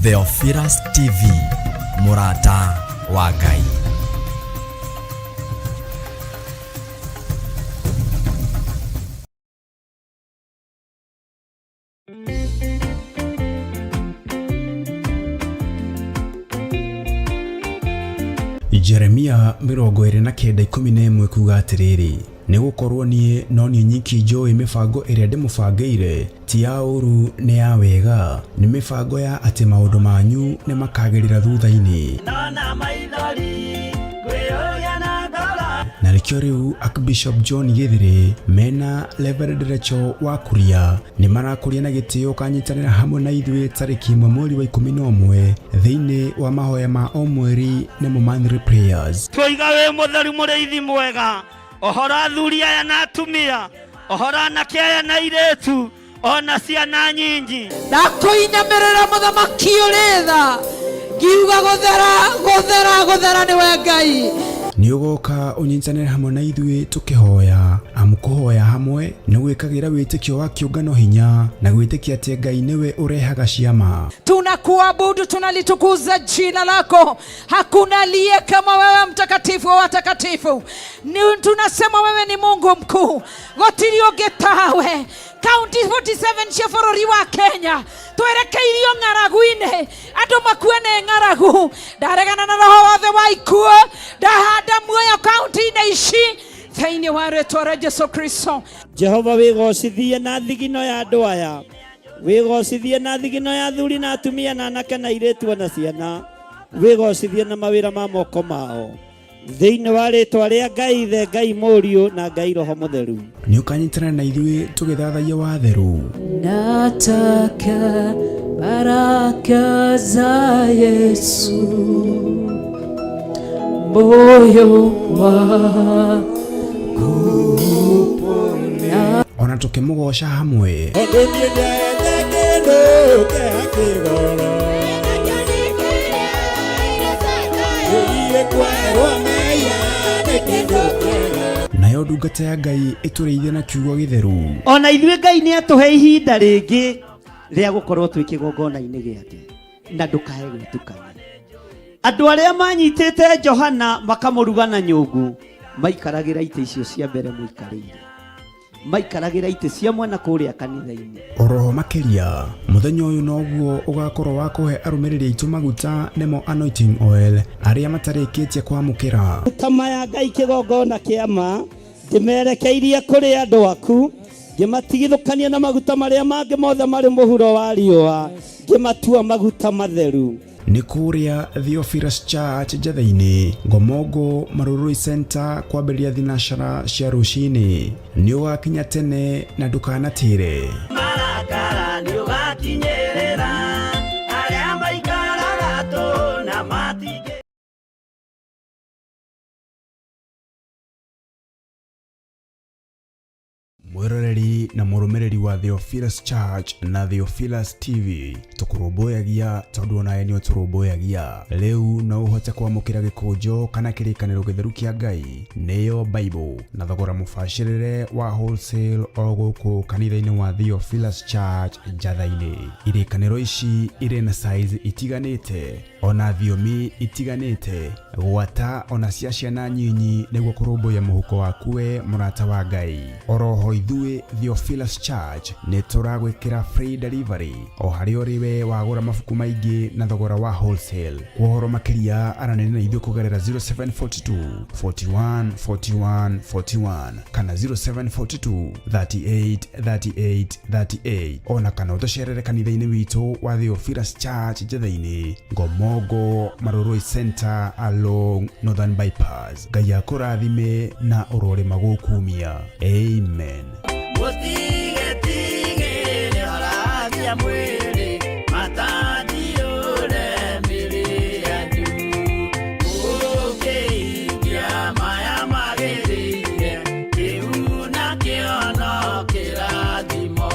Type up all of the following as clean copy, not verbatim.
Theophilus TV, mũrata wa Ngai. Jeremia 29:11 kuga atĩrĩrĩ, nĩ gũkorwo niĩ no niĩ nyiki njũĩ mĩbango ĩrĩa ndĩmũbangĩire, ti ya ũũru nĩ ya wega, nĩ mĩbango ya atĩ maũndũ manyu nĩ makagĩrĩra thutha-inĩ. Na nĩkĩo rĩu Archbishop John Gĩthĩrĩ mena Reverend Rachel wa Kuria nĩ marakũria na gĩtĩo ũkanyitanĩra hamwe na ithuĩ tarĩki 1 mweri wa 11 thĩinĩ wa mahoya ma o mweri nĩmo monthly prayers. Twoiga wĩ mũtheru mũrĩithi mwega, ũhoro athuri aya na atumia, ũhoro anake aya na airĩtu, ona ciana nyinyi. Ndakũinamĩrĩra mũthamaki ũrĩ tha, ngiuga gũthera gũthera gũthera nĩwe Ngai. Nĩ ũgoka ũnyitanĩre hamwe na ithuĩ tũkĩhoya, amu kũhoya hamwe nĩ gwĩkagĩra wĩtĩkio wa kĩũngano hinya na gwĩtĩkia atĩ Ngai nĩwe ũrehaga ciama. Tunakuabudu, tunalitukuza jina lako. Hakuna aliye kama wewe, mtakatifu wa watakatifu. Tunasema wewe ni Mungu mkuu, gũtirĩ ũngĩ tawe. Kaunti 47 cia bũrũri wa Kenya twerekeirio ng'aragu-inĩ, andũ makue nĩ ng'aragu. Ndaregana na roho wothe wa ikuũ, ndahanda muoyo kaunti-inĩ ici thĩinĩ wa rĩtwa rĩa Jesu Kristo. Jehova wĩgocithie na thigino ya andũ aya, wĩgocithie na thigino ya athuri na atumia na anake na airĩtu na ciana, wĩgocithie na mawĩra ma moko mao thĩinĩ wa rĩtwa rĩa Ngai Ithe, Ngai Mũriũ na Ngai Roho Mũtheru. Nĩ ũkanyitanĩra na ithuĩ tũgĩthathaiya watheru. Nataka baraka za Yesu, moyo wangu upone. Ona tũkĩmũgoca hamwe. Tondũ niĩ ndete kĩndũ kĩa kĩgoro, kwerwo mehia nĩ kĩndũ kĩega. Nayo ndungata ya Ngai ĩtũrĩithie na kiugo gĩtheru. Ona ithuĩ Ngai nĩ atũhe ihinda rĩngĩ rĩa gũkorwo twĩ kĩgongona-inĩ gĩake, na ndũkae gwĩtukania. Andũ arĩa manyitĩte Johana makamũruga na nyũngũ maikaragĩra itĩ icio cia mbere mũikarĩire, maikaragĩra itĩ cia mwena kũrĩa kanitha-inĩ. Oroho makĩria mũthenya ũyũ noguo ũgakorwo wa kũhe arũmĩrĩri aitũ maguta nĩmo anointing oil arĩa matarĩkĩtie kwamũkĩra. Maguta maya Ngai kĩgongona kĩa ma ndĩmerekeirie kũrĩ andũ aku, ngĩmatigithũkania na maguta marĩa mangĩ mothe marĩ mũhuro wa riũa, ngĩmatua maguta matheru. Nĩ kũrĩa Theophilus Church Njatheinĩ, Ngomongo Marurui Center kwambĩrĩria thinacara cia rũcinĩ. Nĩ ũgakinya tene na ndũkanatĩre. Marakara nĩ ũgakinyĩrĩra arĩa maikaraga tũ na matingĩ. Mwĩroreri na mũrũmĩrĩri wa Theophilus Church na Theophilus TV, tũkũrũmbũyagia tondũ onawe nĩ ũtũrũmbũyagia. Rĩu no ũhote kwamũkĩra gĩkũnjo kana kĩrĩkanĩro gĩtheru kĩa Ngai nĩyo Bible na thogora mũbacĩrĩre wa wholesale o gũkũ kanitha-inĩ wa Theophilus Church Njatha-inĩ. Irĩkanĩro ici irĩ na size itiganĩte ona thiomi itiganĩte, gwata ona cia ciana nyinyi nĩguo kũrũmbũiya mũhuko waku we mũrata wa Ngai. Oroho ithuĩ Theophilus Church nĩ tũragwĩkĩra free delivery o harĩa ũrĩ we wagũra mabuku maingĩ na thogora wa wholesale. Kwa ũhoro makĩria aranĩria na ithuĩ kũgerera 0742 41 41 41 kana 0742 38 38 38 ona kana ũtũcerere kanitha-inĩ witũ wa Theophilus Church Njatheinĩ, Ngomongo Marurui Center along Northern Bypass. Ngai akũrathime na ũrorĩma gũkumia. Amen. Mũtigetigĩre ũragia mwĩrĩ, matandiũre mĩrĩ yanyu. Mũkĩikia maya magĩrĩire, kĩu nakĩo no kĩrathimo.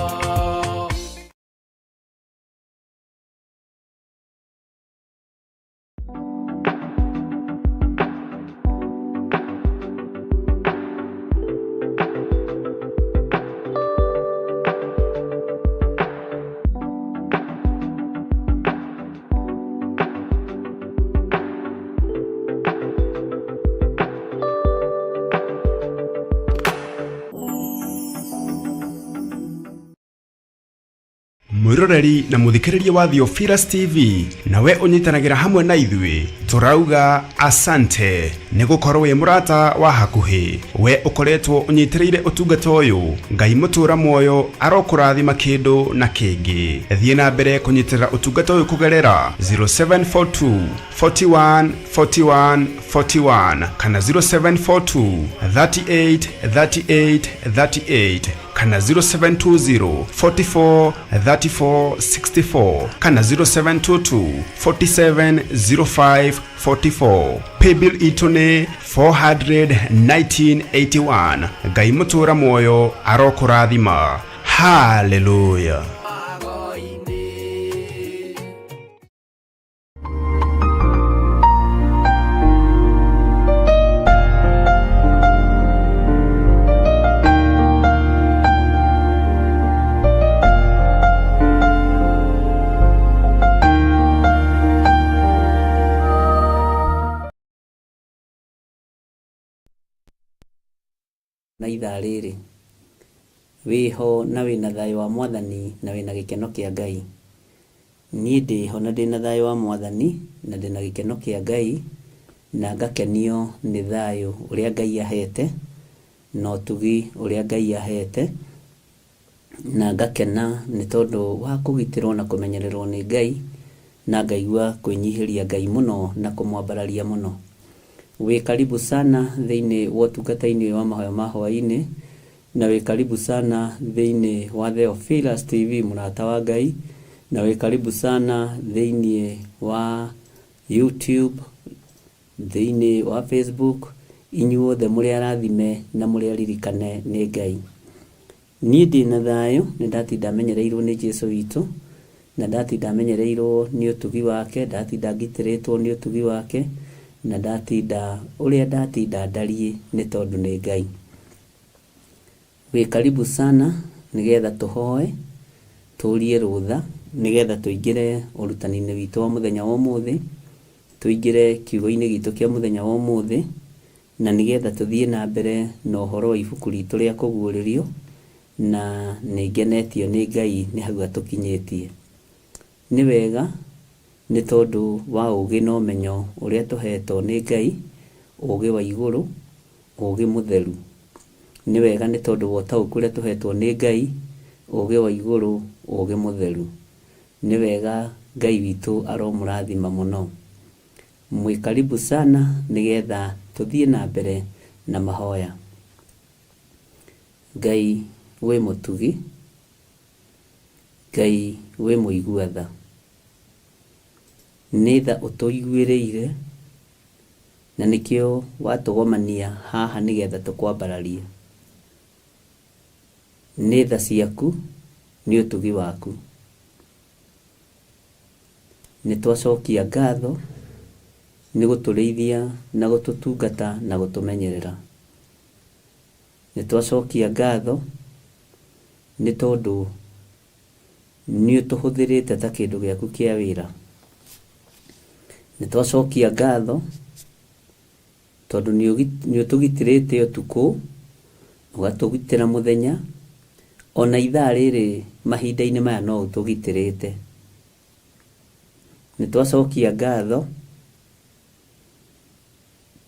Mwĩroreri na mũthikĩrĩria wa Theophilus TV, nawe ũnyitanagĩra hamwe na ithuĩ, tũrauga asante nĩ gũkorwo wĩ mũrata wa hakuhĩ. We ũkoretwo ũnyitĩrĩire ũtungata ũyũ, Ngai mũtũra muoyo arokũrathima kĩndũ na kĩngĩ. Thiĩ na mbere kũnyitĩrĩra ũtungata ũyũ kũgerera 0742 41 41 41 kana 0742 38 38 38 kana 0720 44 34 64 kana 0722 47 05 44. Paybill itũ nĩ 41981. Ngai mũtũra muoyo arokũrathima. Haleluya. Na ithaa rĩrĩ wĩho na wĩna thayũ wa mwathani na wĩna gĩkeno kĩa Ngai. Niĩ ndĩho na ndĩna thayũ wa mwathani na ndĩna gĩkeno kĩa Ngai na ngakenio nĩ thayũ ũrĩa Ngai ahete na ũtugi ũrĩa Ngai ahete na ngakena nĩ tondũ wa kũgitĩrwo na kũmenyererwo nĩ Ngai na ngaigua kwĩnyihĩria Ngai mũno na kũmwambararia mũno. Wĩ karibu sana thĩinĩ wa ũtungata-inĩ wa mahoya ma hwaĩ-inĩ na wĩ karibu sana thĩinĩ wa Theophilus TV mũrata wa Ngai na wĩ karibu sana thĩinĩ wa YouTube, thĩinĩ wa Facebook, inyuothe mũrĩ arathime na mũrĩ aririkane nĩ Ngai. Niĩ ndĩna thayũ, nĩ ndatinda menyereirwo nĩ Jesu witũ na ndatinda menyereirwo nĩ ũtugi wake, ndatinda ngitĩrĩtwo nĩ ũtugi wake na ndatinda ũrĩa ndatinda ndariĩ nĩ tondũ nĩ Ngai. Wĩ karibu sana nĩgetha tũhoe tũrie rũtha nĩgetha tũingĩre ũrutani-inĩ witũ wa mũthenya wa ũmũthĩ, tũingĩre kiugo-inĩ gitũ kĩa mũthenya wa ũmũthĩ na nĩgetha tũthiĩ na mbere na ũhoro wa ibuku ritũ rĩa kũguũrĩrio na nĩ ngenetio nĩ Ngai nĩ hau atũkinyĩtie. Nĩ wega nĩ tondũ wa ũũgĩ na ũmenyo ũrĩa tũhetwo nĩ Ngai, ũũgĩ wa igũrũ, ũũgĩ mũtheru. Nĩ wega nĩ tondũ wa ũtaũku ũrĩa tũhetwo nĩ Ngai, ũũgĩ wa igũrũ, ũũgĩ mũtheru. Nĩ wega Ngai witũ aromũrathima mũno. Mwĩ karibu sana nĩgetha tũthiĩ na mbere na mahoya. Ngai wĩ mũtugi, Ngai wĩ mũigua tha. Nĩ tha ũtũiguĩrĩire na nĩkĩo watũgomania haha nĩgetha tũkwambararie. Nĩ tha ciaku, nĩ ũtugi waku. Nĩ twacokia ngatho nĩ gũtũrĩithia na gũtũtungata na gũtũmenyerera. Nĩ twacokia ngatho nĩ tondũ nĩ ũtũhũthĩrĩte ta kĩndũ gĩaku kĩa wĩra. Nĩ twacokia ngatho tondũ nĩ ũtũgitĩrĩte ũtukũ, ũgatũgitĩra mũthenya, ona ithaa rĩrĩ mahinda-inĩ maya no ũtũgitĩrĩte. Nĩ twacokia ngatho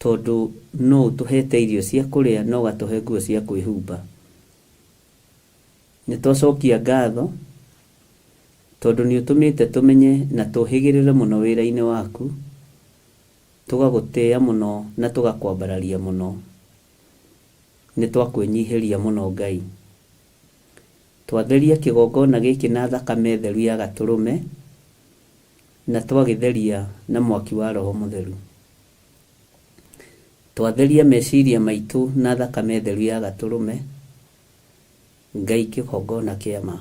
tondũ no ũtũhete irio cia kũrĩa na ũgatũhe nguo cia kwĩhumba. Nĩ twacokia ngatho tondũ nĩ ũtũmĩte tũmenye na tũhĩgĩrĩre mũno wĩra-inĩ waku, tũgagũtĩĩa mũno na tũgakwambararia mũno. Nĩ twakwĩnyihĩria mũno Ngai. Twatheria kĩgongona gĩkĩ na thakame theru ya gatũrũme na twagĩtheria na mwaki wa Roho Mũtheru. Twatheria meciria maitũ na thakame theru ya gatũrũme, Ngai kĩgongona kĩa ma.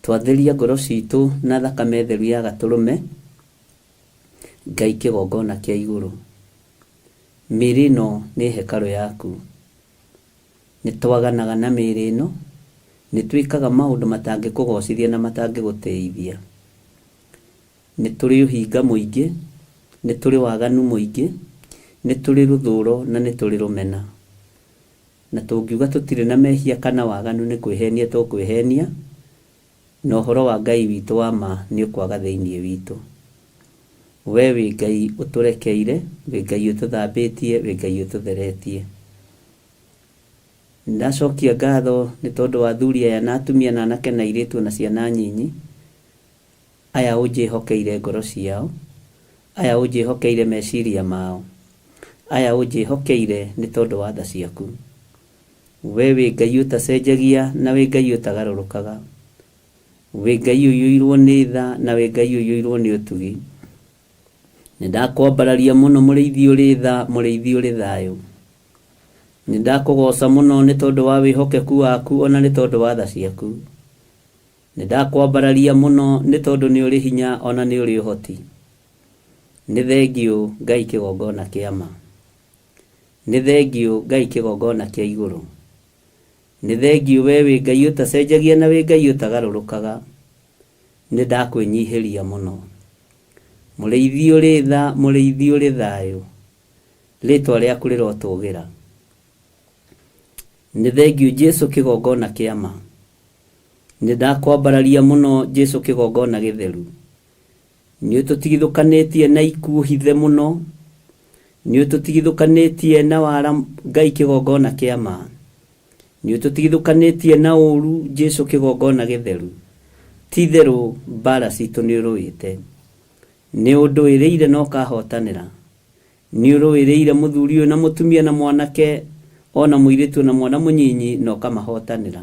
Twatheria ngoro citũ na thakame theru ya gatũrũme, Ngai kĩgongona kĩa igũrũ. Mĩĩrĩ ĩno nĩ hekarũ yaku. Nĩ twaganaga na mĩĩrĩ ĩno, nĩ twĩkaga maũndũ matangĩkũgocithia na matangĩgũtĩithia. Nĩ tũrĩ ũhinga mũingĩ, nĩ tũrĩ waganu mũingĩ, nĩ tũrĩ rũthũro na nĩ tũrĩ rũmena. Na tũngiuga tũtirĩ na mehia kana waganu nĩ kwĩhenia tũkwĩhenia, na ũhoro wa Ngai witũ wa ma nĩ ũkwaga thĩinĩ witũ. We wĩ Ngai ũtũrekeire, wĩ Ngai ũtũthambĩtie, wĩ Ngai ũtũtheretie. Ndacokia ngatho nĩ tondũ wa athuri aya na atumia na anake na airĩtu na ciana nyinyi, aya ũnjĩhokeire ngoro ciao, aya ũnjĩhokeire meciria mao, aya ũnjĩhokeire nĩ tondũ wa tha ciaku. We wĩ Ngai ũtacenjagia na wĩ Ngai ũtagarũrũkaga. Wĩ Ngai ũiyũirwo nĩ tha na wĩ Ngai ũiyũirwo nĩ ũtugi. Nĩ ndakwambararia mũno mũrĩithi ũrĩ tha, mũrĩithi ũrĩ thayũ. Nĩ ndakũgoca mũno nĩ tondũ wa wĩhokeku waku ona nĩ tondũ wa tha ciaku. Nĩ ndakwambararia mũno nĩ tondũ nĩ ũrĩ hinya ona nĩ ũrĩ ũhoti. Nĩ thengiũ Ngai kĩgongona kĩa ma. Nĩ thengiũ Ngai kĩgongona kĩa igũrũ. Nĩ thengiũ we wĩ Ngai ũtacenjagia na wĩ Ngai ũtagarũrũkaga. Nĩ ndakwĩnyihĩria mũno. Mũrĩithi ũrĩ tha, mũrĩithi ũrĩ thayũ. Rĩtwa rĩaku rĩrotũgĩra. Nĩ thengiũ Jesu kĩgongona kĩa ma. Nĩ ndakwambararia mũno Jesu kĩgongona gĩtheru. Nĩ ũtũtigithũkanĩtie na ikuũ hithe mũno. Nĩ ũtũtigithũkanĩtie na wara Ngai kĩgongona kĩa ma. Nĩ ũtũtigithũkanĩtie na ũũru Jesu kĩgongona gĩtheru. Ti itherũ mbara citũ nĩ ũrũĩte. Nĩ ũndũĩrĩire na ũkahotanĩra. Nĩ ũrũĩrĩire mũthuri ũyũ na mũtumia na mwanake ona mũirĩtu na mwana mũnyinyi na ũkamahotanĩra.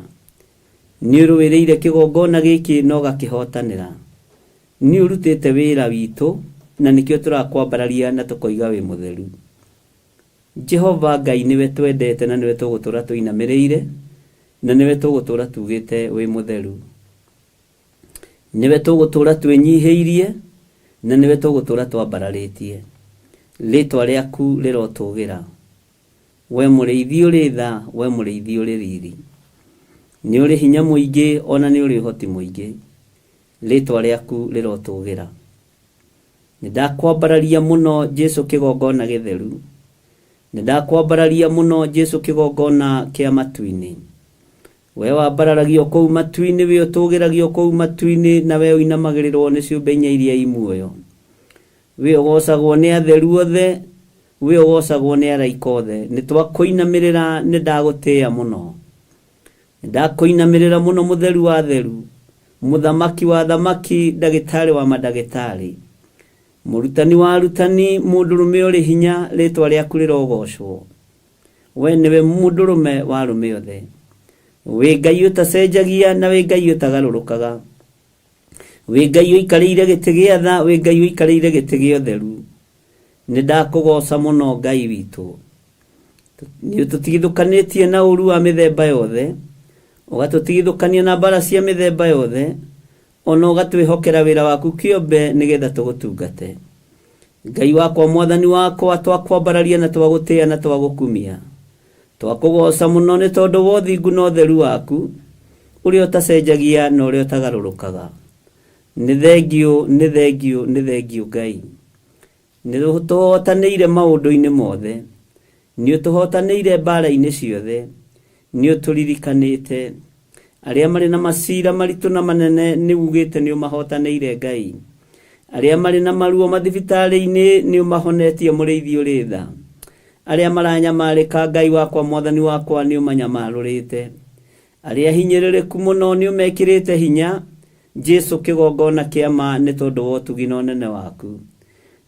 Nĩ ũrũĩrĩire kĩgongona gĩkĩ na ũgakĩhotanĩra. Nĩ ũrutĩte wĩra witũ na nĩkĩo tũrakwambararia na tũkoiga wĩ mũtheru. Jehova Ngai nĩwe twendete na nĩwe tũgũtũra tũinamĩrĩire na nĩwe tũgũtũra tugĩte wĩ mũtheru. Nĩwe tũgũtũra twĩnyihĩirie na nĩwe tũgũtũra twambararĩtie. Rĩtwa rĩaku rĩrotũgĩra. We mũrĩithi ũrĩ tha, we mũrĩithi ũrĩ riri. Nĩ ũrĩ hinya mũingĩ ona nĩ ũrĩ ũhoti mũingĩ. Rĩtwa rĩaku rĩrotũgĩra. Nĩ ndakwambararia mũno Jesu kĩgongona gĩtheru. Nĩ ndakwambararia mũno Jesu kĩgongona kĩa matu-inĩ. We wambararagio kũu matu-inĩ, we ũtũgĩragio kũu matu-inĩ, na we ũinamagĩrĩrwo nĩ ciũmbe inya iria i muoyo. We ũgocagwo nĩ atheru othe, we ũgocagwo nĩ araika othe. Nĩ twakũinamĩrĩra, nĩ ndagũtĩĩa mũno. Nĩ ndakũinamĩrĩra mũno mũtheru wa atheru, mũthamaki wa athamaki, ndagĩtarĩ wa mandagĩtarĩ. Mũrutani wa arutani, mũndũrũme ũrĩ hinya, rĩtwa rĩaku rĩrogocwo. We nĩwe mũndũrũme wa arũme othe. Wĩ Ngai ũtacenjagia na wĩ Ngai ũtagarũrũkaga. Wĩ Ngai ũikarĩire gĩtĩ gĩa tha, wĩ Ngai ũikarĩire gĩtĩ gĩa ũtheru. Nĩ ndakũgoca mũno Ngai witũ. Nĩ ũtũtigithũkanĩtie na ũũru wa mĩthemba yothe, ũgatũtigithũkania na mbara cia mĩthemba yothe, ona ũgatwĩhokera wĩra waku kĩũmbe nĩgetha tũgũtungate. Ngai wakwa mwathani wakwa twakwambararia na twagũtĩĩa na twagũkumia. Twakũgoca mũno nĩ tondũ wa ũthingu na ũtheru waku, ũrĩa ũtacenjagia na ũrĩa ũtagarũrũkaga. Nĩ thengiũ, nĩ thengiũ, nĩ thengiũ Ngai. Nĩ ũtũhotanĩire maũndũ-inĩ mothe. Nĩ ũtũhotanĩire mbara-inĩ ciothe. Nĩ ũtũririkanĩte. Arĩa marĩ na macira maritũ na manene nĩ ugĩte nĩ ũmahotanĩire Ngai. Arĩa marĩ na maruo mathibitarĩ-inĩ nĩ ũmahonetie mũrĩithi ũrĩ tha. Arĩa maranyamarĩka Ngai wakwa mwathani wakwa nĩ ũmanyamarũrĩte. Arĩa hinyĩrĩrĩku mũno nĩ ũmekĩrĩte hinya. Jesu kĩgongona kĩa ma nĩ tondũ wa ũtugi na ũnene waku.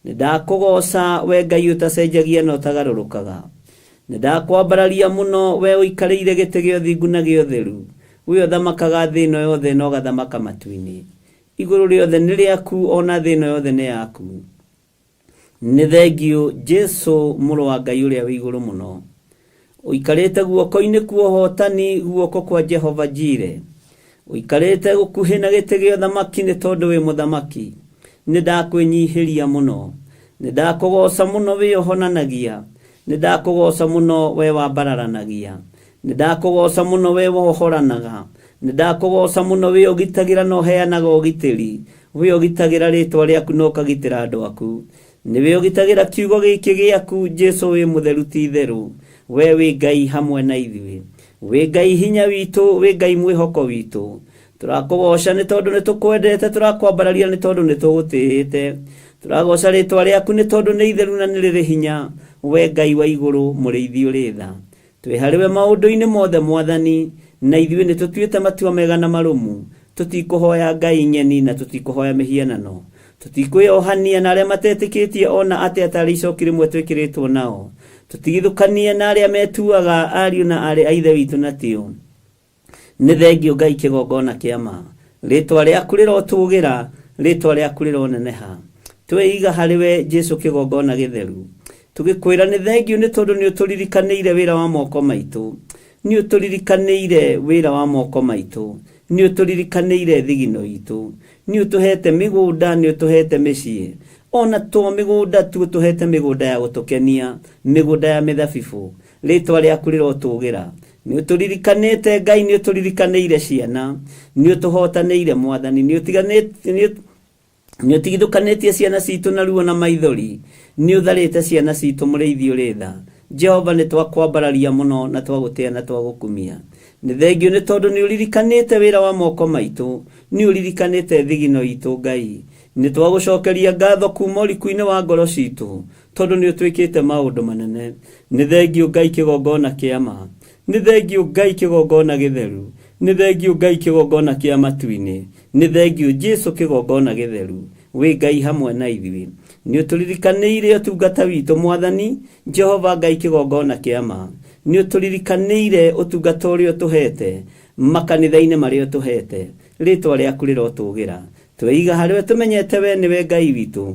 Nĩ ndakũgoca we Ngai ũtacenjagia na ũtagarũrũkaga. Nĩ ndakwambararia mũno we ũikarĩire gĩtĩ gĩa ũthingu na gĩa ũtheru. We ũthamakaga thĩ ĩno yothe na ũgathamaka matu-inĩ. Igũrũ rĩothe nĩ rĩaku ona thĩ ĩno yothe nĩ yaku. Nĩ thengiũ Jesu mũrũ wa Ngai ũrĩa wĩ igũrũ mũno. Ũikarĩte guoko-inĩ kwa ũhotani guoko kwa Jehova Jire. Ũikarĩte gũkuhĩ na gĩtĩ gĩa ũthamaki nĩ tondũ wĩ mũthamaki. Nĩ ndakwĩnyihĩria mũno. Nĩ ndakũgoca mũno wĩ ũhonanagia. Nĩ ndakũgoca mũno we wambararanagia. Nĩ ndakũgoca mũno we wohoranaga. Nĩ ndakũgoca mũno wĩ ũgitagĩra na ũheanaga ũgitĩri. We ũgitagĩra rĩtwa rĩaku na ũkagitĩra andũ aku. Nĩwe ũgitagĩra kiugo gĩkĩ gĩaku Jesu wĩ mũtheru ti itherũ. We wĩ Ngai hamwe na ithuĩ, wĩ Ngai hinya witũ, wĩ Ngai mwĩhoko witũ. Tũrakũgoca nĩ tondũ nĩ tũkwendete, tũrakwambararia nĩ tondũ nĩ tũgũtĩĩte. Tũragoca rĩtwa rĩaku nĩ tondũ nĩ itheru na nĩ rĩrĩ hinya, we Ngai wa igũrũ, mũrĩithi ũrĩ tha. Twĩ harĩwe maũndũ-inĩ mothe Mwathani, na ithuĩ nĩ tũtuĩte matua mega na marũmu. Tũtikũhoya ngai ng'eni na tũtikũhoya mĩhianano. Tũtikwĩohania na arĩa matetĩkĩtie ona atĩa tarĩ icoki rĩmwe twĩkĩrĩtwo nao. Tũtigithũkanie na arĩa metuaga ariũ na aarĩ a Ithe witũ na tio. Nĩ thengio Ngai kĩgongona kĩa ma. Rĩtwa rĩaku rĩrotũgĩra, rĩtwa rĩaku rĩroneneha. Tweiga harĩ we Jesu kĩgongona gĩtheru. Tũgĩkwĩra nĩ thengio nĩ tondũ nĩ ũtũririkanĩire wĩra wa moko maitũ. Nĩ ũtũririkanĩire wĩra wa moko maitũ. Nĩ ũtũririkanĩire thigino itũ. Nĩ ũtũhete mĩgũnda, nĩ ũtũhete mĩciĩ. Ona to mĩgũnda tu, ũtũhete mĩgũnda ya gũtũkenia, mĩgũnda ya mĩthabibũ. Rĩtwa rĩaku rĩrotũgĩra. Nĩ ũtũririkanĩte Ngai, nĩ ũtũririkanĩire ciana, nĩ ũtũhotanĩire Mwathani, nĩ ũtiganĩte, nĩ ũtigithũkanĩtie ciana citũ na ruo na maithori, nĩ ũtharĩte ciana citũ mũrĩithi ũrĩ tha. Jehova nĩ twakwambararia mũno na twagũtĩa na twagũkumia. Nĩ thengio nĩ tondũ nĩ ũririkanĩte wĩra wa moko maitũ, nĩ ũririkanĩte thigino itũ Ngai. Nĩ twagũcokeria ngatho kuma ũriku-inĩ wa ngoro citũ, tondũ nĩ ũtwĩkĩte maũndũ manene. Nĩ thengio Ngai kĩgongona kĩa ma. Nĩ thengio Ngai kĩgongona gĩtheru. Nĩ thengio Ngai kĩgongona kĩa matu-inĩ. Nĩ thengio Jesu kĩgongona gĩtheru. Wĩ Ngai hamwe na ithuĩ. Nĩ ũtũririkanĩire ũtungata witũ Mwathani, Jehova Ngai kĩgongona kĩa ma. Nĩ ũtũririkanĩire ũtungata ũrĩa ũtũhete, makanitha-inĩ marĩa ũtũhete. Rĩtwa rĩaku rĩrotũgĩra. Tweiga harĩwe tũmenyete we nĩwe Ngai witũ.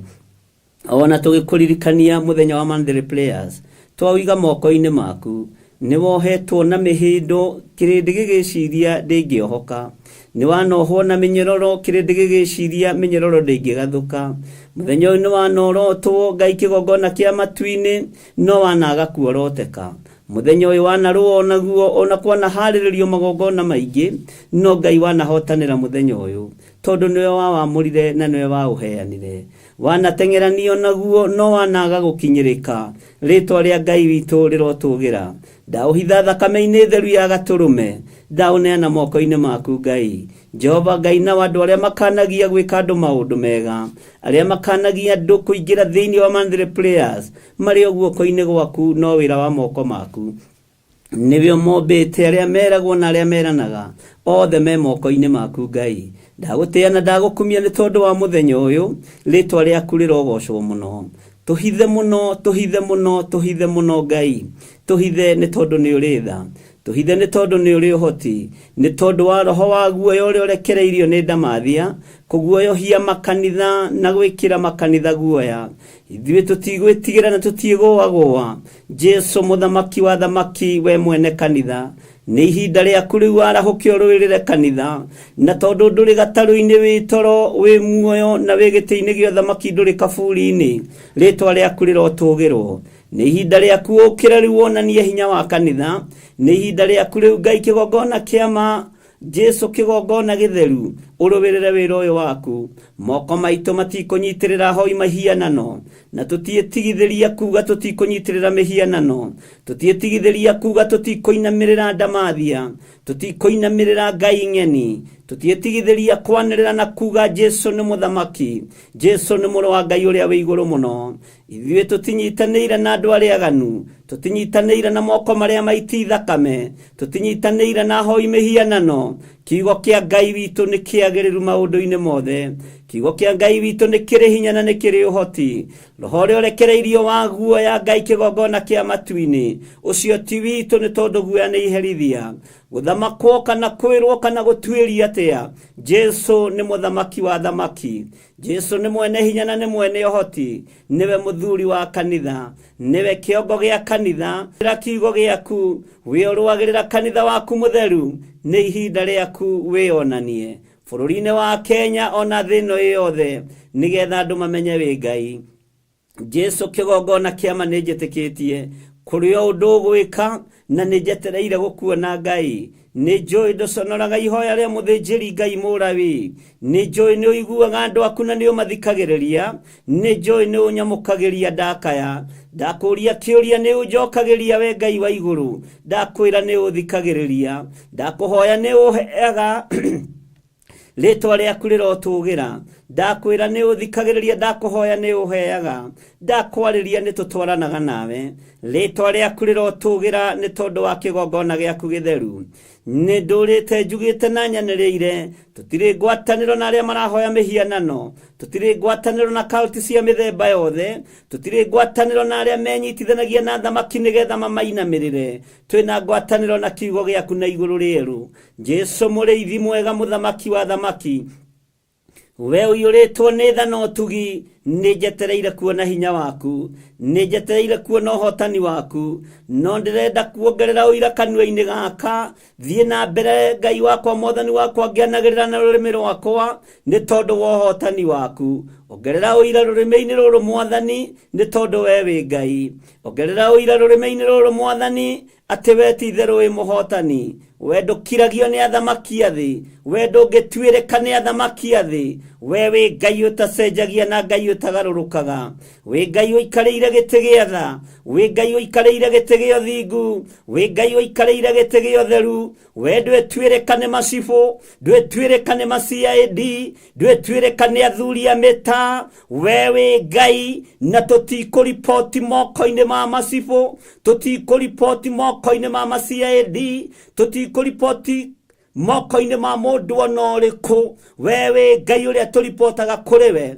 Ona tũgĩkũririkania mũthenya wa monthly prayers, twaũiga moko-inĩ maku. Nĩ wohetwo na mĩhĩndo, kĩrĩndĩ gĩgĩciria ndĩngĩohoka. Nĩ wanohwo na mĩnyororo, kĩrĩndĩ gĩgĩciria mĩnyororo ndĩngĩgathũka. Mũthenya ũyũ nĩ wanorotwo Ngai kĩgongona kĩa matu-inĩ, no wanaga kuoroteka. Mũthenya ũyũ wanarũo naguo ona kwanaharĩrĩrio magongona maingĩ, no Ngai wanahotanĩra mũthenya ũyũ, tondũ nĩwe wawamũrire na nĩwe waũheanire. Wanateng'eranio naguo no wanaga gũkinyĩrĩka. Rĩtwa rĩa Ngai witũ rĩrotũgĩra. Ndaũhitha thakame-inĩ theru ya gatũrũme, ndaũneana moko-inĩ maku Ngai. Jehova Ngai, nao andũ arĩa makanagia gwĩka andũ maũndũ mega, arĩa makanagia andũ kũingĩra thĩinĩ wa monthly prayers, marĩ o guoko-inĩ gwaku no wĩra wa moko maku. Nĩwe ũmombĩte arĩa meragwo na arĩa meranaga, othe me moko-inĩ maku Ngai. Ndagũtĩa na ndagũkumia nĩ tondũ wa mũthenya ũyũ, rĩtwa rĩaku rĩrogocwo mũno. Tũhithe mũno, tũhithe mũno, tũhithe mũno Ngai. Tũhithe nĩ tondũ nĩ ũrĩ tha. Tũhithe nĩ tondũ nĩ ũrĩ ũhoti. Nĩ tondũ wa roho wa guoya ũrĩa ũrekereirio nĩ ndamathia, kũguoyohia makanitha na gwĩkĩra makanitha guoya. Ithuĩ tũtigwĩtigĩra na tũtiĩgũagũa. Jesu mũthamaki wa thamaki, we mwene kanitha. Nĩ ihinda rĩaku rĩu warahũke ũrũĩrĩre kanitha. Na tondũ ndũrĩ gatarũ-inĩ wĩ toro, wĩ muoyo na wĩ gĩtĩ-inĩ gĩa ũthamaki ndũrĩ kaburi-inĩ, rĩtwa rĩaku rĩrotũgĩrwo. Nĩ ihinda rĩaku ũkĩre rĩu wonanie hinya wa kanitha. Nĩ ihinda rĩaku rĩu Ngai kĩgongona kĩa ma, Jesu kĩgongona gĩtheru, ũrũĩrĩre wĩra ũyũ waku. Moko maitũ matikũnyitĩrĩra hoi mahianano, na tũtiĩtigithĩria kuga tũtikũnyitĩrĩra mĩhianano, tũtiĩtigithĩria kuga tũtikũinamĩrĩra ndamathia, tũtikũinamĩrĩra ngai ng'eni, tũtiĩtigithĩria kwanĩrĩra na kuga Jesu nĩ mũthamaki, Jesu nĩ mũrũ wa Ngai ũrĩa wĩ igũrũ mũno. Ithuĩ tũtinyitanĩire na andũ arĩa aganu, tũtinyitanĩire na moko marĩa maiti thakame, tũtinyitanĩire na hoi mĩhianano. Kiugo kĩa Ngai witũ nĩ kĩagĩrĩru maũndũ-inĩ mothe. Kiugo kĩa Ngai witũ nĩ kĩrĩ hinya na nĩ kĩrĩ ũhoti. Roho ũrĩa ũrekereirio wa guoya Ngai kĩgongona kĩa matu-inĩ, ũcio ti witũ nĩ tondũ guoya nĩ iherithia. Gũthamakwo kana kwĩrwo kana gũtuĩria atĩa, Jesu nĩ mũthamaki wa thamaki. Jesu nĩ mwene hinya na nĩ mwene ũhoti. Nĩwe mũthuri wa kanitha, nĩwe kĩongo gĩa kanitha. Ra kiugo gĩaku, wĩũrũagĩrĩra kanitha waku mũtheru. Nĩ ihinda rĩaku wĩonanie bũrũri-inĩ wa Kenya ona thĩ ĩno yothe, nĩgetha andũ mamenye wĩ Ngai. Jesu kĩgongona kĩa ma nĩ njĩtĩkĩtie kũrĩ o ũndũ ũgwĩka Na nĩ njetereire gũkuona Ngai. Nĩ njũĩ ndũconoraga ihoya rĩa mũthĩnjĩri Ngai Mũlawi. Nĩ njũĩ nĩ ũiguaga andũ aku na nĩ ũmathikagĩrĩria. Nĩ njũĩ nĩ ũnyamũkagĩria ndakaya. Ndakũria kĩũria nĩ ũnjokagĩria we Ngai wa igũrũ. Ndakwĩra nĩ ũthikagĩrĩria. Ndakũhoya nĩ ũheaga rĩtwa rĩaku rĩrotũgĩra. Ndakwĩra nĩ ũthikagĩrĩria, ndakũhoya nĩ ũheaga, ndakwarĩria nĩ tũtwaranaga nawe. Rĩtwa rĩaku rĩrotũgĩra nĩ tondũ wa kĩgongona gĩaku gĩtheru. Nĩ ndũrĩte njugĩte na nyanĩrĩire, tũtirĩ ngwatanĩro na arĩa marahoya mĩhianano, tũtirĩ ngwatanĩro na kauti cia mĩthemba yothe, tũtirĩ ngwatanĩro na arĩa menyitithanagia na thamaki nĩgetha mamainamĩrĩre. Twĩna ngwatanĩro na kiugo gĩaku na igũrũ rĩerũ. Jesu mũrĩithi mwega, mũthamaki wa thamaki, we ũiyũrĩtwo nĩ tha na ũtugi, nĩ njetereire kuona hinya waku, nĩ njetereire kuona ũhotani waku, no ndĩrenda kuongerera ũira kanua-inĩ gaka. Thiĩ na mbere Ngai wakwa, mwathani wakwa, ngĩanagĩrĩra na rũrĩmĩ rwakwa nĩ tondũ wa ũhotani waku. Ongerera ũira rũrĩmĩ-inĩ rũrũ mwathani, nĩ tondũ we wĩ Ngai. Ongerera ũira rũrĩmĩ-inĩ rũrũ mwathani, atĩ we ti itherũ wĩ mũhotani. We ndũkiragio nĩ athamaki a thĩ, we ndũngĩtuĩrĩka nĩ athamaki a thĩ. We wĩ Ngai ũtacenjagia na Ngai ũtagarũrũkaga. Wĩ Ngai ũikarĩire gĩtĩ gĩa tha, wĩ Ngai ũikarĩire gĩtĩ gĩa ũthingu, wĩ Ngai ũikarĩire gĩtĩ gĩa ũtheru. We ndwĩtuĩrĩka nĩ macibũ, ndwĩtuĩrĩka nĩ ma CID, ndwĩtuĩrĩka nĩ athuri a mĩtaa. We wĩ Ngai, na tũtikũriboti moko-inĩ ma macibũ, tũtikũriboti moko-inĩ ma ma CID, tũtikũriboti moko-inĩ ma mũndũ ona ũrĩkũ. We wĩ Ngai ũrĩa tũripotaga kũrĩ we.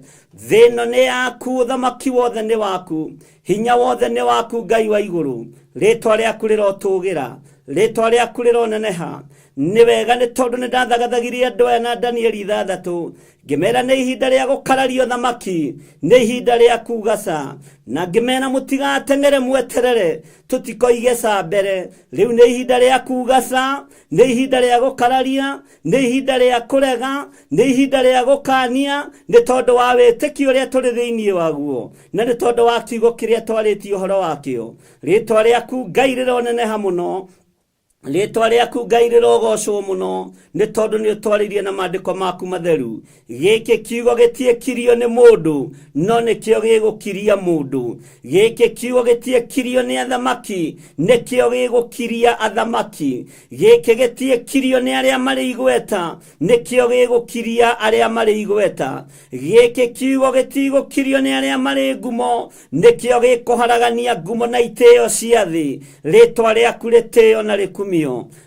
Thĩ ĩno nĩ yaku, ũthamaki wothe nĩ waku, hinya wothe nĩ waku Ngai wa igũrũ. Rĩtwa rĩaku rĩrotũgĩra, rĩtwa rĩaku rĩroneneha. Nĩ wega nĩ tondũ nĩ ndathagathagirie andũ aya na Danieli 6, ngĩmera nĩ ihinda rĩa gũkararia ũthamaki, nĩ ihinda rĩa kuga ca, na ngĩmera mũtigateng'ere mweterere, tũtikoige ca mbere. Rĩu nĩ ihinda rĩa kuga ca, nĩ ihinda rĩa gũkararia, nĩ ihinda rĩa kũrega, nĩ ihinda rĩa gũkania, nĩ tondũ wa wĩtĩkio ũrĩa tũrĩ thĩinĩ waguo, na nĩ tondũ wa kiugo kĩrĩa twarĩtie ũhoro wakĩo. Rĩtwa rĩaku Ngai rĩroneneha mũno, rĩtwa rĩaku Ngai rĩrogocwo mũno, nĩ tondũ nĩ ũtwarĩirie na maandĩko maku matheru. Gĩkĩ kiugo gĩtiĩkirio nĩ mũndũ, no nĩkĩo gĩgũkiria mũndũ. Gĩkĩ kiugo gĩtiĩkirio nĩ athamaki, nĩkĩo gĩgũkiria athamaki. Gĩkĩ gĩtiĩkirio nĩ arĩa marĩ igweta, nĩkĩo gĩgũkiria arĩa marĩ igweta. Gĩkĩ kiugo gĩtigũkirio nĩ arĩa marĩ ngumo, nĩkĩo gĩkũharagania ngumo na itĩo cia thĩ. Rĩtwa rĩaku rĩtĩo na rĩkumio.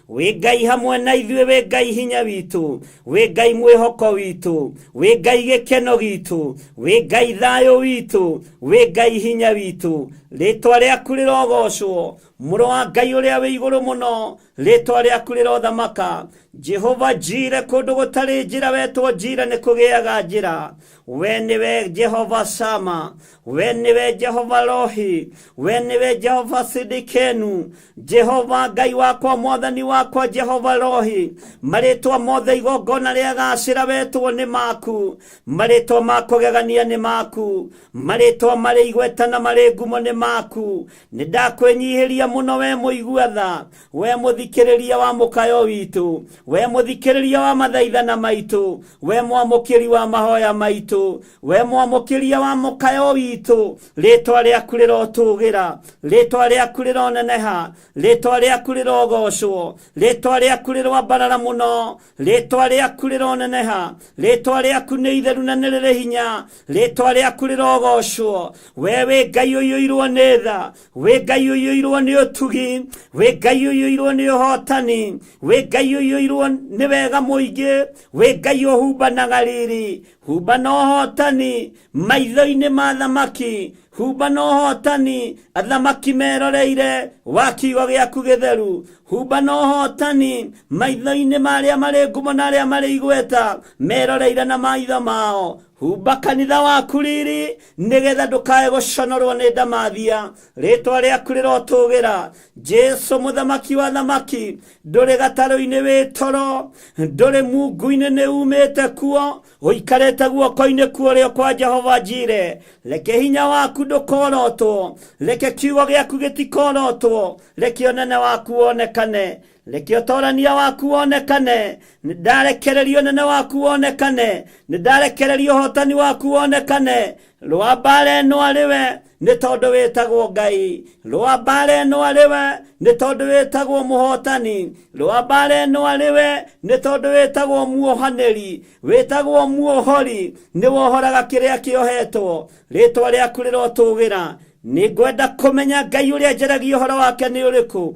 Wĩ Ngai hamwe na ithuĩ, wĩ Ngai hinya witũ, wĩ Ngai mwĩhoko witũ, wĩ Ngai gĩkeno gitũ, wĩ Ngai thayũ witũ, wĩ Ngai hinya witũ. Rĩtwa rĩaku rĩrogocwo, mũrũ wa Ngai ũrĩa wĩ igũrũ mũno, rĩtwa rĩaku rĩrothamaka. Jehova Jire, kũndũ gũtarĩ njĩra wetwo Jire nĩ kũgĩaga njĩra. We nĩwe Jehova Sama, we nĩwe Jehova Rohi, we nĩwe Jehova Sidikenu, Jehova Ngai wakwa, mwathani wakwa, Jehova Rohi. Marĩtwa mothe igongona rĩa gacĩra wetwo nĩ maku, marĩtwa ma kũgegania nĩ maku, marĩtwa marĩ igweta na marĩ ngumo nĩ maku. Nĩ ndakwĩnyihĩria mũno we mũigua tha, we mũthikĩrĩria wa mũkayo witũ, we mũthikĩrĩria wa mathaithana maitũ, we mwamũkĩri wa mahoya maitũ, we mwamũkĩria wa mũkayo witũ. Rĩtwa rĩaku rĩrotũgĩra, rĩtwa rĩaku rĩroneneha, rĩtwa rĩaku rĩrogocwo, rĩtwa rĩaku rĩroambarara mũno, rĩtwa rĩaku rĩroneneha, rĩtwa rĩaku nĩ itheru na nĩ rĩrĩ hinya, rĩtwa rĩaku rĩrogocwo. We wĩ Ngai ũiyũirwo nĩ tha, wĩ Ngai ũiyũirwo nĩ ũtugi, wĩ Ngai ũiyũirwo nĩ ũhotani, wĩ Ngai ũiyũirwo nĩ wega mũingĩ, wĩ Ngai ũhumbanaga riri, humbana ũhotani maitho-inĩ ma thamaki, humbana ũhotani athamaki meroreire wa kiugo gĩaku gĩtheru, humbana ũhotani maitho-inĩ ma arĩa marĩ ngumo na arĩa marĩ igweta meroreire na maitho mao. Humba kanitha waku riri nĩgetha ndũkae gũconorwo nĩ ndamathia. Rĩtwa rĩaku rĩrotũgĩra. Jesu mũthamaki wa thamaki, ndũrĩ gatarũ-inĩ wĩ toro, ndũrĩ mungu-inĩ nĩ umĩte kuo, ũikarĩte guoko-inĩ kuo ũrĩo kwa Jehova Jire. Reke hinya waku waku ndũkorotwo, reke kiugo gĩaku gĩtikorotwo, reke ũnene waku wonekane, reke ũtorania waku wonekane. Nĩ ndarekereria ũnene waku wonekane, nĩ ndarekereria ũhotani waku wonekane. Rũa mbara ĩno arĩ we nĩ tondũ wĩtagwo Ngai, rũa mbara ĩno arĩ we nĩ tondũ wĩtagwo mũhotani, rũa mbara ĩno arĩ we nĩ tondũ wĩtagwo muohanĩri, wĩtagwo muohori, nĩ wohoraga kĩrĩa kĩohetwo. Rĩtwa rĩaku rĩrotũgĩra. Nĩ ngwenda kũmenya Ngai ũrĩa njaragia ũhoro wake nĩ ũrĩkũ,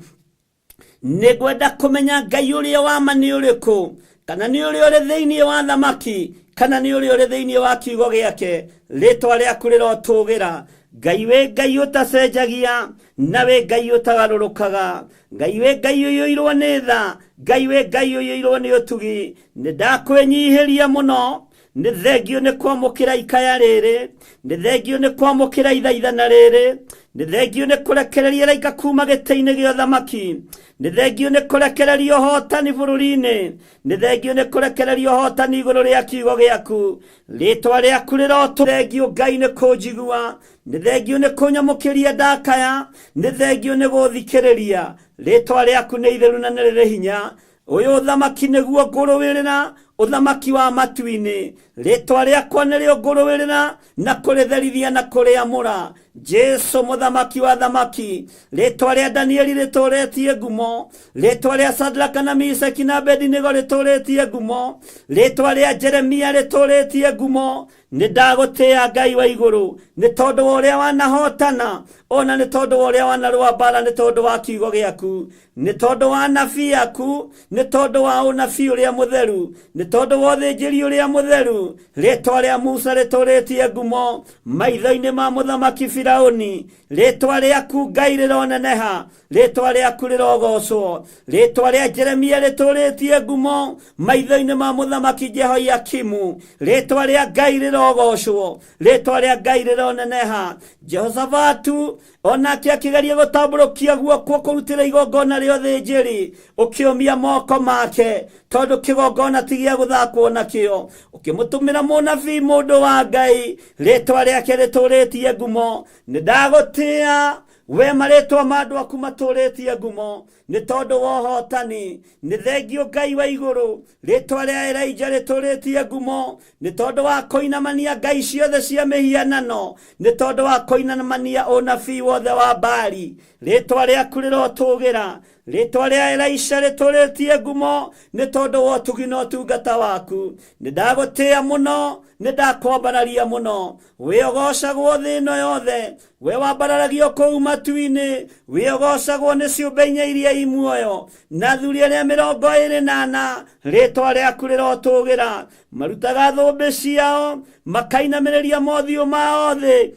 nĩ ngwenda kũmenya Ngai ũrĩa wa ma nĩ ũrĩkũ, kana nĩ ũrĩa ũrĩ thĩinĩ wa thamaki, kana nĩ ũrĩa ũrĩ thĩinĩ wa kiugo gĩake. Rĩtwa rĩaku rĩrotũgĩra. Ngai wĩ Ngai ũtacenjagia, na wĩ Ngai ũtagarũrũkaga, Ngai wĩ Ngai ũiyũirwo nĩ tha, Ngai wĩ Ngai ũiyũirwo nĩ ũtugi. Nĩ ndakwĩnyihĩria mũno, nĩ thengio nĩ kwamũkĩra ikaya rĩrĩ, nĩ thengio nĩ kwamũkĩra ithaithana rĩrĩ, nĩ thengio nĩ kũrekereria raika kuma gĩtĩ-inĩ gĩa ũthamaki, nĩ thengio nĩ kũrekereria ũhotani bũrũri-inĩ, nĩ thengio nĩ kũrekereria ũhotani igũrũ rĩa kiugo gĩaku. Rĩtwa rĩaku rĩrotũ. Thengio Ngai nĩ kũnjigua, nĩ thengio nĩ kũnyamũkĩria ndakaya, nĩ thengio nĩ gũthikĩrĩria. Rĩtwa rĩaku nĩ itheru na nĩ rĩrĩ hinya. Ũyũ ũthamaki nĩguo ngũrũĩrĩra, ũthamaki wa matu-inĩ. Rĩtwa rĩakwa nĩrĩo ngũrũĩrĩra na kũrĩtherithia na kũrĩamũra. Jesu mũthamaki wa thamaki, rĩtwa rĩa Danieli rĩtũrĩtie ngumo, rĩtwa rĩa Sadraka na Misaki na Abednego rĩtũrĩtie ngumo, rĩtwa rĩa Jeremia rĩtũrĩtie ngumo. Nĩ ndagũtĩĩa Ngai wa igũrũ nĩ tondũ wa ũrĩa wanahotana, ona nĩ tondũ wa ũrĩa wanarũa mbara, nĩ tondũ wa kiugo gĩaku, nĩ tondũ wa nabii aku, nĩ tondũ wa ũnabii ũrĩa mũtheru, nĩ tondũ wa ũthĩnjĩri ũrĩa mũtheru. Rĩtwa rĩa Musa rĩtũrĩtie ngumo maitho-inĩ ma mũthamaki Firaũni. Rĩtwa rĩaku Ngai rĩroneneha, rĩtwa rĩaku rĩrogocwo. Rĩtwa rĩa Jeremia rĩtũrĩtie ngumo maitho-inĩ ma mũthamaki Jehoiakimu. Rĩtwa rĩa Ngai rĩrogocwo, rĩtwa rĩa Ngai rĩroneneha. Jehoshafatu onake akĩgeria gũtambũrũkia guoko kũrutĩra igongona rĩa ũthĩnjĩri, ũkĩũmia moko make tondũ kĩgongona ti gĩa gũthakwo nakĩo. Ũkĩmũtũmĩra mũnabii mũndũ wa Ngai, rĩtwa rĩake rĩtũrĩtie ngumo. Nĩ ndagũtĩĩa we, marĩtwa ma andũ aku matũrĩtie ngumo nĩ tondũ wa ũhotani. Nĩ thengio Ngai wa igũrũ, rĩtwa rĩa Elijah rĩtũrĩtie ngumo nĩ tondũ wa kũinamania ngai ciothe cia mĩhianano, nĩ tondũ wa kũinamania ũnabii wothe wa Baali. Rĩtwa rĩaku rĩrotũgĩra. Rĩtwa rĩa Elisha rĩtũrĩtie ngumo nĩ tondũ wa ũtugi na ũtungata waku. Nĩ ndagũtĩĩa mũno, nĩ ndakwambararia mũno. Wĩ ũgocagwo thĩ ĩno yothe, we wambararagio kũu matu-inĩ, wĩ ũgocagwo nĩ ciũmbe inya iria i muoyo na athuri arĩa 24. Rĩtwa rĩaku rĩrotũgĩra. Marutaga thũmbĩ ciao, makainamĩrĩria mothiũ mao thĩ,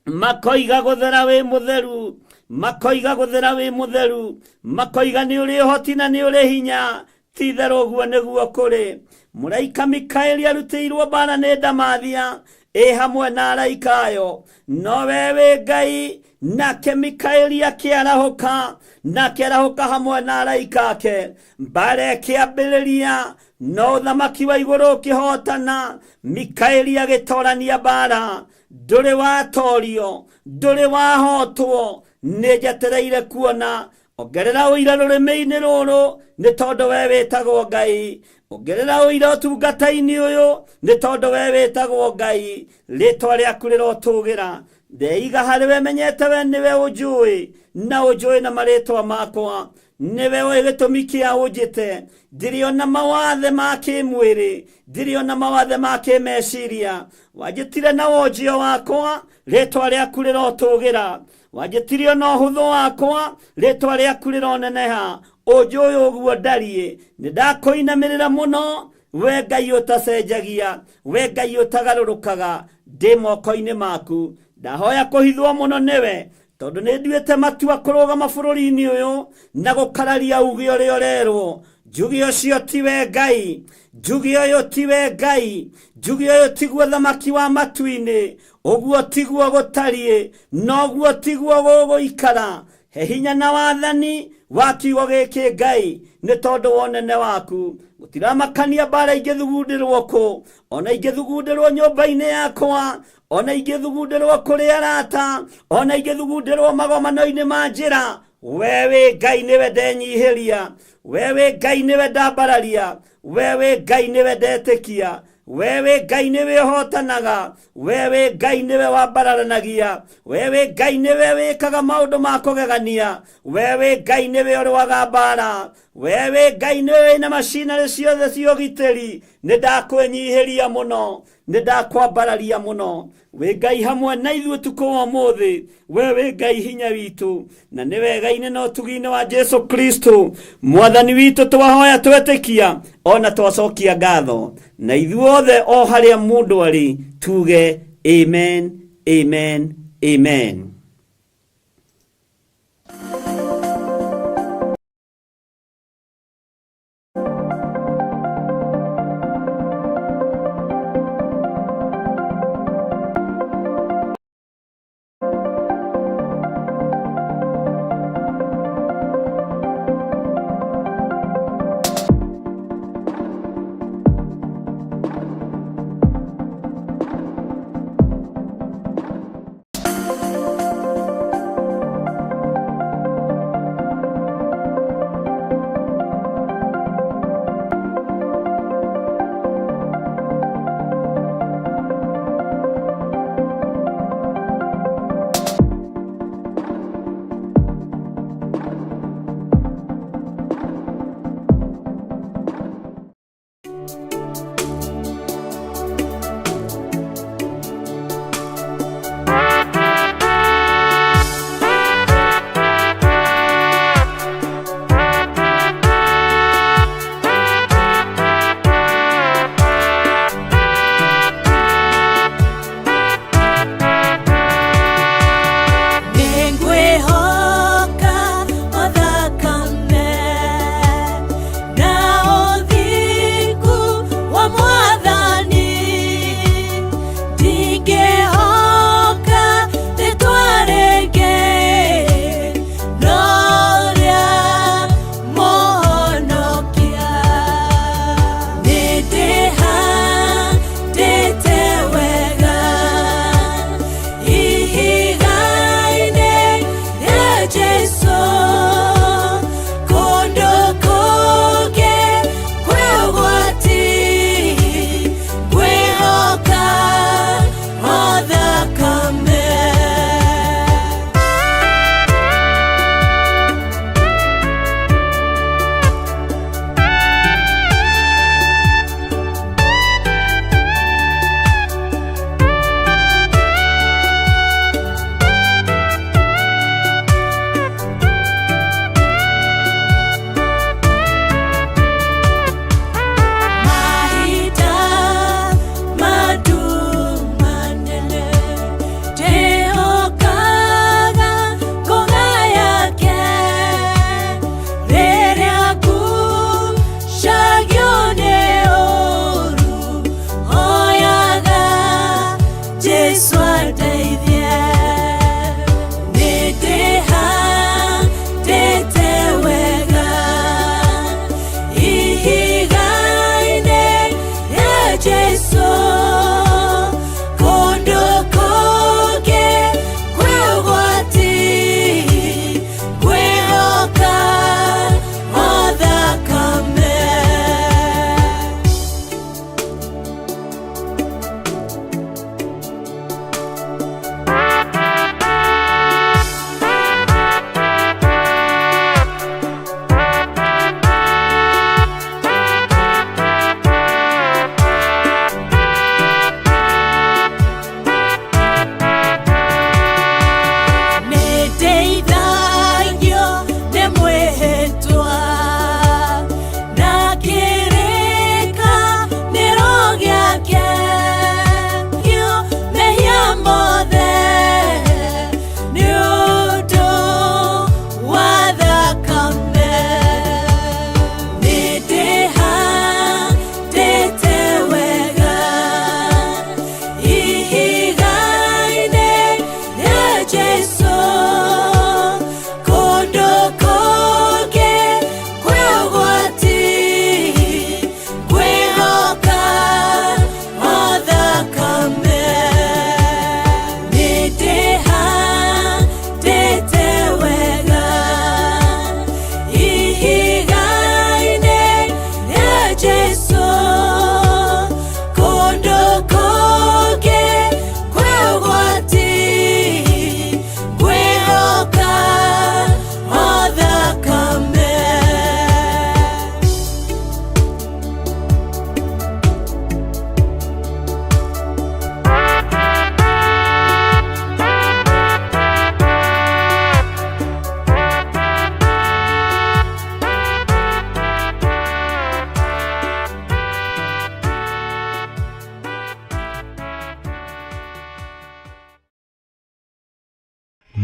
makoiga gũthera wĩ mũtheru, makoiga gũthera wĩ mũtheru, makoiga nĩ ũrĩ ũhoti na nĩ ũrĩ hinya. Ti itherũ ũguo nĩguo kũrĩ. Mũraika Mikaeli arutĩirwo mbara nĩ Ndamathia ĩ hamwe na araika ayo, no we wĩ Ngai. Nake Mikaeli akĩarahũka, na akĩarahũka hamwe na araika ake. Mbara ĩkĩambĩrĩria, no ũthamaki wa igũrũ ũkĩhotana. Mikaeli agĩtorania mbara. Ndũrĩ watorio, ndũrĩ wahotwo. Nĩ njetereire kuona. Ongerera ũira rũrĩmĩ-inĩ rũrũ nĩ tondũ we wĩtagwo Ngai. Ongerera ũira ũtungata-inĩ ũyũ nĩ tondũ we wĩtagwo Ngai. Rĩtwa rĩaku rĩrotũgĩra. Ndeiga harĩ we, menyete we nĩwe ũnjũĩ, na ũnjũĩ na marĩtwa makwa. Nĩwe ũĩ gĩtũmi kĩa ũnjĩte. Ndirĩ ona mawathe ma kĩmwĩrĩ, ndirĩ ona mawathe ma kĩmeciria. Wanjĩtire na wonjio wakwa, rĩtwa rĩaku rĩrotũgĩra. Wanjĩtire ona ũhũthũ wakwa, rĩtwa rĩaku rĩroneneha. Ũnjũĩ ũguo ndariĩ. Nĩ ndakũinamĩrĩra mũno, we Ngai ũtacenjagia, we Ngai ũtagarũrũkaga. Ndĩ moko-inĩ maku. Ndahoya kũhithwo mũno nĩwe, tondũ nĩ nduĩte matua kũrũgama bũrũri-inĩ ũyũ na gũkararia uge ũrĩa ũrerwo. Njuge ũcio tiwe Ngai, njuge ũyũ tiwe Ngai, njuge ũyũ tiguo thamaki wa matu-inĩ. Ũguo tiguo gũtariĩ, noguo tiguo gũgũikara. He hinya na wathani wa kiugo gĩkĩ Ngai, Nĩ tondũ wa ũnene waku. Gũtiramakania mbara ingĩthugundĩrwo kũ, ona ingĩthugundĩrwo nyũmba-inĩ yakwa, ona ingĩthugundĩrwo kũrĩ arata, ona ingĩthugundĩrwo magomano-inĩ ma njĩra, we wĩ Ngai nĩwe ndenyihĩria, we wĩ Ngai nĩwe ndambararia, we wĩ Ngai nĩwe ndetĩkia, we wĩ Ngai nĩwe ũhotanaga, we wĩ Ngai nĩwe wambararanagia, we wĩ Ngai nĩwe wĩkaga maũndũ ma kũgegania, we wĩ Ngai nĩwe ũrũaga mbara, we wĩ Ngai nĩwe wĩna macinarĩ ciothe cia ũgitĩri. Nĩ ndakwĩnyihĩria mũno, nĩ ndakwambararia mũno. Wĩ Ngai hamwe na ithuĩ ũtukũ wa ũmũthĩ, we wĩ Ngai hinya witũ, na nĩ wega-inĩ na ũtugi-inĩ wa Jesu Kristo mwathani witũ twahoya twetĩkia ona twacokia ngatho, na ithuothe o harĩa mũndũ arĩ tuge amen, amen, amen.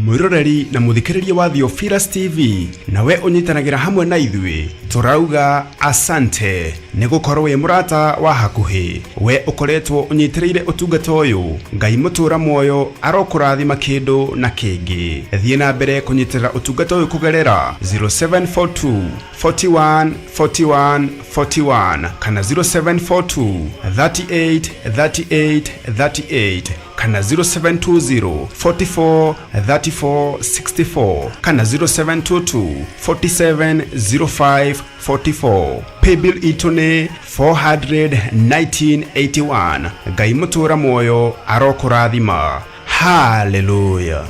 Mwĩroreri na mũthikĩrĩria wa Theophilus TV, nawe ũnyitanagĩra hamwe na ithuĩ, tũrauga asante nĩ gũkorwo wĩ mũrata wa hakuhĩ. We ũkoretwo ũnyitĩrĩire ũtungata ũyũ, Ngai mũtũra muoyo arokũrathima kĩndũ na kĩngĩ. Thiĩ na mbere kũnyitĩrĩra ũtungata ũyũ kũgerera 0742 41 41 41 kana 0742 38 38 38 kana 0720 44 34 64 kana 0722 47 05 44. Paybill itũ nĩ 41981. Ngai mũtũra muoyo arokũrathima. Haleluya.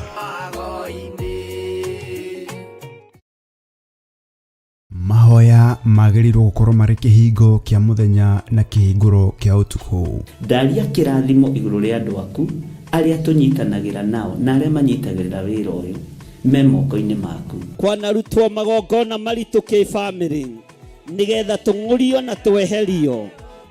Mahoya magĩrĩirwo gũkorwo marĩ kĩhingo kĩa mũthenya na kĩhingũro kĩa ũtukũ. Ndaria kĩrathimo igũrũ rĩa andũ aku arĩa tũnyitanagĩra nao na arĩa manyitagĩrĩra wĩra ũyũ me moko-inĩ maku. Kwanarutwo magongona maritũ kĩbamĩrĩ nĩgetha tũng'ũrio na tweherio,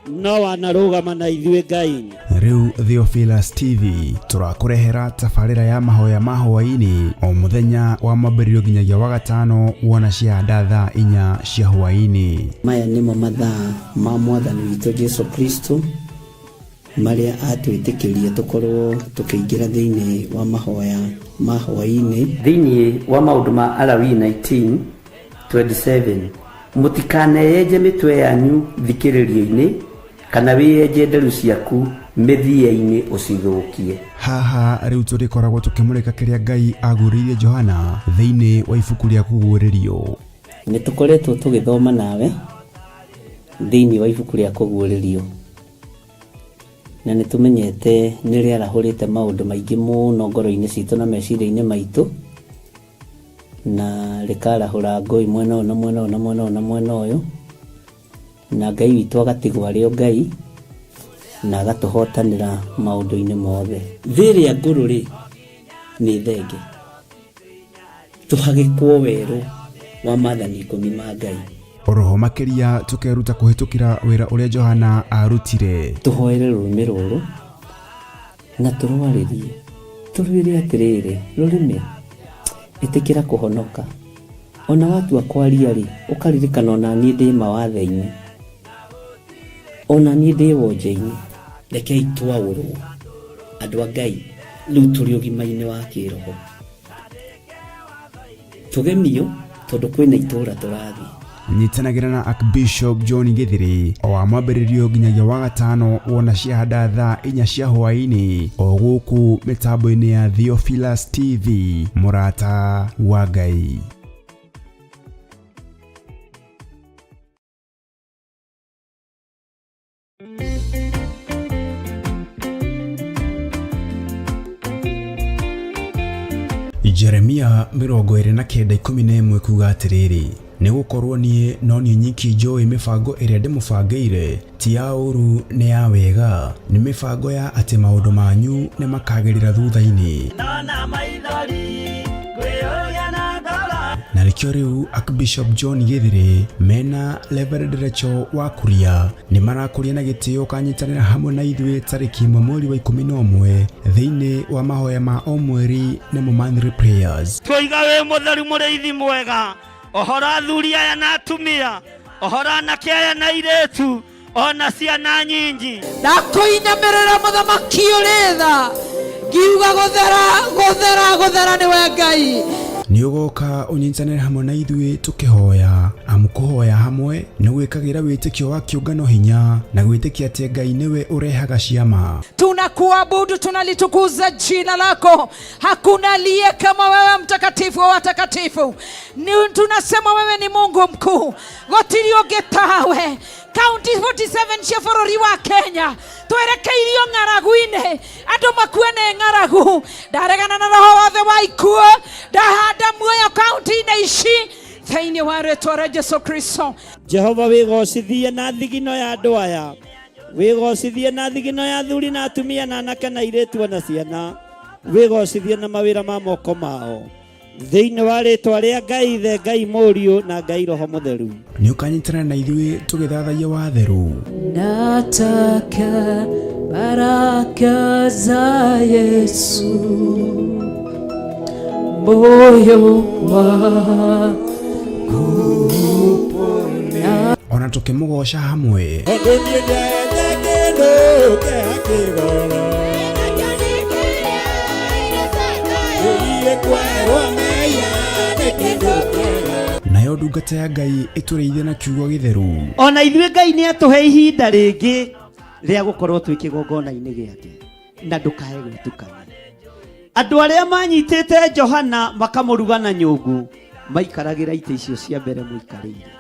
no wanarũgama na ithuĩ Ngai. Rĩu Theophilus TV tũrakũrehera tabarĩra ya mahoya ma hwaĩ-inĩ o mũthenya wa mwambĩrĩrio nginyagia wa gatano wona ciahanda thaa 4 cia hwaĩ-inĩ. Maya nĩmo mathaa ma Mwathani witũ Jesu Kristo marĩa atwĩtĩkĩrie tũkorwo tũkĩingĩra thĩinĩ wa mahoya ma hwaĩ-inĩ. Thĩinĩ wa maũndũ ma Alawii 19:27, mũtikaneyenje mĩtwe yanyu thikĩrĩrio-inĩ kana wĩyenje nderu ciaku mĩthia-inĩ ũcithũkie. Haha rĩu tũrĩkoragwo tũkĩmũrĩka kĩrĩa Ngai aguũrĩirie Johana thĩinĩ wa ibuku rĩa kũguũrĩrio. Nĩ tũkoretwo tũgĩthoma nawe thĩinĩ wa ibuku rĩa kũguũrĩrio, na nĩ tũmenyete nĩ rĩarahũrĩte maũndũ maingĩ mũno ngoro-inĩ citũ na meciria-inĩ maitũ, na rĩkarahũra ngũĩ mwena ũyũ na mwena ũyũ na mwena ũyũ na mwena ũyũ, na Ngai witũ agatigwo arĩ o Ngai na agatũhotanĩra maũndũ-inĩ mothe. Thĩ ĩrĩa ngũrũ rĩ nĩ thenge, tũhagĩkwo werũ wa maathani 10 ma Ngai. Oroho makĩria tũkeruta kũhĩtũkĩra wĩra ũrĩa Johana arutire. Tũhoere rũrĩmĩ rũrũ na tũrwarĩrie, tũrwĩre atĩrĩrĩ, rũrĩmĩ ĩtĩkĩra kũhonoka. Ona watua kwaria rĩ, ũkaririkana ona niĩ ndĩ mawathe-inĩ, ona niĩ ndĩ wonje-inĩ. Rekei twaũrwo andũ a Ngai, rĩu tũrĩ ũgima-inĩ wa kĩroho, tũgemio tondũ kwĩna itũũra tũrathiĩ. Nyitanagĩra na Archbishop John Githiri o wa mwambĩrĩrio nginyagia wa gatano wona ciahanda thaa 4 cia hwaĩ-inĩ o gũkũ mĩtambo-inĩ ya Theophilus TV, mũrata wa Ngai. Jeremia 29:11 kuga atĩrĩrĩ, nĩ gũkorwo niĩ no niĩ nyiki njũĩ mĩbango ĩrĩa ndĩmũbangĩire, ti ya ũũru nĩ ya wega, nĩ mĩbango ya atĩ maũndũ manyu nĩ makagĩrĩra thutha-inĩ. Na nĩkĩo rĩu Archbishop John Githiri mena Reverend Rachel wa Kuria nĩ marakũria na gĩtĩo kanyitanĩra hamwe na ithuĩ tarĩki 1 mweri wa 11 thĩinĩ wa mahoya ma o mweri nĩmo monthly prayers. Twoiga wĩ mũtheru mũrĩithi mwega, ũhoro athuri aya na atumia, ũhoro anake aya na airĩtu, ona ciana nyingi. Ndakũinamĩrĩra mũthamaki ũrĩ tha, ngiuga gũthera gũthera gũthera nĩwe Ngai. Nĩ ũgoka ũnyitanĩre hamwe na ithuĩ tũkĩhoya, amu kũhoya hamwe nĩ gwĩkagĩra wĩtĩkio wa kĩũngano hinya na gwĩtĩkia atĩ Ngai nĩwe ũrehaga ciama. Tunakuabudu, tunalitukuza jina lako. Hakuna aliye kama wewe, mtakatifu wa watakatifu. Tunasema wewe ni Mungu mkuu, gũtirĩ ũngĩ tawe. County 47 cia bũrũri wa Kenya twerekeirio ng'aragu-inĩ, andũ makue nĩ ng'aragu. Ndaregana na roho wothe wa ikuũ, ndahanda muoyo kaunti-inĩ ici thĩinĩ wa rĩtwa rĩa Jesu Kristo. Jehova wĩgocithie na thigino ya andũ aya, wĩgocithie na thigino ya athuri na atumia na anake na airĩtu na ciana, wĩgocithie na mawĩra ma moko mao thĩinĩ wa rĩtwa rĩa Ngai Ithe, Ngai Mũriũ na Ngai Roho Mũtheru. Nĩ ũkanyitanĩra na ithuĩ tũgĩthathaiya watheru. Nataka baraka za Yesu, Moyo wangu Ona tũkĩmũgoca hamwe. Tondũ niĩ ndete kĩndũ kĩa kĩgoro Ĩiĩ kwerwo mehia nĩ kĩndũ kĩega. Nayo ndungata ya Ngai ĩtũrĩithie na kiugo gĩtheru. Ona ithuĩ Ngai nĩ atũhe ihinda rĩngĩ rĩa gũkorwo twĩ kĩgongona-inĩ gĩake, na ndũkae gwĩtukania. Andũ arĩa manyitĩte Johana makamũruga na nyũngũ maikaragĩra itĩ icio cia mbere mũikarĩire,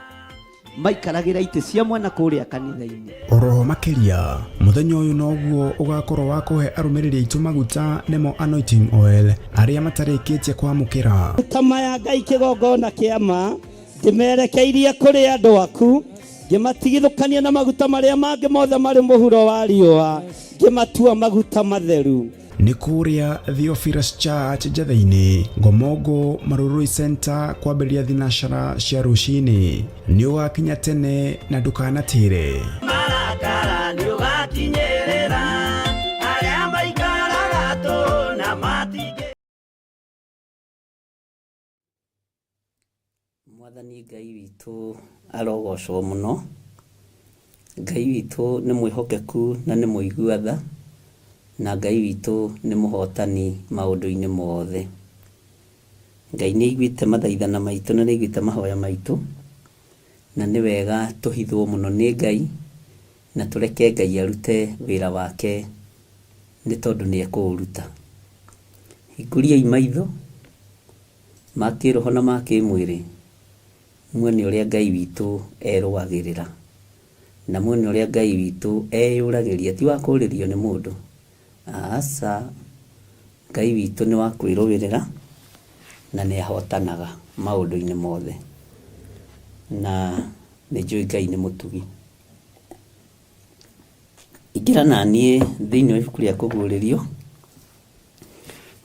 maikaragĩra itĩ cia mwena kũrĩa kanitha-inĩ. Oroho makĩria mũthenya ũyũ noguo ũgakorwo wa kũhe arũmĩrĩri aitũ maguta nĩmo anointing oil arĩa matarĩkĩtie kwamũkĩra. Maguta maya Ngai kĩgongona kĩa ma ndĩmerekeirie kũrĩ andũ aku, ngĩmatigithũkania na maguta marĩa mangĩ mothe marĩ mũhuro wa riũa, ngĩmatua maguta matheru. Nĩ kũrĩa Theophilus Church Njatheinĩ, Ngomongo Marurui Center, kwambĩrĩria thinacara cia rũcinĩ. Nĩ ũgakinya tene na ndũkanatĩre. Marakara nĩ ũgakinyĩrĩra arĩa maikaraga tũ na matingĩ. Mwathani Ngai witũ arogocwo mũno. Ngai witũ nĩ mwĩhokeku na nĩ mũigua tha, na Ngai witũ nĩ mũhotani maũndũ-inĩ mothe. Ngai nĩ aiguĩte mathaithana maitũ na nĩ aiguĩte mahoya maitũ, na nĩ wega tũhithwo mũno nĩ Ngai na tũreke Ngai arute wĩra wake, nĩ tondũ nĩ ekũũruta. Hingũriai maitho ma kĩroho na ma kĩmwĩrĩ, muone ũrĩa Ngai witũ erũagĩrĩra, na muone ũrĩa Ngai witũ eyũragĩria, ti wa kũũrĩrio nĩ mũndũ. Aca, Ngai witũ nĩ wa kwĩrũĩrĩra na nĩ ahotanaga maũndũ-inĩ mothe, na nĩ njũĩ Ngai nĩ mũtugi. Ingĩra na niĩ thĩinĩ wa ibuku rĩa kũguũrĩrio,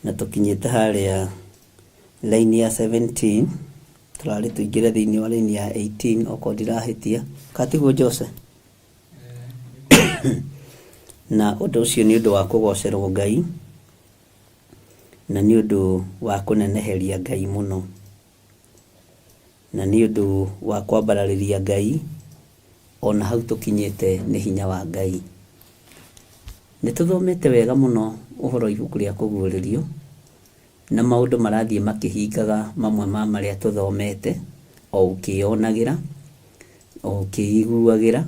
na tũkinyĩte harĩa line ya 17, tũrarĩ tũingĩre thĩinĩ wa line ya 18 okorwo ndirahĩtia, kana tiguo Jose? Na ũndũ ũcio nĩ ũndũ wa kũgocerwo Ngai, na nĩ ũndũ wa kũneneheria Ngai mũno, na nĩ ũndũ wa kwambararĩria Ngai ona hau tũkinyĩte nĩ hinya wa Ngai. Nĩ tũthomete wega mũno ũhoro wa ibuku rĩa kũguũrĩrio, na maũndũ marathiĩ makĩhingaga mamwe ma marĩa tũthomete, o ũkĩyonagĩra, o ũkĩiguagĩra,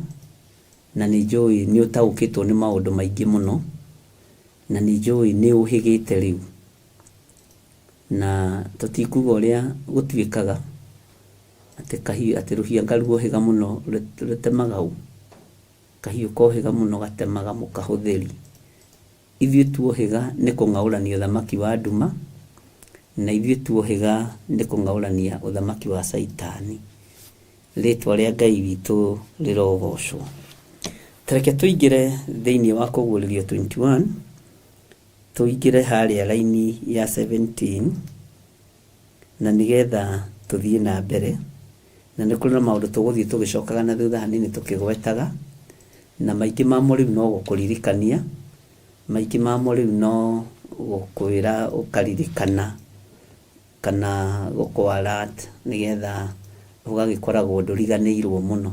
na nĩ njũĩ nĩ ũtaũkĩtwo nĩ maũndũ maingĩ mũno, na nĩ njũĩ nĩ ũhĩgĩte rĩu. Na tũtikuga ũrĩa gũtuĩkaga atĩ kahiũ, atĩ rũhianga ruohĩga mũno rũtemaga ũ, kahiũ kohĩga mũno gatemaga mũkahũthĩri. Ithuĩ tuohĩga nĩ kũng'aũrania ũthamaki wa nduma, na ithuĩ tuohĩga nĩ kũng'aũrania ũthamaki wa Caitani. Rĩtwa rĩa Ngai witũ rĩrogocwo. Tareke tũingĩre thĩinĩ wa kũguũrĩrio 21, tũingĩre harĩa raini ya 17, na nĩgetha tũthiĩ na mbere, na nĩ kũrĩ na maũndũ tũgũthiĩ tũgĩcokaga na thutha hanini tũkĩgwetaga, na maingĩ mamo rĩu no gũkũririkania, maingĩ mamo rĩu no gũkwĩra ũkaririkana, kana gũkũ alert nĩgetha ũgagĩkoragwo ndũriganĩirwo mũno.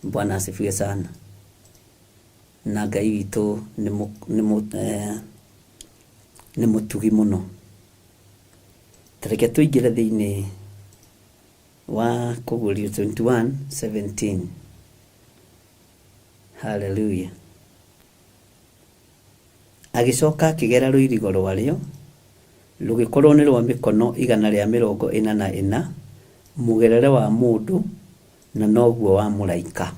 Bwana asifiwe sana. Na Ngai witũ nĩ mũtugi mũno. Tareke tũingĩre thĩinĩ wa kũguũrĩrio 21:17. Hallelujah. Agĩcoka akĩgera rũirigo rwarĩo, rũgĩkorwo nĩ rwa mĩkono 144, mũgerere wa mũndũ na noguo wa mũraika.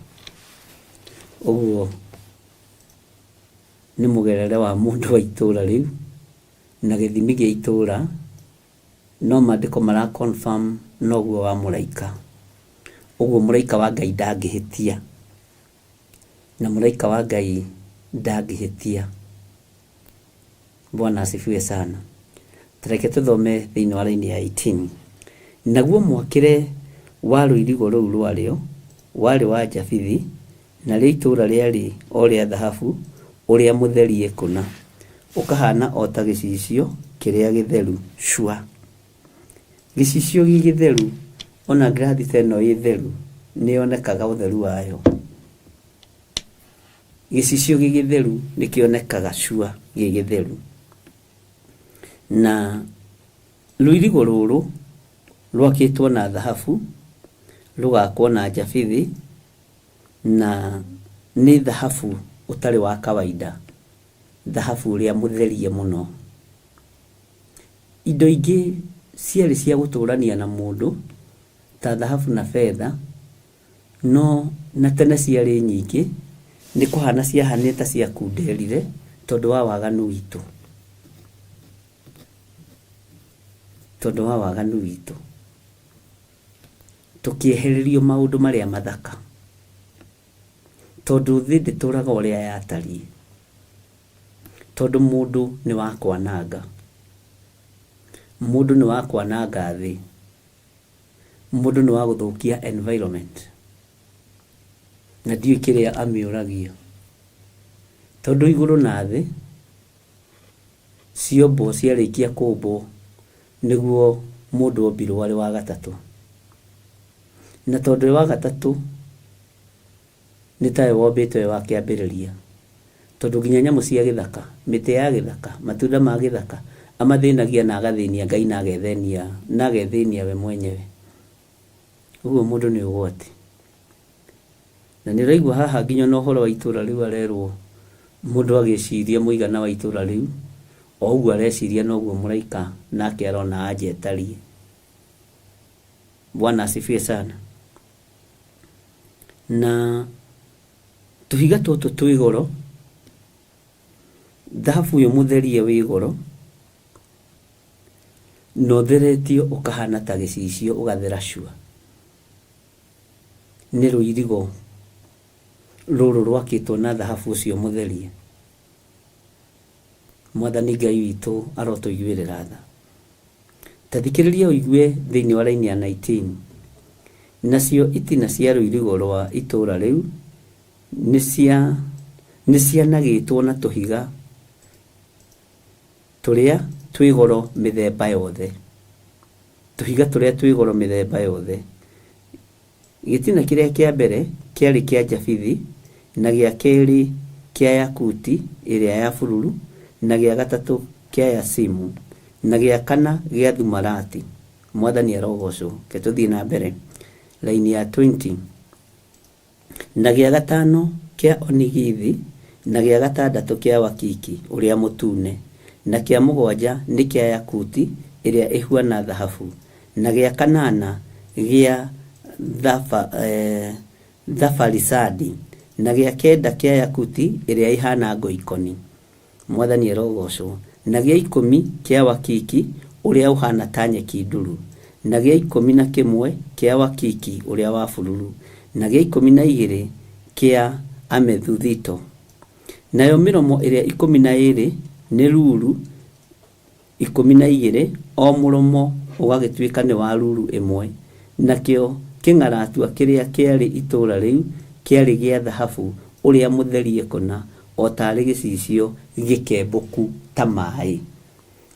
Ũguo nĩ mũgerere wa mũndũ wa itũũra rĩu na gĩthimi gĩa itũũra, no maandĩko mara confirm noguo wa mũraika. Ũguo mũraika wa Ngai ndangĩhĩtia, na mũraika wa Ngai ndangĩhĩtia. Bwana asifiwe sana. Tareke tũthome thĩinĩ wa raini ya 18. Naguo mwakĩre wa rũirigo rũu rwarĩo warĩ wa njabithi, narĩo itũũra rĩarĩ o rĩa thahabu ũrĩa mũtherie kũna, ũkahana o ta gĩcicio kĩrĩa gĩtheru cua. Gĩcicio gĩ gĩtheru ona ngirathi ta ĩno ĩ theru nĩ yonekaga ũtheru wayo. Gĩcicio gĩ gĩtheru nĩ kĩonekaga cua gĩ gĩtheru. Na rũirigo rũrũ rwakĩtwo na thahabu, rũgakwo na njabithi, na nĩ thahabu ũtarĩ wa kawaida, thahabu ũrĩa mũtherie mũno. Indo ingĩ ciarĩ cia gũtũrania na mũndũ ta thahabu na betha, no na tene ciarĩ nyingĩ, nĩ kũhana ciahanire ta ciakunderire tondũ wa waganu witũ. Tondũ wa waganu witũ. Tũkĩehererio maũndũ marĩa mathaka. Tondũ thĩ ndĩtũraga ũrĩa yatariĩ. Tondũ mũndũ nĩ wa kwananga. Mũndũ nĩ wa kwananga thĩ. Mũndũ nĩ wa gũthũkia environment. Na ndiũĩ kĩrĩa amĩũragia. Tondũ igũrũ na thĩ ciombwo ciarĩkia kũmbwo nĩguo mũndũ ombirwo arĩ wa gatatũ. Na tondũ e wa gatatũ nĩ tawe wombĩtwo e wa kĩambĩrĩria. Tondũ nginya nyamũ cia gĩthaka, mĩtĩ ya gĩthaka, matunda ma gĩthaka, amathĩnagia na agathĩnia Ngai na agethenia na agethĩnia we mwenyewe. Ũguo mũndũ nĩ ũgwati. Na nĩ ũraigua haha nginya ona ũhoro wa itũra rĩu arerwo mũndũ agĩciria mũigana wa itũra rĩu, o ũguo areciria noguo mũraika nake arona anja ĩtariĩ. Bwana asifiwe sana. Na tũhiga tũtũ twĩ goro, thahabu ũyũ mũtherie wĩ goro, na ũtheretio ũkahana ta gĩcicio ũgathera cua. Nĩ rũirigo rũrũ rwakĩtwo na thahabu ũcio mũtherie. Mwathani Ngai witũ arotũiguĩrĩra tha. Ta thikĩrĩria ũigue thĩinĩ wa raini ya 19. Nacio itina cia rũirigo rwa itũũra rĩu nĩ cianagĩtwo na tũhiga tũrĩa twĩ goro mĩthemba yothe. Tũhiga tũrĩa twĩ goro mĩthemba yothe. Gĩtina kĩrĩa kĩa mbere kĩarĩ kĩa njabithi, na gĩa kerĩ kĩa yakuti ĩrĩa ya bururu, na gĩa gatatũ kĩa yasimu, na gĩa kana gĩa thumarati. Mwathani arogocwo. Reke tũthiĩ na mbere. Raini ya 20. Na gĩa gatano kĩa onigithi, na gĩa gatandatũ kĩa wakiki ũrĩa mũtune, na kĩa mũgwanja nĩ kĩa yakuti ĩrĩa ĩhuana thahabu, na gĩa kanana gĩa thabarisadi, na gĩa kenda kĩa yakuti ĩrĩa ĩhana ngoikoni. Mwathani arogocwo. Na gĩa ikũmi kĩa wakiki ũrĩa ũhana ta nyeki nduru, na gĩa ikũmi na kĩmwe kĩa wakiki ũrĩa wa bururu, na gĩa ikũmi na igĩrĩ kĩa amethuthito. Nayo mĩromo ĩrĩa ikũmi na ĩĩrĩ nĩ ruru ikũmi na igĩrĩ, o mũromo ũgagĩtuĩka nĩ wa ruru ĩmwe. Nakĩo kĩng'aratua kĩrĩa kĩarĩ itũũra rĩu kĩarĩ gĩa thahabu ũrĩa mũtherie kũna, o taarĩ gĩcicio gĩkembũku ta maĩ.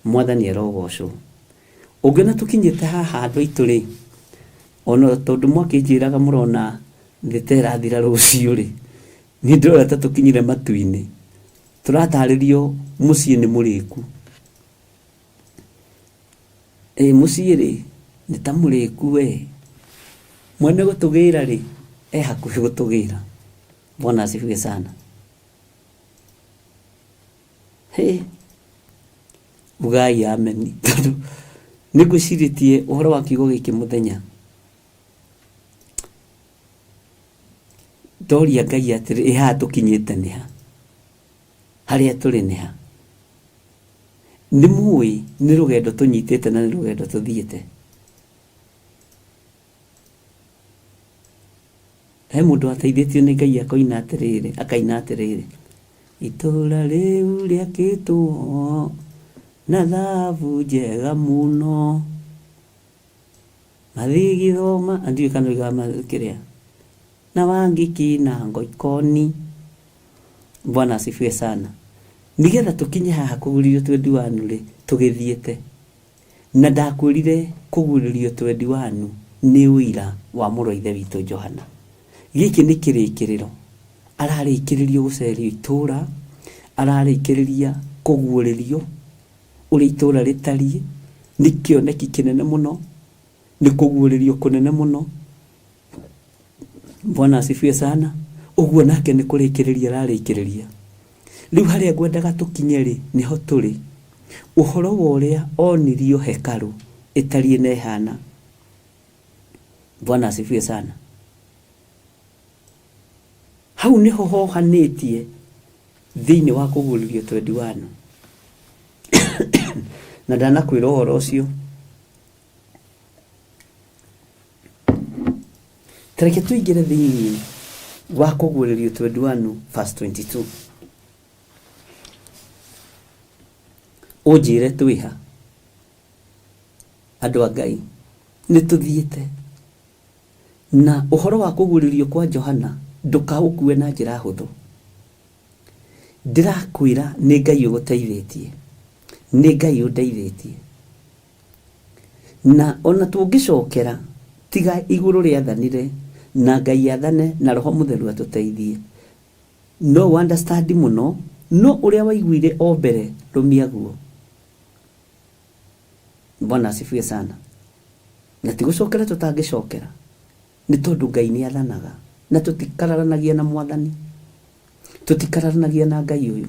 Mwathani arogocwo. Ũngĩona tũkinyĩte haha andũ aitũ rĩ, ona tondũ mwakĩnjĩraga mũrona thĩ ta ĩrathira rũciũ rĩ, niĩ ndĩrona ta tũkinyire matu-inĩ. Tũratarĩrio mũciĩ nĩ mũrĩku. Ĩ mũciĩ rĩ, nĩ ta mũrĩku we. Mwene gũtũgĩra rĩ, e hakuhĩ gũtũgĩra. Bwana asifiwe sana. Hĩ, ugai ameni tondũ nĩ ngwĩcirĩtie ũhoro wa kiugo gĩkĩ mũthenya. Ndoria Ngai atĩrĩ, ĩ haha tũkinyĩte nĩ ha? Harĩa tũrĩ nĩ ha? Nĩ mũĩ nĩ rũgendo tũnyitĩte na nĩ rũgendo tũthiĩte. He mũndũ wateithĩtio nĩ Ngai akoina atĩrĩrĩ, akaina atĩrĩrĩ, itũũra rĩu rĩakĩtwo na thahabu njega mũno, mathigitho ma, ndiũĩ kana oigaga kĩrĩa, na wangiki na ngoikoni. Bwana asifiwe sana. Nĩgetha tũkinye haha kũguũrĩrio twendi wanu rĩ, tũgĩthiĩte. Na ndakwĩrire kũguũrĩrio twendi wanu nĩ ũira wa mũrũ wa ithe witũ Johana. Gĩkĩ nĩ kĩrĩkĩrĩro. Ararĩkĩrĩrio gũcerio itũũra, ararĩkĩrĩria kũguũrĩrio ũrĩa itũũra rĩtariĩ. Nĩ kĩoneki kĩnene mũno, nĩ kũguũrĩrio kũnene mũno. Bwana asifiwe sana. Ũguo nake nĩ kũrĩkĩrĩria ararĩkĩrĩria. Rĩu harĩa ngwendaga tũkinye rĩ, nĩho tũrĩ. Ũhoro wa ũrĩa onirio hekarũ ĩtariĩ na ĩhana. Bwana asifiwe sana. Hau nĩho hohanĩtie thĩinĩ wa kũguũrĩrio twendi wanu. Na ndanakwĩra ũhoro ũcio. Ta reke tũingĩre thĩinĩ wa kũguũrĩrio 21 verse 22. Ũnjĩre twĩha andũ a Ngai nĩ tũthiĩte na ũhoro wa kũguũrĩrio kwa Johana ndũkaũkue na njĩra hũthũ. Ndĩrakwĩra nĩ Ngai ũgũteithĩtie, nĩ Ngai ũndeithĩtie. Na ona tũngĩcokera, tiga igũrũ rĩathanire na Ngai athane na Roho Mũtheru atũteithie. No ũ understand mũno, no ũrĩa waiguire o mbere rũmia guo. Bwana asifiwe sana. Na ti gũcokera tũtangĩcokera, nĩ tondũ Ngai nĩ athanaga na tũtikararanagia na Mwathani, tũtikararanagia na Ngai ũyũ.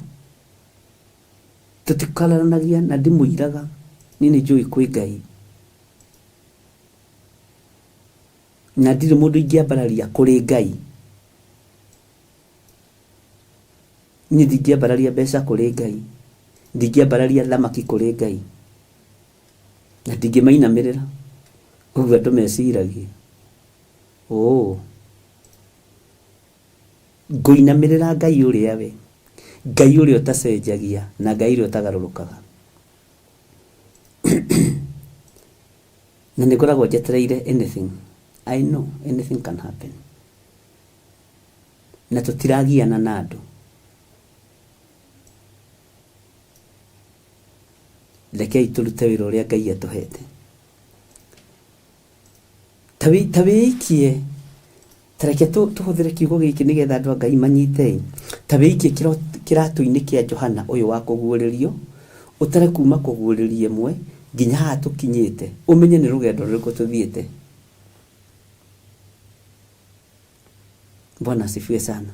Tũtikararanagia na ndimũiraga niĩ nĩ njũĩ kwĩ Ngai na ndirĩ mũndũ ingĩambararia kũrĩ Ngai. Niĩ ndingĩambararia mbeca kũrĩ Ngai, ndingĩambararia thamaki kũrĩ Ngai na ndingĩmainamĩrĩra ũguo andũ meciragia. Oo. Ngũinamĩrĩra Ngai ũrĩa we, Ngai ũrĩa ũtacenjagia na Ngai ũrĩa ũtagarũrũkaga. Na nĩ ngoragwo njetereire anything. I know anything can happen. Na tũtiragiana na andũ. Rekei tũrute wĩra ũrĩa Ngai atũhete. Ta wĩikie Ta reke tũhũthĩre kiugo gĩkĩ nĩgetha andũ a Ngai manyite. Ta wĩikie kĩratũ-inĩ kĩa Johana ũyũ wa kũguũrĩrio, ũtare kuma kũguũrĩrio ĩmwe nginya haha tũkinyĩte, ũmenye nĩ rũgendo rũrĩkũ tũthiĩte. Bwana asifiwe sana.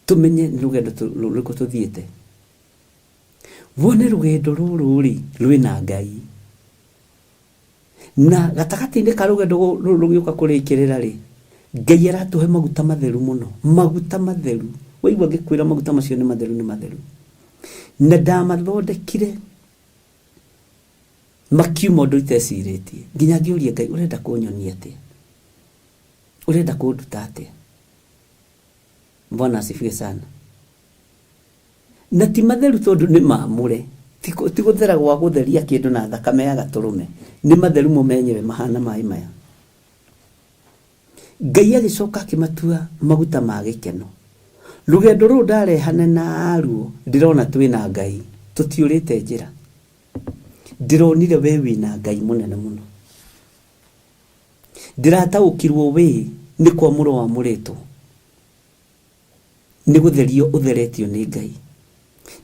Tũmenye nĩ rũgendo rũrĩkũ tũthiĩte. Wone rũgendo rũrũ-rĩ, rwĩna Ngai. Na gatagatĩ-inĩ ka rũgendo rũrũ rũgĩũka kũrĩkĩrĩra-rĩ, Ngai aratũhe maguta matheru mũno, maguta matheru. Waigua ngĩkwĩra maguta macio nĩ matheru, nĩ matheru. Na ndamathondekire makiuma ũndũ itecirĩtie, nginya ngĩũria Ngai, ũrenda kũnyonia atĩa? Ũrenda kũnduta atĩa? Bwana asifiwe sana. Na ti matheru tondũ nĩ maamũre, ti gũthera gwa gũtheria kĩndũ na thakame ya gatũrũme, nĩ matheru mo menyewe mahana maĩ maya. Ngai agĩcoka akĩmatua maguta ma gĩkeno. Rũgendo rũrũ ndarehane naruo ndĩrona twĩna Ngai, tũtiũrĩte njĩra. Ndĩronire we wĩna Ngai mũnene mũno. Ndĩrataũkirwo we nĩ kwamũrwo wamũrĩtwo. Nĩ gũtherio ũtheretio nĩ Ngai.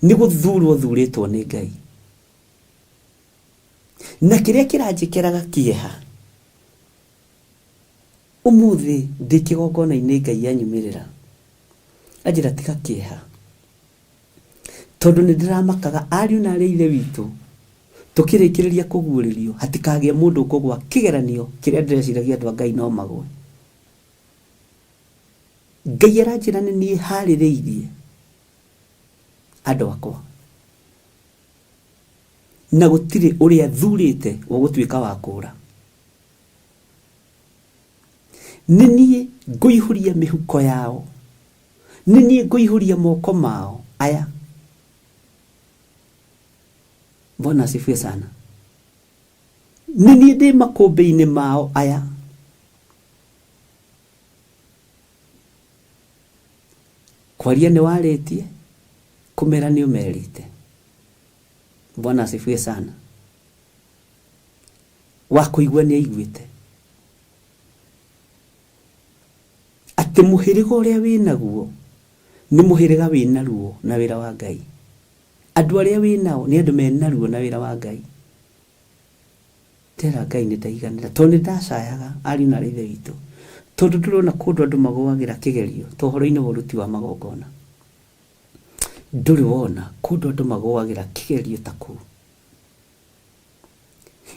Nĩ gũthurwo ũthurĩtwo nĩ Ngai. Na kĩrĩa kĩranjĩkĩraga kĩeha, ũmũthĩ ndĩ kĩgongona-inĩ Ngai anyumĩrĩra, anjĩra tiga kĩeha. Tondũ nĩ ndĩramakaga ariũ na arĩ a ithe witũ, tũkĩrĩkĩrĩria kũguũrĩrio, hatikagĩe mũndũ ũkũgwa kĩgeranio kĩrĩa ndĩreciragia andũ a Ngai no magwe. Ngai aranjĩra nĩ niĩ harĩrĩirie andũ akwa na gũtirĩ ũrĩa thurĩte ũgũtuĩka wa kũũra. Nĩ niĩ ngũihũria mĩhuko yao, nĩ niĩ ngũihũria moko mao aya. Bwana asifiwe sana. Nĩ niĩ ndĩ makũmbĩ-inĩ mao aya. Kwaria nĩ warĩtie, kũmera nĩ ũmerĩte. Bwana asifiwe sana. Wa kũigua nĩ aiguĩte atĩ mũhĩrĩga ũrĩa wĩnaguo nĩ mũhĩrĩga wĩna ruo na wĩra wa Ngai. Andũ arĩa wĩnao nĩ andũ mena ruo na wĩra wa Ngai. Ndera Ngai nĩ ndaiganĩra tondũ nĩ ndacayaga ariũ na aarĩ a Ithe witũ, tondũ ndũrona kũndũ andũ magũagĩra kĩgerio ta ũhoro-inĩ wa ũruti wa magongona. Ndũrĩ wona kũndũ andũ magũagĩra kĩgerio ta kũu.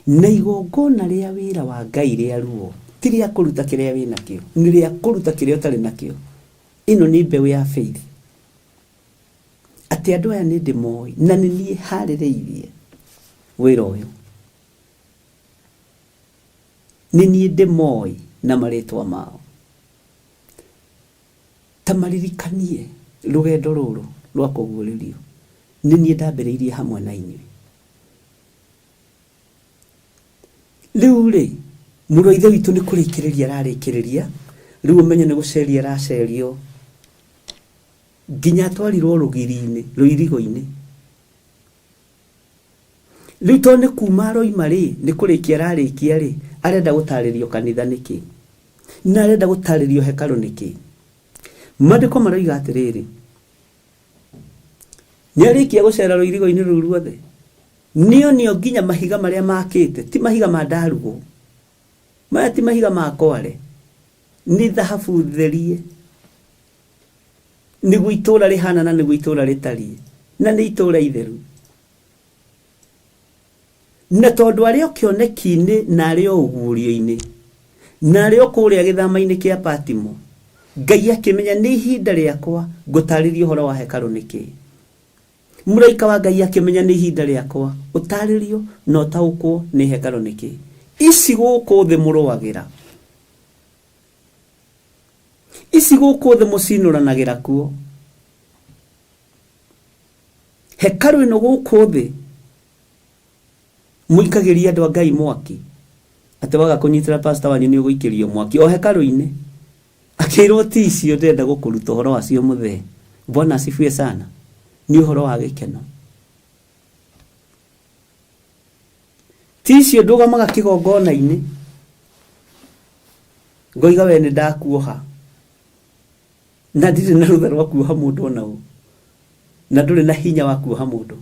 Na igongona rĩa wĩra wa Ngai rĩa ruo ti rĩa kũruta kĩrĩa wĩnakĩo, nĩ rĩa kũruta kĩrĩa ũtarĩ nakĩo. Ĩno nĩ mbeũ ya faith. Atĩ andũ aya nĩ ndĩmoĩ na nĩ niĩ harĩrĩirie wĩra ũyũ. Nĩ niĩ ndĩmoĩ na marĩtwa mao. Ta maririkanie rũgendo rũrũ rwa kũguũrĩrio. Nĩ niĩ ndambĩrĩirie hamwe na inyuĩ. Rĩu rĩ, mũrũ wa Ithe witũ nĩ kũrĩkĩrĩria ararĩkĩrĩria, rĩu ũmenye nĩ gũceria aracerio nginya atwarirwo rũgiri-inĩ, rũirigo-inĩ. Rĩu tondũ nĩ kuma aroima rĩ, nĩ kũrĩkia ararĩkia rĩ, arenda gũtarĩrio kanitha nĩkĩ? Na arenda gũtarĩrio hekarũ nĩkĩ? Maandĩko maroiga atĩrĩrĩ, nĩ arĩkia gũcera rũirigo-inĩ rũu ruothe, nĩonio nginya mahiga marĩa makĩte, ti mahiga ma ndarugũ, maya ti mahiga ma kware, nĩ thahabu therie, nĩguo itũũra rĩhana na nĩguo itũũra rĩtariĩ, na nĩ itũũra itheru. Na tondũ arĩ o kĩoneki-inĩ na arĩ o ũguũrio-inĩ, na arĩ o kũrĩa gĩthama-inĩ kĩa Patimo, Ngai akĩmenya nĩ ihinda rĩakwa ngũtarĩria ũhoro wa hekarũ nĩkĩ. Mũraika wa Ngai akĩmenya nĩ ihinda rĩakwa ũtarĩrio na ũtaũkwo nĩ hekarũ nĩkĩ. Ici gũkũ thĩ mũrũagĩra, ici gũkũ thĩ mũcinũranagĩra kuo. Hekarũ ĩno gũkũ thĩ mũikagĩria andũ a Ngai mwaki, atĩ waga kũnyitĩra pastor wanyu nĩ ũgũikĩrio mwaki o hekarũ-inĩ. Akĩrwo ti icio ndĩrenda gũkũruta ũhoro wacio mũthee. Bwana asifiwe sana. Nĩ ũhoro wa gĩkeno. Ti icio ndũgamaga kĩgongona-inĩ ngoiga we nĩ ndakuoha na ndirĩ na rũtha rwa kuoha mũndũ ona ũ, na ndũrĩ na hinya wa kuoha mũndũ.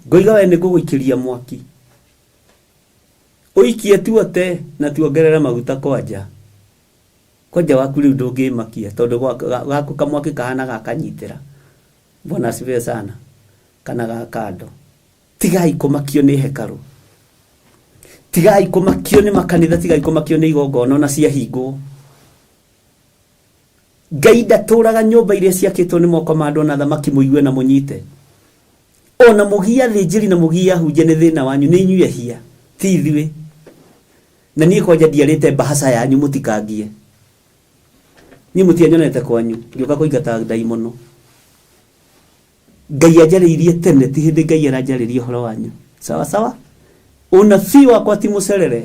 Ngoiga we nĩ ngũgũikĩria mwaki, ũikie tuote na tuongerere maguta kwanja. Kwanja waku rĩu ndũngĩmakia tondũ gaku kamwaki kahana gakanyitĩra. Bwana asifiwe sana. Kana ga kando. Tigai kũmakio nĩ hekarũ, tigai kũmakio nĩ makanitha, tigai kũmakio nĩ igongona ona ciahingwo. Ngai ndatũraga nyũmba iria ciakĩtwo nĩ moko ma andũ ona thamaki mũigue na mũnyite. Ona mũgie athĩnjĩri na mũgie ahunjia nĩ thĩna wanyu, nĩ inyuĩ ehia, ti ithuĩ. Na niĩ kwanja ndiarĩte mbahaca yanyu mũtikangie. Niĩ mũtianyonete kwanyu ngĩũka kũingata ndaimono. Ngai anjarĩirie tene, ti hĩndĩ Ngai aranjarĩria ũhoro wanyu. Sawa sawa? Ũnabii wakwa ti mũcerere,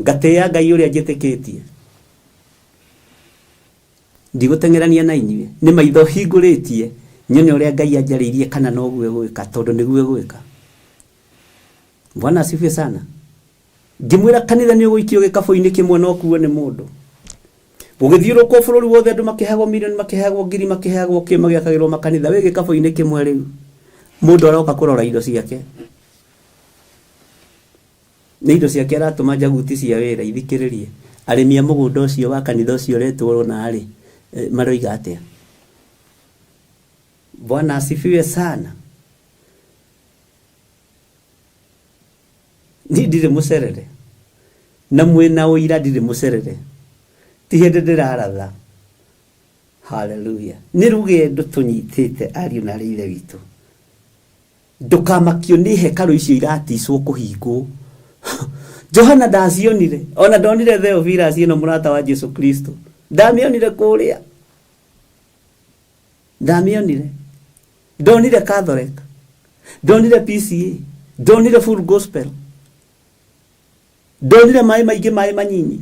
ngatĩĩa Ngai ũrĩa njĩtĩkĩtie. Ndigũteng'erania na inyuĩ, nĩ maitho hingũrĩtie nyone ũrĩa Ngai anjarĩirie kana noguo egwĩka, tondũ nĩguo egwĩka. Bwana asifiwe sana. Ngĩmwĩra kanitha nĩ ũgũikio gĩkabũ-inĩ kĩmwe na ũkuo nĩ mũndũ. Gũgĩthiũrũrũkwo bũrũri wothe andũ makĩheagwo milioni, makĩheagwo ngiri, makĩheagwo kĩ, magĩakagĩrwo makanitha. Wĩ gĩkabũ-inĩ kĩmwe rĩu. Mũndũ aroka kũrora indo ciake. Nĩ indo ciake aratũma njaguti cia wĩra ithikĩrĩrie. Arĩmi a mũgũnda ũcio wa kanitha ũcio ũretwo na-rĩ, maroiga atĩa? Bwana asifiwe sana. Niĩ ndirĩ mũcerere na mwĩna ũira ndirĩ mũcerere, ti hĩndĩ ndĩraratha. Haleluya. Nĩ rũgendo tũnyitĩte ariũ na aarĩ a Ithe witũ. Ndũkamakio nĩ hekarũ icio iraticwo kũhingwo. Johana ndacionire, ona ndonire Theophilus ĩno mũrata wa Jesu Kristo. Ndamĩonire kũrĩa. Ndamĩonire. Ndonire Catholic. Ndonire PCA. Ndonire Full Gospel. Ndonire maĩ maingĩ maĩ manyinyi.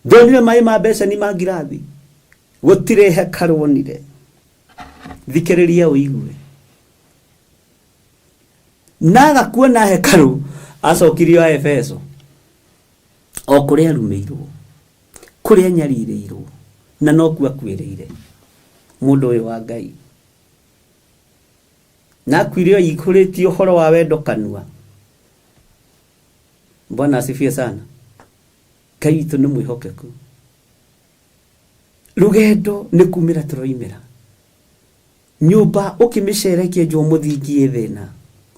Ndonire maĩ ma beceni ma ngirathi. Gũtirĩ hekarũ onire. Thikĩrĩria ũigue. Na aga kuona hekarũ acokirio a Efeso. O kũrĩa arumĩirwo, kũrĩa anyarirĩirwo, na nokuo akuĩrĩire mũndũ ũyũ wa Ngai. Na akuire oihũrĩtie ũhoro wa wendo kanua. Bwana asifiwe sana. Ngai witũ nĩ mwĩhokeku. Rũgendo nĩ kumĩra tũroimĩra. Nyũmba ũkĩmĩcera ĩkĩenjwo mũthingi ĩ thĩna,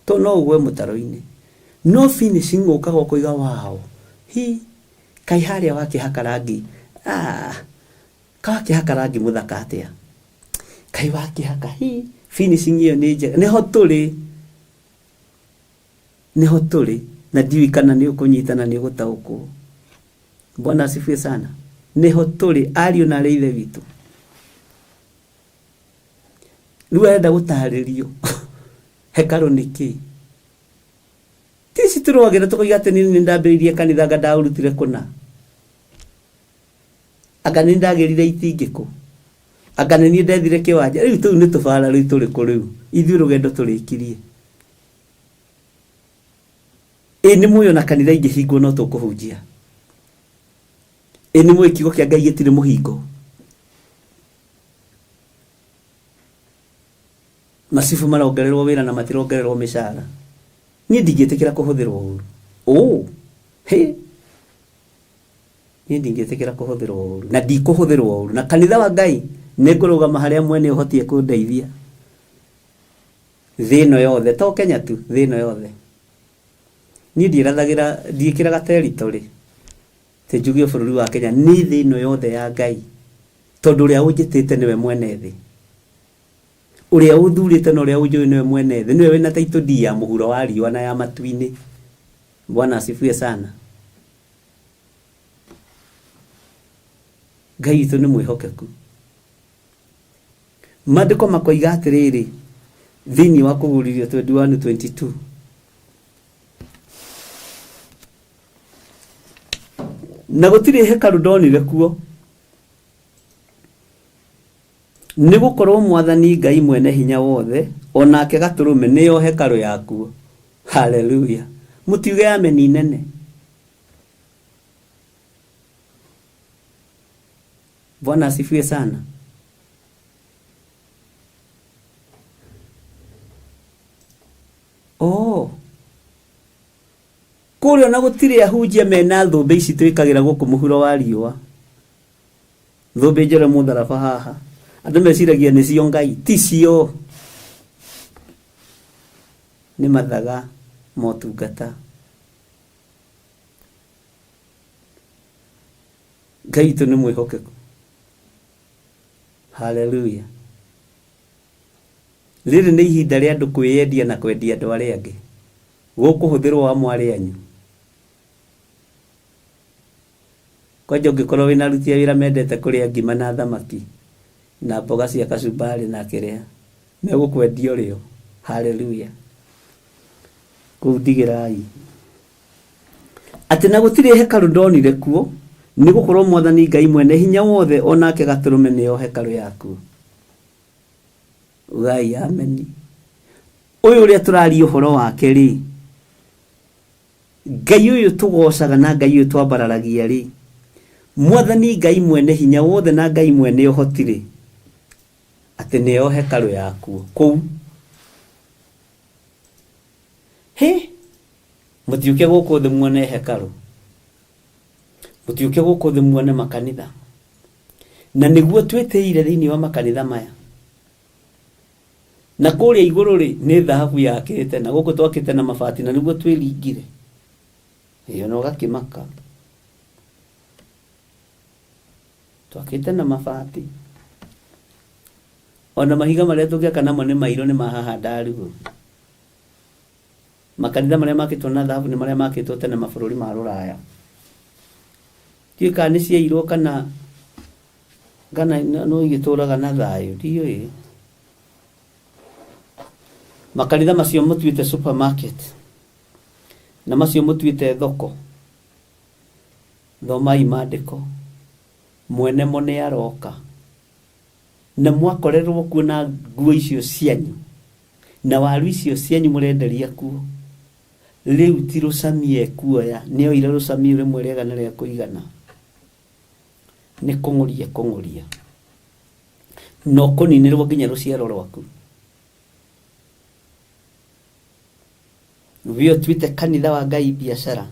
to no ũgwe mũtaro-inĩ. No finishing ũkaga ũkoiga wow, hi, kaĩ harĩa wakĩhaka rangi, ah, ka wakĩhaka rangi mũthaka atĩa. Kaĩ wakĩhaka, hi, finishing ĩyo nĩ njega. Nĩho tũrĩ, nĩho tũrĩ, na ndiũĩ kana nĩ ũkũnyita na nĩ ũgũtaũkwo. Bwana asifiwe sana. Nĩho tũrĩ, ariũ na arĩ ithe witũ. Rĩu arenda gũtarĩrio hekarũ nĩ kĩĩ. Ti ici tũrũagĩra tũkoiga atĩ niĩ nĩ ndambĩrĩirie kanitha anga ndaũrutire kũna. Anga nĩ ndagĩrire itingĩ kũ. Anga nĩ niĩ ndethire kĩwanja. Rĩu tũu nĩ tũbara rĩu tũrĩ kũ rĩu. Ithuĩ rũgendo tũrĩkirie. Ĩ nĩ mũĩ ona kanitha ingĩhingwo no tũkũhunjia. Ĩ nĩ mũĩ kiugo kĩa Ngai gĩtirĩ mũhingo. Macibũ marongererwo wĩra na matirongererwo mĩcara. Niĩ ndingĩtĩkĩra kũhũthĩrwo ũru. Ũũ! Hĩ! Niĩ ndingĩtĩkĩra kũhũthĩrwo ũru na ndikũhũthĩrwo ũru. Na kanitha wa Ngai nĩ ngũrũgama harĩa mwene ũhoti ekũndeithia. Thĩ ĩno yothe, to Kenya tu, thĩ ĩno yothe. Niĩ ndiĩrathagĩra, ndiĩkĩraga territory atĩ njuge bũrũri wa Kenya, nĩ thĩ ĩno yothe ya Ngai. Tondũ ũrĩa ũnjĩtĩte nĩwe mwene thĩ. Ũrĩa ũthurĩte na ũrĩa ũnjũĩ nĩwe mwene thĩ. Nĩwe wĩna title deed ya mũhuro wa riũa na ya matu-inĩ. Bwana asifiwe sana. Ngai witũ nĩ mwĩhokeku. Maandĩko makoiga atĩrĩrĩ, thĩinĩ wa Kũguũrĩrio 21:22. Na gũtirĩ hekarũ ndonire kuo, nĩ gũkorwo Mwathani Ngai Mwene Hinya Wothe, o nake Gatũrũme, nĩo hekarũ yakuo. Haleluya! Mũtiuge ameni nene. Bwana asifiwe sana. Oh. Kũrĩa ona gũtirĩ ahunjia mena thũmbĩ ici twĩkagĩra gũkũ mũhuro wa riũa. Thũmbĩ njore mũtharaba haha. Andũ meciragia nĩcio Ngai, ticio. Nĩ mathaga motungata. Ngai witũ nĩ mwĩhokeku. Haleluya. Rĩrĩ nĩ ihinda rĩa andũ kwĩyendia na kwendia andũ arĩa angĩ. Gũkũhũthĩrwo amwe arĩ anyu. Kwanja ũngĩkorwo wĩna aruti a wĩra mendete kũrĩa ngima na thamaki na mboga cia kachumbari na kĩrĩa, megũkwendia ũrĩo. Haleluya. Kũu ndigĩrai. Atĩ na gũtirĩ hekarũ ndonire kuo, nĩ gũkorwo Mwathani Ngai Mwene Hinya Wothe o nake Gatũrũme nĩo hekarũ yakuo. Ugai ameni. Ũyũ ũrĩa tũraria ũhoro wake rĩ, Ngai ũyũ tũgocaga na Ngai ũyũ twambararagia rĩ, Mwathani Ngai Mwene Hinya Wothe na Ngai Mwene Ũhoti rĩ, atĩ nĩo hekarũ yakuo kũu. Hĩ! Mũtiũke gũkũ thĩ muone hekarũ. Mũtiũke gũkũ thĩ muone makanitha. Na nĩguo twĩtĩire thĩinĩ wa makanitha maya. Na kũrĩa igũrũ rĩ, nĩ thahabu yakĩte, na gũkũ twakĩte na mabati, na nĩguo twĩringire. Ĩyo na ũgakĩmaka. Twakĩte na mabati. Ona mahiga marĩa tũngĩaka namo nĩ mairũ nĩ ma haha ndaruo. Makanitha marĩa makĩtwo na thahabu nĩ marĩa makĩtwo tene mabũrũri ma rũraya. Ndiũĩ kana nĩ ciairwo kana kana no igĩtũraga na thayũ, ndiũĩ. Makanitha macio mũtuĩte supermarket na macio mũtuĩte thoko, thomai maandĩko, mwene mo nĩ aroka. Na mwakorerwo kuo na nguo icio cianyu na waru icio cianyu mũrenderia kuo, rĩu ti rũcamia ekuoya, nĩ oire rũcamia rĩmwe rĩega na rĩa kũigana, nĩ kũng'ũria kũng'ũria na ũkũninĩrwo nginya rũciaro rwaku. We ũtuĩte kanitha wa Ngai biacara,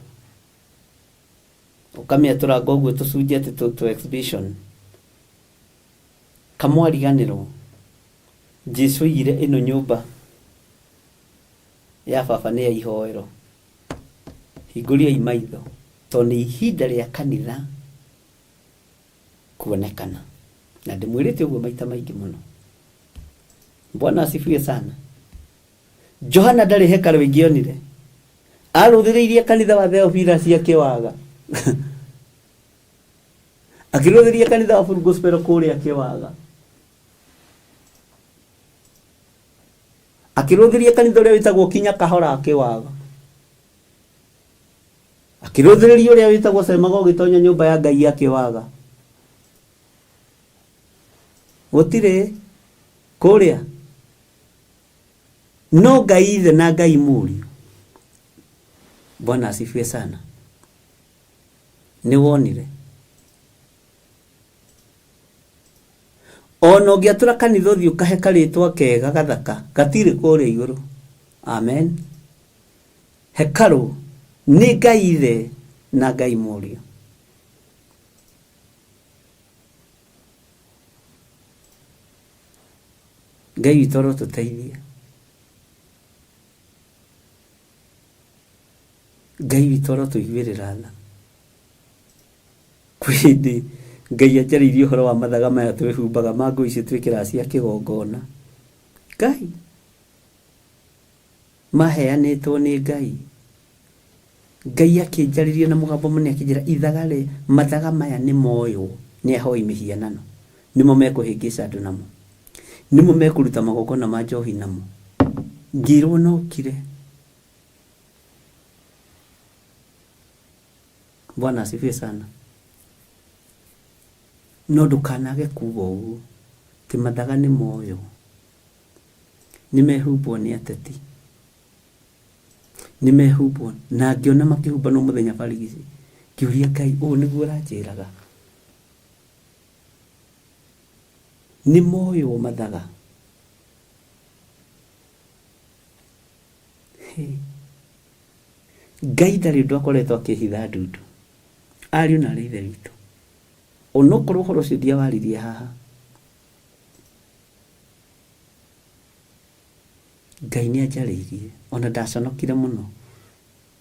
ũkamĩatũranga ũguo tũcunjĩ atĩ tũ exhibition. Kamwariganĩrwo Jesu oigire ĩno nyũmba ya baba nĩ ya ihoero. Hingũriai maitho tondũ nĩ ihinda rĩa kanitha kuonekana, na ndĩmwĩrĩte ũguo maita maingĩ mũno. Bwana asifiwe sana. Johana ndarĩ hekarũ ĩngĩonire, arũthĩrĩirie kanitha wa Theophilus akĩwaga, akĩrũthĩrĩria kanitha wa Full Gospel kũrĩa akĩwaga, akĩrũthĩria kanitha ũrĩa wĩtagwo Kinya Kahora akĩwaga, akĩrũthĩrĩria ũrĩa wĩtagwo Cemaga ũgĩtonya nyũmba ya Ngai akĩwaga. Gũtirĩ kũrĩa no Ngai Ithe na Ngai Mũriũ. Bwana asifiwe sana. Nĩ wonire ona ũngĩatũra kanitha ũthiĩ ũkahe karĩtwa kega gathaka, gatirĩ kũrĩa igũrũ. Amen. Hekarũ nĩ Ngai Ithe na Ngai Mũriũ. Ngai witũ arotũteithia. Ngai witũ arotũiguĩrĩra tha. Kwĩ hĩndĩ Ngai anjarĩirie ũhoro wa mathaga maya twĩhumbaga ma nguo icio twĩkĩraga cia kĩgongona. Ngai maheanĩtwo nĩ Ngai. Ngai akĩnjarĩria na mũgambo mũnene akĩnjĩra ithaga rĩ mathaga maya nĩ moywo nĩ ahoi mĩhianano, nĩmo mekũhĩngĩca andũ namo, nĩmo mekũruta magongona ma njohi namo. Ngĩrwo no kire. Bwana asifiwe sana. No ndũkanage kuga ũguo atĩ mathaga nĩ moywo, nĩ mehumbwo nĩ ateti, nĩ mehumbwo. Na ngĩona makĩhumbanwo mũthenya barigici, ngĩũria Ngai, ũũ nĩguo ũranjĩraga? Nĩ moywo mathaga. Ngai ndarĩ ũndũ akoretwo akĩhitha ndundu. Ariũ na arĩ ithe witũ, onokorwo ũhoro ũcio ndiawaririe haha, Ngai nĩ anjarĩirie. Ona ndaconokire mũno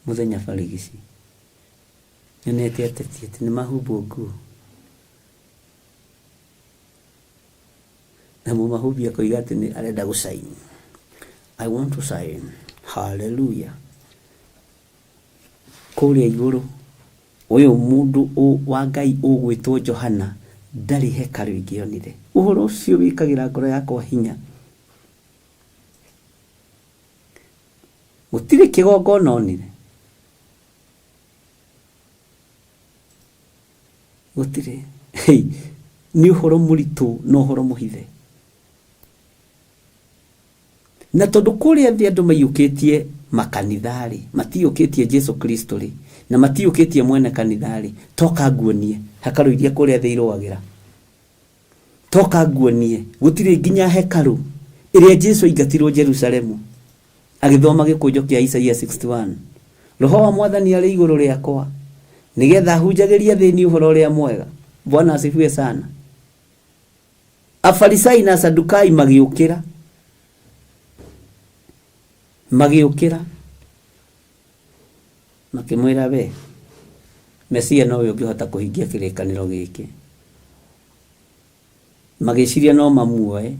mũthenya barigici nyonete ateti atĩ nĩ mahumbwo nguo na mũmahumbi akoiga atĩ nĩ arenda gũcaini. I want to sign. Hallelujah. Kũrĩa igũrũ ũyũ mũndũ wa Ngai ũgwĩtwo Johana ndarĩ hekarũ ĩngĩonire. Ũhoro ũcio wĩkagĩra ngoro yakwa hinya. Gũtirĩ kĩgongona onire, gũtirĩ. Hey, nĩ ũhoro mũritũ na ũhoro mũhithe. Na tondũ kũrĩa thĩ andũ maiyũkĩtie makanitha rĩ, matiyũkĩtie Jesu Kristo rĩ, na matiyũkĩtie mwene kanitha rĩ, toka nguonie hekarũ iria kũrĩa thĩ irũagĩra. Toka nguonie gũtirĩ nginya hekarũ ĩrĩa Jesu aingatirwo Jerusalemu agĩthoma gĩkũnjo kĩa Isaia 61. Roho wa Mwathani arĩ igũrũ rĩakwa nĩgetha hunjagĩrie athĩni ũhoro ũrĩa mwega. Bwana asifiwe sana. Afarisai na Sadukai magĩũkĩra, magĩũkĩra makĩmwĩra, we Mesia nowe ũngĩhota kũhingia kĩrĩkanĩro gĩkĩ. Magĩciria no mamuoe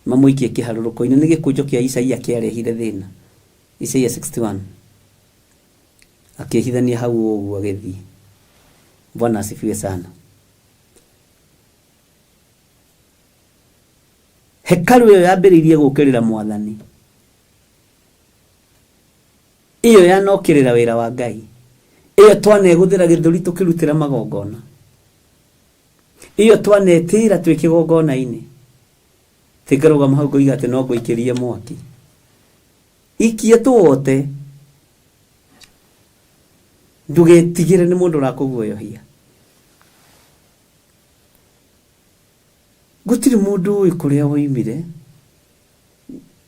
mamũikie kĩharũrũko-inĩ. Nĩ gĩkũnjo kĩa Isaia kĩarehire thĩna. Isaia 61 akĩhithania hau ũguo agĩthiĩ. Bwana asifiwe sana. Hekarũ ĩyo yambĩrĩirie gũũkĩrĩra Mwathani, ĩyo yanokĩrĩra wĩra wa Ngai, ĩyo twanegũthĩra gĩthũri tũkĩrutĩra magongona, ĩyo twanetĩĩra twĩ kĩgongona-inĩ. Tingarũgama hau ngoiga atĩ no ngũikĩrie mwaki. Ikia tũwote. Ndũgetigĩre nĩ mũndũ ũrakũguoyohia. Gũtirĩ mũndũ ũĩ kũrĩa woimire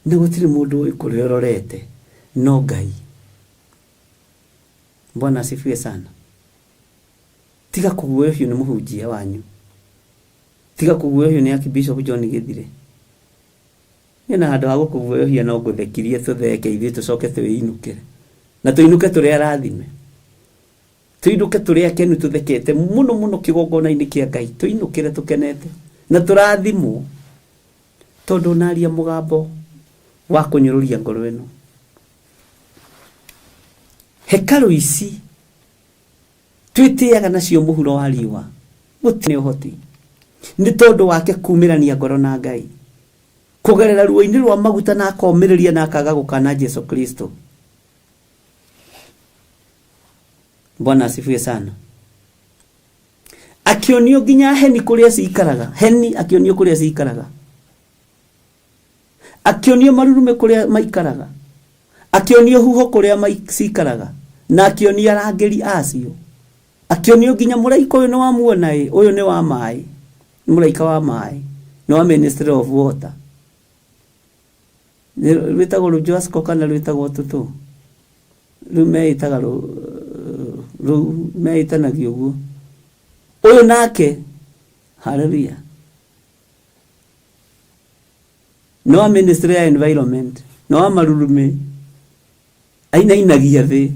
na gũtirĩ mũndũ ũĩ kũrĩa ũrorete no Ngai. Bwana asifiwe sana. Tiga kũguoyohio nĩ mũhunjia wanyu. Tiga kũguoyohio nĩ Archbishop John Gĩthire. Niĩ na handũ ha gũkũguoyohia no ngũthekirie tũtheke ithuĩ tũcoke twĩinũkĩre. Na tũinũke tũrĩ arathime. Tũinũke tũrĩ akenu tũthekete mũno mũno kĩgongona-inĩ kĩa Ngai. Tũinũkĩre tũkenete na tũrathimwo tondũ ũnaria mũgambo wa kũnyũrũria ngoro ĩno. Hekarũ ici twĩtĩaga nacio mũhuro wa riũa gũtirĩ ũhoti nĩ tondũ wake kumĩrania ngoro na Ngai kũgerera ruo-inĩ rwa maguta na akomĩrĩria na akaga gũkana Jesu Kristo. Bwana asifiwe sana. Akĩonio nginya heni kũrĩa cikaraga, heni akĩonio kũrĩa cikaraga, akĩonio marurume kũrĩa maikaraga, akĩonio huho kũrĩa cikaraga, na akĩonio arangĩri acio, akĩonio nginya mũraika ũyũ nĩ wamuona ĩ, ũyũ nĩ wa maĩ, nĩ mũraika wa maĩ, nĩ wa Ministry of Water. Nĩ rwĩtagwo rũjwasco kana rwĩtagwo tũtũ? Rĩu meĩtaga rũu meĩtanagia ũguo. Ũyũ nake, haleluya, nĩ wa Ministry ya Environment, nĩ wa marurumĩ, ainainagia thĩ.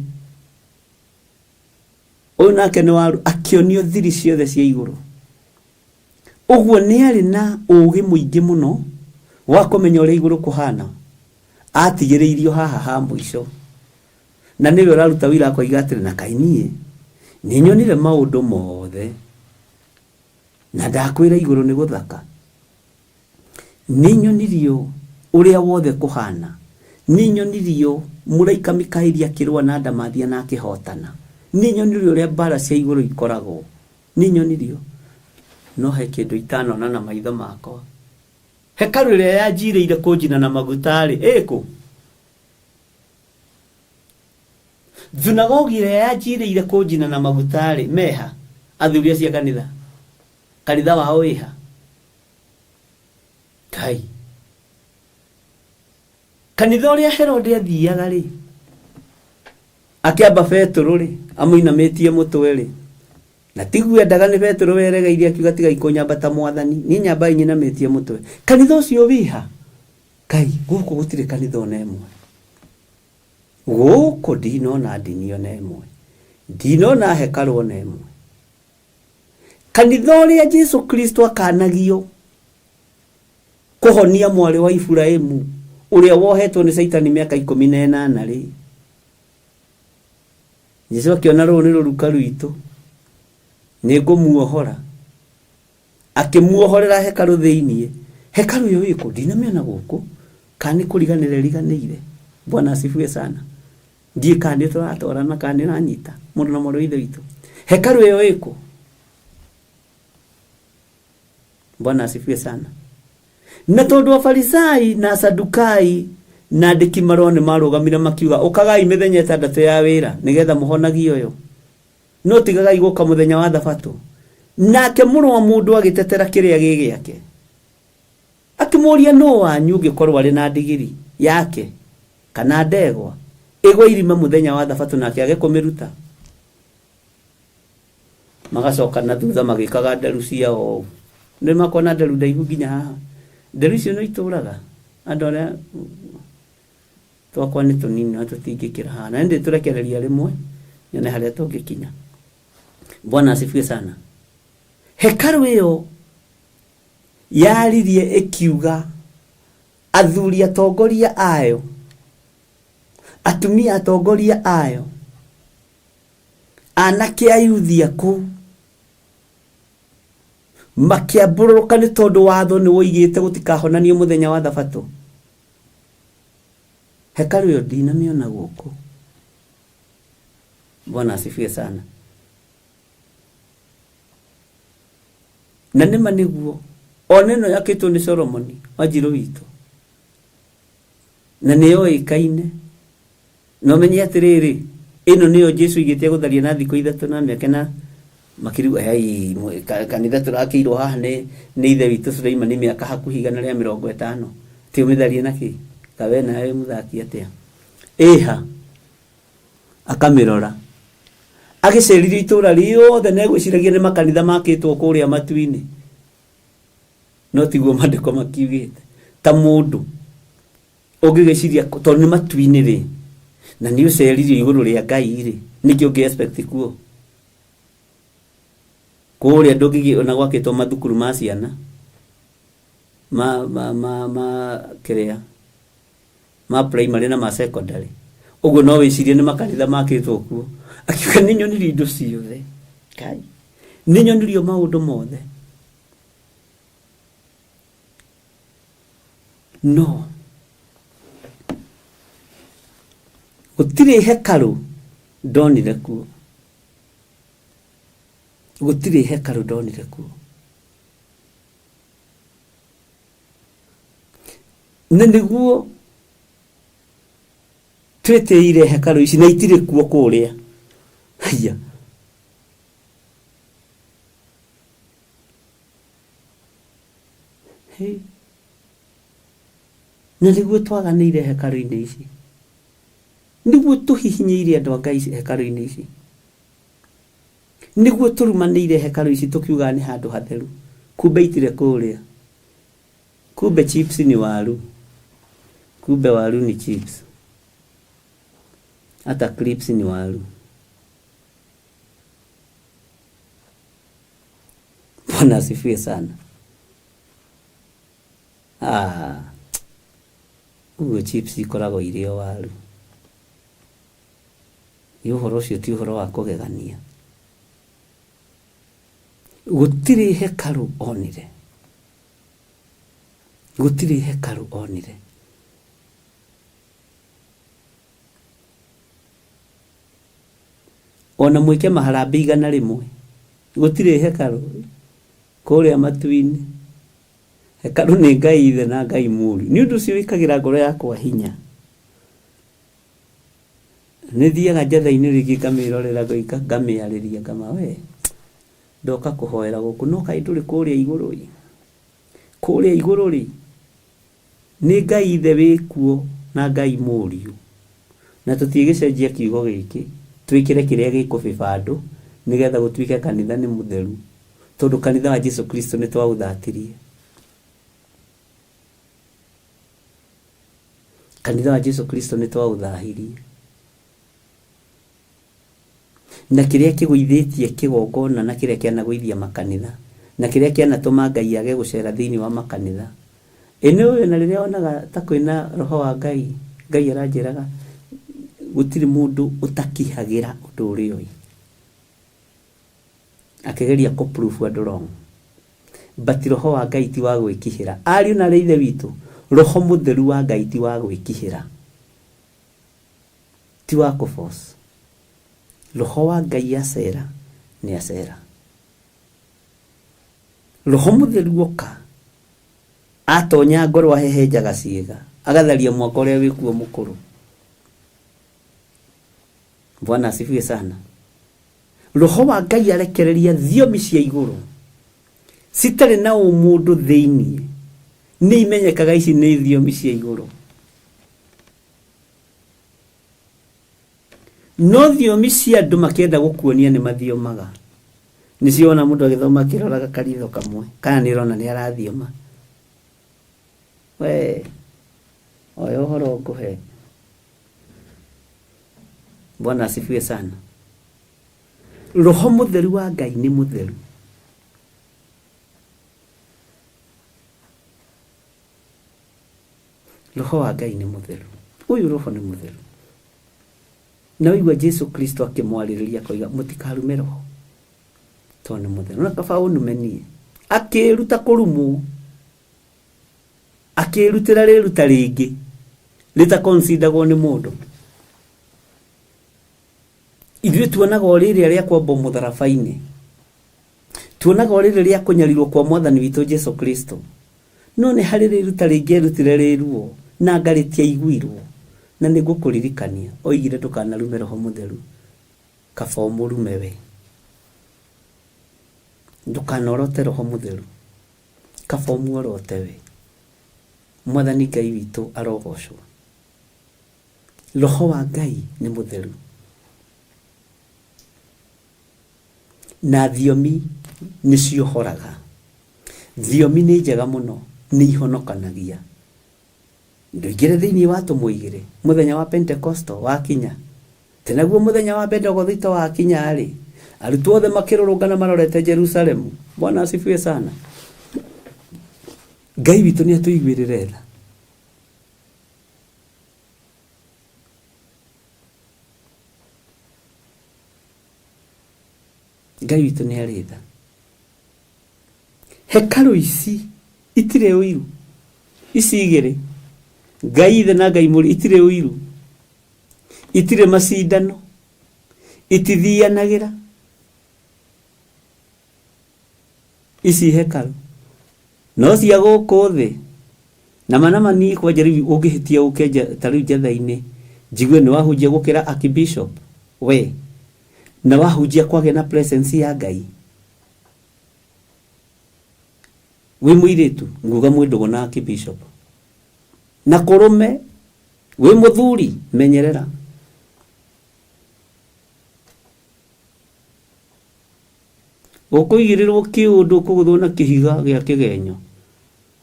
Ũyũ nake nĩ wa akĩonio thiri ciothe cia igũrũ. Ũguo nĩ arĩ na ũũgĩ mũingĩ mũno wa kũmenya ũrĩa igũrũ kũhana. Atigĩrĩirio haha ha mũico. Na nĩwe ũraruta wĩra akoiga atĩrĩ, na kaĩ niĩ nĩ nyonire maũndũ mothe na ndakwĩra igũrũ nĩ gũthaka. Nĩ nyonirio ũrĩa wothe kũhana. Nĩ nyonirio mũraika Mikaeli akĩrũa na ndamathia na akĩhotana. Nĩ nyonirio ũrĩa mbara cia igũrũ ikoragwo. Nĩ nyonirio. No he kĩndũ itanona na maitho makwa. Hekarũ ĩrĩa yanjirĩire kũnjina na maguta-rĩ, ĩkũ? Thunagogi ĩrĩa yanjirĩire kũnjina na maguta-rĩ, meha? Athuri acio a kanitha. Kanitha wao wĩha? Ngai. Kanitha ũrĩa Herode athiaga rĩ, akĩamba Petero rĩ, amũinamĩtie mũtwe rĩ, na tiguo endaga nĩ Petero weregeire akiuga tigai kũnyamba ta mwathani, niĩ nyambai nyinamĩtie mũtwe. Kanitha ũcio wĩha? Ngai, gũkũ gũtirĩ kanitha ona ĩmwe. Gũkũ ndinona ndini ona ĩmwe. Ndinona hekarũ ona ĩmwe. Kanitha ũrĩa Jesu Kristo akanagio kũhonia mwarĩ wa Iburahĩmu ũrĩa wohetwo nĩ Caitani mĩaka 18 rĩ, Jesu akĩona rũrũ nĩ rũruka rwitũ, nĩ ngũmuohora. Akĩmuohorera hekarũ thĩiniĩ. Hekarũ ĩyo ĩkũ? Ndinamĩona gũkũ. Kana nĩ kũriganĩra ĩriganĩire? Bwana asifiwe sana. Ndiĩ kana nĩ tũratwarana kana nĩ ũranyita mũndũ na mwarĩ wa ithe witũ. Hekarũ ĩyo ĩkũ? Bwana asifiwe sana. Na tondũ Afarisai na Asadukai na andĩki marũa nĩ marũgamire makiuga, ũkagai mĩthenya ĩtandatũ ya wĩra nĩgetha mũhonagie ũyũ, no tigagai gũka mũthenya wa thabatũ. Nake mũrũ wa mũndũ agĩtetera kĩrĩa gĩ gĩake, akĩmũũria, nũ wanyu ũngĩkorwo arĩ na ndigiri yake kana ndegwa ĩgwe irima mũthenya wa thabatũ nake age kũmĩruta? Magacoka na thutha magĩkaga nderu ciao ũũ. Nĩ makona nderu ndaihu nginya haha. Nderu icio no itũraga andũ arĩa twakwa nĩ tũnini na tũtingĩkĩra haha. Na nĩ tũrekereria rĩmwe nyone harĩa tũngĩkinya. Bwana asifiwe sana. Hekarũ ĩyo yaririe ĩkiuga athuri atongoria ayo, atumia atongoria ayo, anake ayuthi kũu makĩambũrũrũka nĩ tondũ watho nĩ woigĩte gũtikahonanio mũthenya wa thabatũ. Hekarũ ĩyo ndinamĩona gũkũ. Bwana asifiwe sana. Na nĩma nĩguo. Ona ĩno yakĩtwo nĩ Solomoni wanjirũ witũ na nĩ yoĩkaine na ũmenye atĩrĩrĩ ĩno nĩyo Jesu igĩte gũtharia na thikũ ithatũ na mĩaka na makĩrigwo "Hei, kanitha tũrakĩirwo haha nĩ nĩ ithe witũ Suleimani mĩaka hakuhĩ 150 ti ũmĩtharie na kĩ kawe nawe wĩ mũthaki atĩa ĩha akamĩrora agĩceririe itũra rĩothe na egwĩciragia nĩ makanitha makĩtwo kũrĩa matu-inĩ no tiguo maandĩko makiugĩte ta mũndũ ũngĩgĩciria tondũ nĩ matu-inĩ rĩ na nĩ ũceririo igũrũ rĩa Ngai rĩ nĩkĩ ũngĩ expect kuo kũrĩa ndũngĩgĩ ona gwakĩtwo mathukuru ma ciana ma ma ma ma kĩrĩa ma primary na ma secondary ũguo no wĩcirie nĩ makanitha makĩtwo kuo akiuga nĩ nyonirio indo ciothe Ngai nĩ nyonirio maũndũ mothe no gũtirĩ hekarũ ndonire kuo gũtirĩ hekarũ ndonire kuo na nĩguo twĩtĩire hekarũ ici na itirĩ kuo kũrĩa haiya Hey. Na nĩguo twaganĩire hekarũ-inĩ ici nĩguo tũhihinyĩire andũ a Ngai hekarũ-inĩ ici nĩguo tũrumanĩire hekarũ ici tũkiugaga nĩ handũ hatheru kumbe itirĩ kũrĩa kumbe chips ni waru kumbe waru ni chips hata clips ni waru Bwana asifiwe sana. Ah, ũguo chips ikoragwo irĩ o waru. Nĩ ũhoro ũcio ti ũhoro wa kũgegania. Gũtirĩ hekarũ onire. Gũtirĩ hekarũ onire. Ona mwĩke maharambĩ 100 gũtirĩ hekarũ kũrĩa matu-inĩ. Hekarũ nĩ Ngai ithe na Ngai mũriũ. Nĩ ũndũ ũcio wĩkagĩra ngoro yakwa hinya. Nĩ thiaga njatha-inĩ rĩngĩ ngamĩrorera ngoiga ngamĩarĩria ngama we ndoka kũhoera gũkũ no kaĩ ndũrĩ kũrĩa igũrũ ĩ. Kũrĩa igũrũ rĩ nĩ Ngai ithe wĩkuo na Ngai mũriũ. Na tũtigĩcenjia kiugo gĩkĩ twĩkĩre kĩrĩa gĩkũbĩba andũ nĩgetha gũtuĩke kanitha nĩ mũtheru tondũ kanitha wa Jesu Kristo nĩ twaũthatirie. Kanitha wa Jesu Kristo nĩ twaũthahirie. Na kĩrĩa kĩgũithĩtie kĩgongona na kĩrĩa kĩanagũithia makanitha na kĩrĩa kĩanatũma Ngai age gũcera thĩinĩ wa makanitha ĩ nĩ ũĩ na rĩrĩa wonaga ta kwĩna roho wa Ngai Ngai aranjĩraga gũtirĩ mũndũ ũtakihagĩra ũndũ ũrĩa oĩ akĩgeria kũ prove andũ wrong but roho wa Ngai ti wa gwĩkihĩra ariũ na arĩ ithe witũ roho mũtheru wa Ngai ti wa gwĩkihĩra ti wa kũ force roho wa Ngai acera nĩ acera roho mũtheru oka atonya ngoro ahehenjaga ciĩga agatharia mwaka ũrĩa wĩkuo mũkũrũ Bwana asifiwe sana roho wa Ngai arekereria thiomi cia igũrũ citarĩ na ũmũndũ thĩinĩ nĩ imenyekaga ici nĩ thiomi cia igũrũ no thiomi cia andũ makĩenda gũkuonia nĩ mathiomaga nĩcio wona mũndũ agĩthoma akĩroraga karitho kamwe kana nĩ ũrona nĩ arathioma we oya ũhoro ngũhe Bwana asifiwe sana roho mũtheru wa Ngai nĩ mũtheru roho wa Ngai nĩ mũtheru ũyũ roho nĩ mũtheru na waigua Jesu Kristo akĩmwarĩrĩria akoiga mũtikarume roho tondũ nĩ mũtheru na kaba ũnume niĩ akĩruta kũrumwo akĩrutĩra rĩruta rĩngĩ rĩtakonsidagwo nĩ mũndũ ithuĩ tuonaga o rĩrĩa rĩa kwambwo mũtharaba-inĩ Tuonaga o rĩrĩ rĩa kũnyarirwo kwa Mwathani witũ Jesu Kristo. No nĩ harĩ rĩruta rĩngĩ erutire rĩ ruo na anga rĩtiaiguirwo. Na nĩ ngũkũririkania, oigire ndũkanarume Roho Mũtheru, kaba ũmũrume we. Ndũkanorote Roho Mũtheru, kaba ũmuorote we. Mwathani Ngai witũ arogocwo. Roho wa Ngai nĩ mũtheru. Na thiomi nĩ ciohoraga. Thiomi nĩ njega mũno, nĩ ihonokanagia. Ndũingĩre thĩinĩ wa tũmũigĩrĩ mũthenya wa Pentekosto wakinya. Atĩ naguo mũthenya wa Bendegothito wakinya-rĩ, arutwo othe makĩrũrũngana marorete Jerusalemu. Bwana asifiwe sana. Ngai witũ nĩ atũiguĩrĩre tha. Ngai witũ nĩ arĩ tha. Hekarũ ici itirĩ ũiru. Ici igĩrĩ, Ngai Ithe na Ngai Mũriũ itirĩ ũiru. Itirĩ macindano. Itithianagĩra. Ici hekarũ. No cia gũkũ thĩ, nama nama niĩ kwanja rĩu ũngĩhĩtia ũke ta rĩu njatha-inĩ njigue nĩ wahunjia gũkĩra archbishop we na wahunjia kwagĩa na presence ya Ngai wĩ mũirĩtu nguga mwĩ ndũgũ na archbishop na kũrũme wĩ mũthuri menyerera Ũkũigĩrĩrwo kĩũndũ ũkũgũthwo na kĩhiga gĩa kĩgenyo,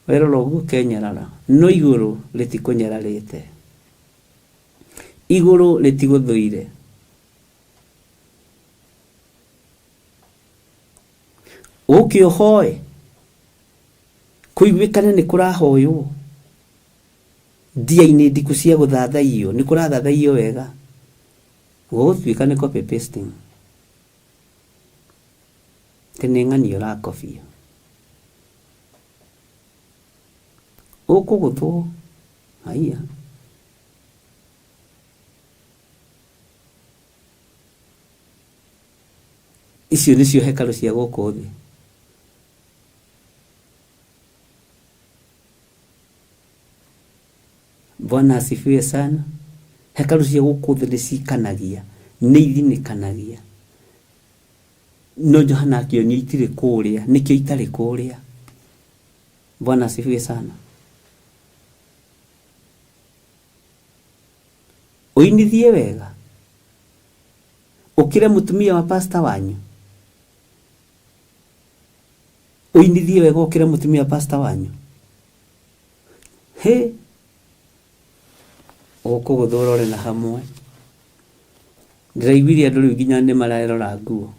werora ũguo ũkenyarara, no igũrũ rĩtikũnyararĩte. Igũrũ rĩtigũthũire. Ũke ũhoe, kũiguĩkane nĩ kũrahoywo, ndia-inĩ ndiku cia gũthathaiyo, nĩ kũrathathaiyo wega, gũgũtuĩka nĩ copy pasting. Atĩ nĩ ng'ania ũrakobia. Ũkũgũthwo, haiya. Icio nĩcio hekarũ cia gũkũ thĩ. Bwana asifiwe sana. Hekarũ cia gũkũ thĩ nĩ cikanagia, nĩ ithinĩkanagia. No Johana akĩonio itirĩ kũrĩa, nĩkĩo itarĩ kũrĩa. Bwana asifiwe sana. Ũinithie wega, ũkĩre mũtumia wa pastor wanyu. Ũinithie wega ũkĩre mũtumia wa pastor wanyu. Hĩ! Ũkũgũthwo ũrore na hamwe. Ndĩraiguire andũ rĩu nginya nĩ marerora nguo.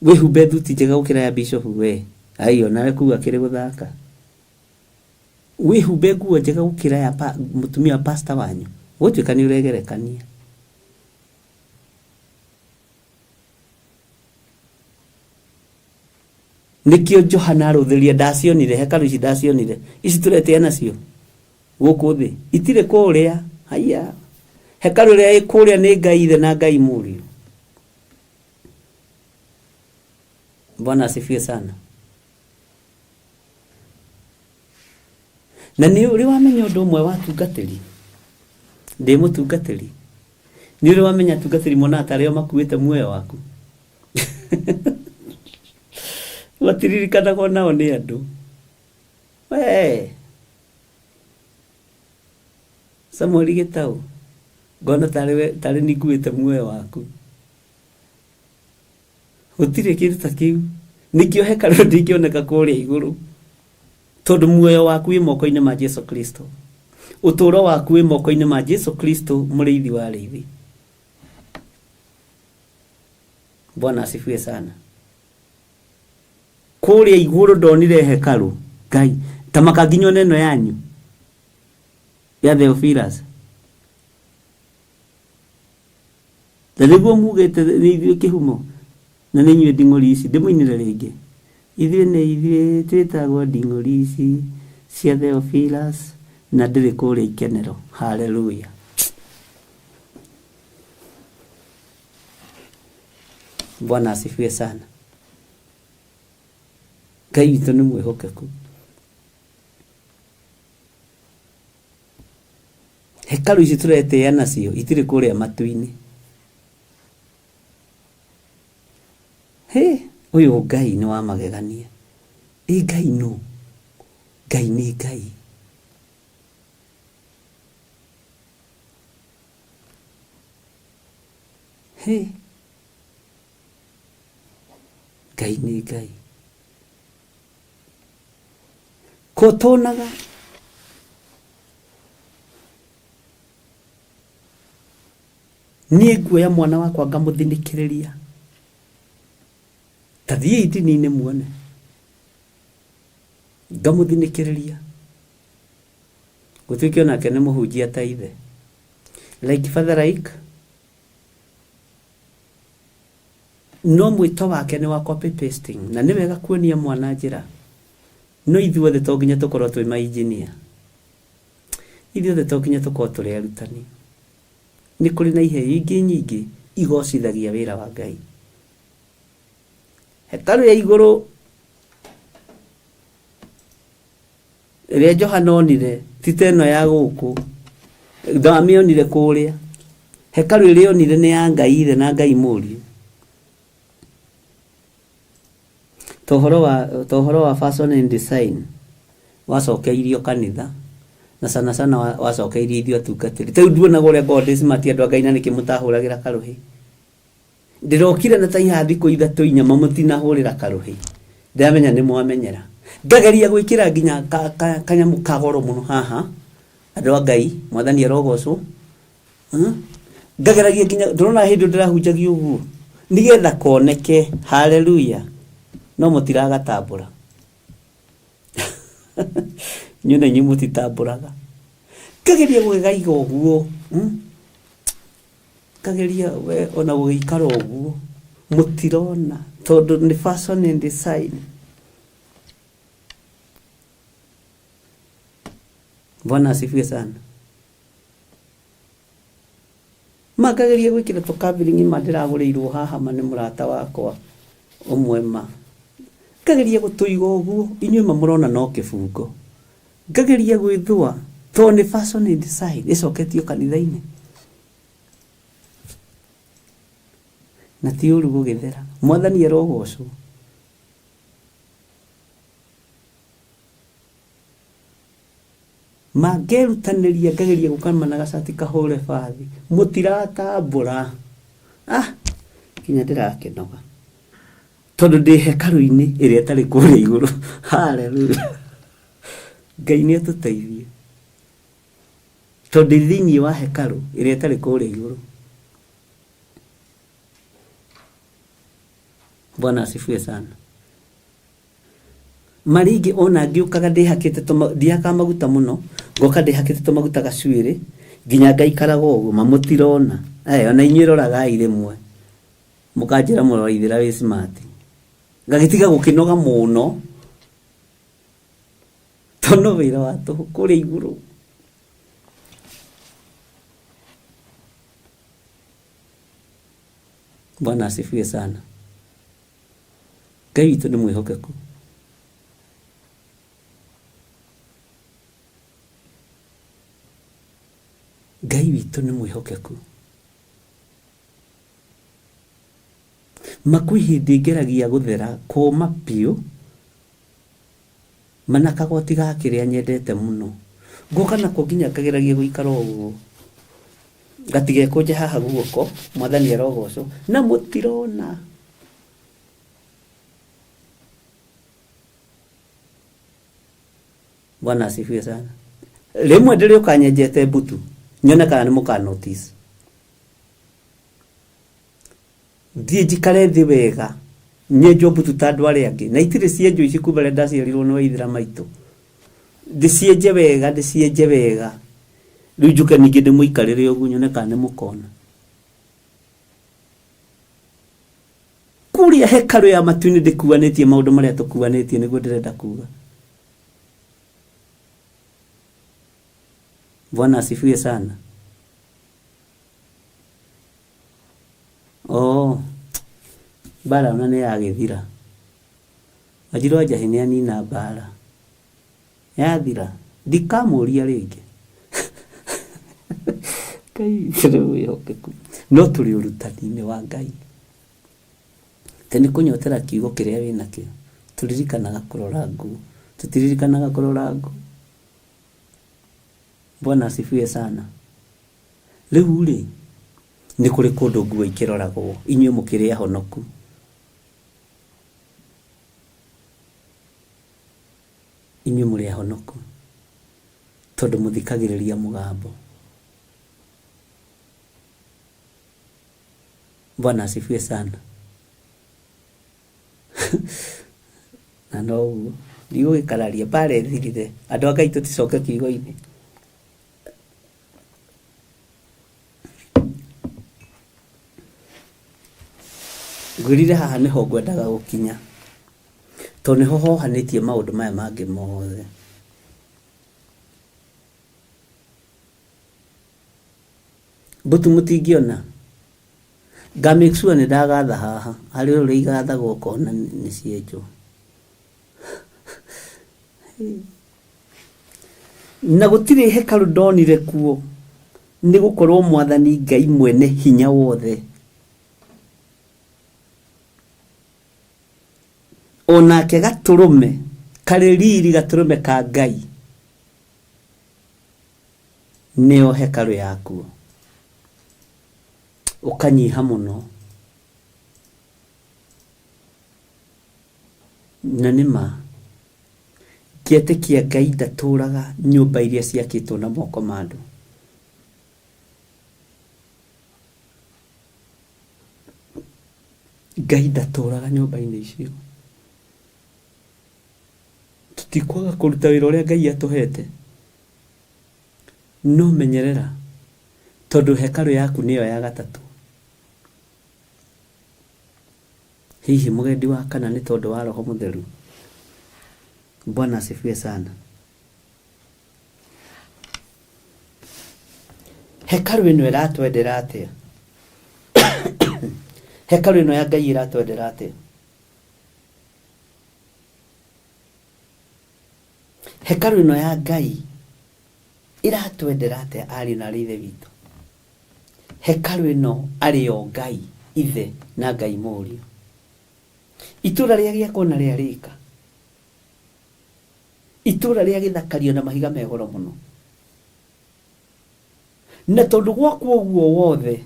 Wĩhumbe thuti njega gũkĩra ya bishop we. Ai onawe kuga kĩrĩ gũthaka. Wĩhumbe nguo njega gũkĩra ya pa, mũtumia wa pastor wanyu. Gũtuĩka nĩ ũregerekania. Nĩkĩo Johana arũthĩrĩria ndacionire, hekarũ ici ndacionire, ici tũretĩa nacio gũkũ thĩ itirĩ kũrĩa. Haiya, hekarũ ĩrĩa ĩ kũrĩa nĩ Ngai Ithe na Ngai Mũriũ. Bwana asifiwe sana. Na nĩ ũrĩ wamenya ũndũ ũmwe wa atungatĩri? Ndĩ mũtungatĩri. Nĩ ũrĩ wamenya atungatĩri monaga tarĩ o makuĩte muoyo waku? Matiririkanagwo nao nĩ andũ. Wee! Samuel Gĩtaũ, ngona tarĩ we tarĩ niĩ nguĩte muoyo waku. Gũtirĩ kĩndũ ta kĩu. Nĩkĩo hekarũ ndĩngĩoneka kũrĩa igũrũ. Tondũ muoyo waku wĩ moko-inĩ ma Jesu Kristo. Ũtũũro waku wĩ moko-inĩ ma Jesu Kristo mũrĩithi wa arĩithi. Bwana asifiwe sana. Kũrĩa igũrũ ndonire hekarũ. Ngai, ta makanginywo na ĩno yanyu ya Theophilus. Na nĩguo mugĩte nĩ ithuĩ kĩhumo na nĩ inyuĩ nding'ũri ici. Ndĩmũinĩre rĩngĩ. Ithuĩ nĩ ithuĩ twĩtagwo nding'ũri ici cia Theophilus na ndĩrĩ kũrĩa ikenero. Hallelujah. Bwana asifiwe sana. Ngai witũ nĩ mwĩhokeku. Hekarũ ici tũretĩĩa nacio itirĩ kũrĩa matu-inĩ. Hĩ, ũyũ Ngai nĩ wa magegania. Ĩ Ngai nũ? Ngai nĩ Ngai. Hĩ, Ngai nĩ Ngai. Ko tonaga niĩ nguoya mwana wakwa ngamũthinĩkĩrĩria. Ta thiĩi ndini-inĩ muone. Ngamũthinĩkĩrĩria. Gũtuĩke onake nĩ mũhunjia ta ithe. Like father like no mwĩto wake nĩ wa copy pasting na nĩ wega kuonia mwana njĩra no ithuothe to nginya tũkorwo twĩ ma engineer ithuothe to nginya tũkorwo tũrĩ arutani nĩ kũrĩ na iheo ingĩ nyingĩ igocithagia wĩra wa Ngai hekarũ ya igũrũ ĩrĩa Johana onire ti ta ĩno ya gũkũ ndamĩonire kũrĩa hekarũ ĩrĩa onire nĩ ya Ngai ithe na Ngai mũriũ ta ũhoro wa fashion and design wacokeirio kanitha na sana sana wacokeirio ithuĩ atungatĩri ta rĩu nduonaga ũrĩa ngoragwo ndĩ smart andũ a Ngai na nĩkĩ mũtahũragĩra karũhĩ Ndĩrokire na ta iha thikũ ithatũ inya ma mũtinahũrĩra karũhĩ. Ndĩramenya nĩ mwamenyera. Ngageria gwĩkĩra nginya kanyamũ ka goro mũno haha. Andũ a Ngai, Mwathani arogocwo. Ngageragia nginya, ndũrona hĩndĩ ĩyo ndĩrahunjagia ũguo? Nĩgetha koneke. Hallelujah. No mũtiragatambũra. Inyuĩ na inyuĩ mũtitambũraga. Ngageria gũgĩgaiga ũguo. Ngageria we ona gũgĩikara ũguo mũtirona tondũ nĩ fashion and design. Bwana asifiwe sana. Ma ngageria gwĩkĩra tũkabiring'i ma ndĩragũrĩirwo haha ma nĩ mũrata wakwa ũmwe ma. Ngageria gũtũiga ũguo inyuĩ ma mũrona no kĩbungo. Ngageria gwĩthũa tondũ nĩ fashion and design ĩcoketio kanitha-inĩ. Na ti ũru gũgĩthera. Mwathani arogocwo. Ma ngerutanĩria ngageria gũkama na gacati kahũre bathi. Mũtiratambũra. Ah, nginya ndĩrakĩnoga. Tondũ ndĩ hekarũ-inĩ ĩrĩa ĩtarĩ kũrĩa igũrũ. Hallelujah. Ngai nĩ atũteithie. Tondũ ndĩ thĩinĩ wa hekarũ ĩrĩa ĩtarĩ kũrĩa igũrũ. Bwana asifiwe sana. Ma rĩngĩ ona ngĩũkaga ndĩhakĩte tũma ndihakaga maguta mũno, ngoka ndĩhakĩte tũmaguta gacuĩrĩ, nginya ngaikaraga ũguo, ma mũtirona. Aya ona inyuĩ roragai rĩmwe, mũkanjĩra mũraithĩra wĩ smart. Ngagĩtiga gũkĩnoga mũno, tondũ no wĩra wa tũhũ kũrĩa igũrũ. Bwana asifiwe sana. Ngai witũ nĩ mwĩhokeku. Ngai witũ nĩ mwĩhokeku. Ma kwĩ hĩndĩ ngeragia gũthera kũma biũ ma na kagoti ga kĩrĩa nyendete mũno. Ngoka nako nginya ngageragia gũikara ũguo gatigekũnje haha guoko, Mwathani arogocwo, na mũtirona. Bwana asifiwe sana. Rĩmwe ndĩrĩũka nyenjete mbutu nyone kana nĩ mũka notice. Thiĩ njikare thĩ wega nyenjwo mbutu ta andũ arĩa angĩ na itirĩ cienjwo ici kuma rĩrĩa ndaciarirwo nĩ waithĩra maitũ. Ndĩcienje wega ndĩcienje wega rĩu njũke ningĩ ndĩmũikarĩre ũguo nyone kana nĩ mũkona. Kũrĩa hekarũ ya matu-inĩ ndĩkuanĩtie maũndũ marĩa tũkuanĩtie nĩguo ndĩrenda kuga. Bwana asifiwe sana. Oh, mbara ona nĩ yagĩthira. Wanjirũ wa Njahĩ nĩ anina mbara. Yathira. Ndikamũria rĩngĩ. Ngai witũ nĩ mwĩhokeku. No tũrĩ ũrutani-inĩ wa Ngai. Atĩ nĩ kũnyotera kiugo kĩrĩa wĩnakĩo. Tũririkanaga kũrora nguo. Tũtiririkanaga kũrora nguo. Bwana asifiwe sana. Rĩu rĩ, nĩ kũrĩ kũndũ nguo ikĩroragwo, inyuĩ mũkĩrĩ ahonoku. Inyuĩ mũrĩ ahonoku tondũ mũthikagĩrĩria mũgambo. Bwana asifiwe sana. Na noguo ndigũgĩkararia mbara ĩthirire andũ a Ngai tũticoke kiugo-inĩ. Ngwĩrire haha nĩho ngwendaga gũkinya tondũ nĩho hohanĩtie maũndũ maya mangĩ mothe. Mbutu mũtingĩona nga make sure nĩ ndagatha haha harĩ ũrĩa igathagwo ũkona nĩ cienjwo. Na gũtirĩ hekarũ ndonire kuo, nĩ gũkorwo Mwathani Ngai mwene hinya wothe o nake gatũrũme karĩ riri, gatũrũme ka Ngai nĩo hekarũ yakuo. Ũkanyiha mũno. Na nĩ ma, ngĩetĩkia Ngai ndatũraga nyũmba iria ciakĩtwo na moko ma andũ. Ngai ndatũraga nyũmba-inĩ icio. Tũtikwaga kũruta wĩra ũrĩa Ngai atũhete. No menyerera, tondũ hekarũ yaku nĩyo ya gatatũ. Hihi mũgendi wa kana nĩ tondũ wa Roho Mũtheru? Bwana asifiwe sana. Hekarũ ĩno ĩratwendera atĩa? Hekarũ ĩno ya Ngai ĩratwendera atĩa? Hekarũ ĩno ya Ngai ĩratwendera atĩa ariũ na arĩ ithe witũ? Hekarũ ĩno arĩ yo Ngai Ithe na Ngai Mũriũ. Itũra rĩa gĩakwo na rĩarĩka. Itũra rĩa gĩthakario na mahiga me goro mũno. Na tondũ gwakwo ũguo wothe,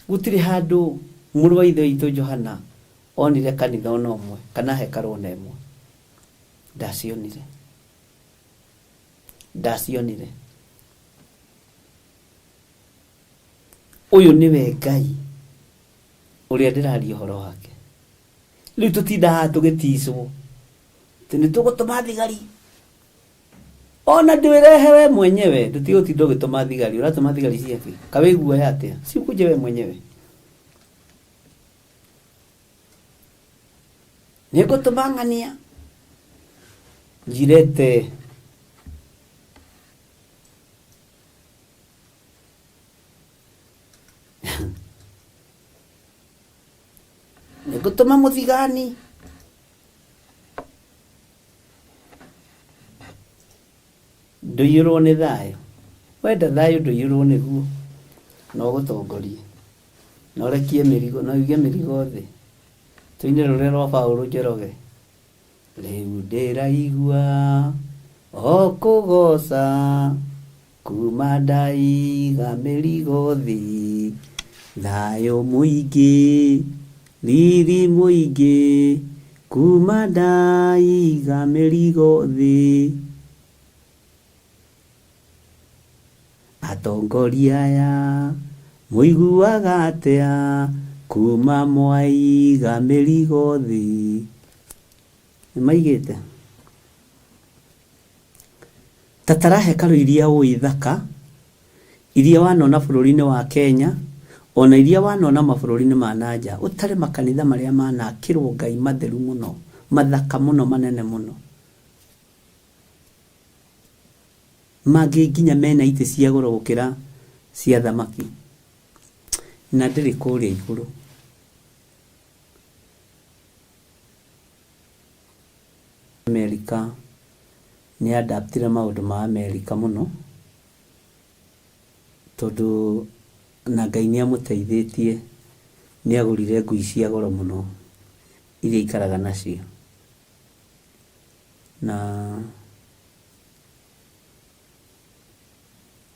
gũtirĩ handũ mũrũ wa ithe witũ Johana onire kanitha ona ũmwe kana hekarũ ona ĩmwe. Ndacionire. Ndacionire. Ũyũ nĩwe Ngai ũrĩa ndĩraria ũhoro wake. Rĩu tũtindaga haha tũgĩticwo atĩ nĩ tũgũtũma thigari. Ona ndwĩrehe we mwenyewe, ndũtige gũtinda ũgĩtũma thigari. Ũratũma thigari ciakĩ? Ka wĩ guoya atĩa? Si ukuje we mwenyewe. Nĩngũtũma ng'ania njirete Nĩngũtũma mũthigani. Ndũiyũrwo nĩ thayũ. Wenda thayũ ndũiyũrwo nĩguo. Na ũgũtongorie. Na ũrekie mĩrigo, na ũige mĩrigo thĩ. Tũine rũrĩa rwa Paũlũ Njoroge. Rĩu ndĩraigua o kũgoca kuma ndaiga mĩrigo thĩ. Thayũ mũingĩ, riri mũingĩ, kuma ndaiga mĩrigo thĩ. Atongoria aya mũiguaga atĩa kuma mwaiga mĩrigo thĩ? Nĩ maigĩte? Ta tara hekarũ iria ũĩ thaka, iria wanona bũrũri-inĩ wa Kenya, o na iria wanona mabũrũri-inĩ ma na nja. Ũtare makanitha marĩa manakĩrwo Ngai matheru mũno, mathaka mũno, manene mũno. Mangĩ nginya mena itĩ cia goro gũkĩra cia athamaki. Na ndĩrĩ kũrĩa igũrũ. Amerika nĩ adaptire maũndũ ma Amerika mũno, tondũ na Ngai nĩ amũteithĩtie nĩ agũrire ngui cia goro mũno iria aikaraga nacio. Na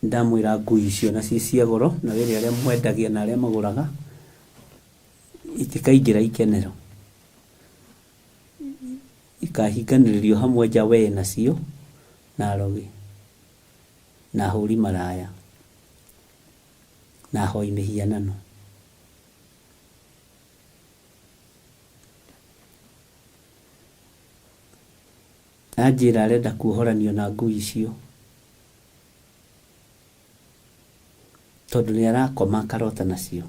ndamwĩra ngui icio na ciĩ cia goro na wĩre arĩa mwendagia na arĩa magũraga itikaingĩra ikenero. Ikahinganĩrĩrio hamwe nja we nacio na arogi na ahũri maraya na ahoi mĩhianano. Anjĩra arenda kuohoranio na ngui icio tondũ nĩ arakoma akarota nacio.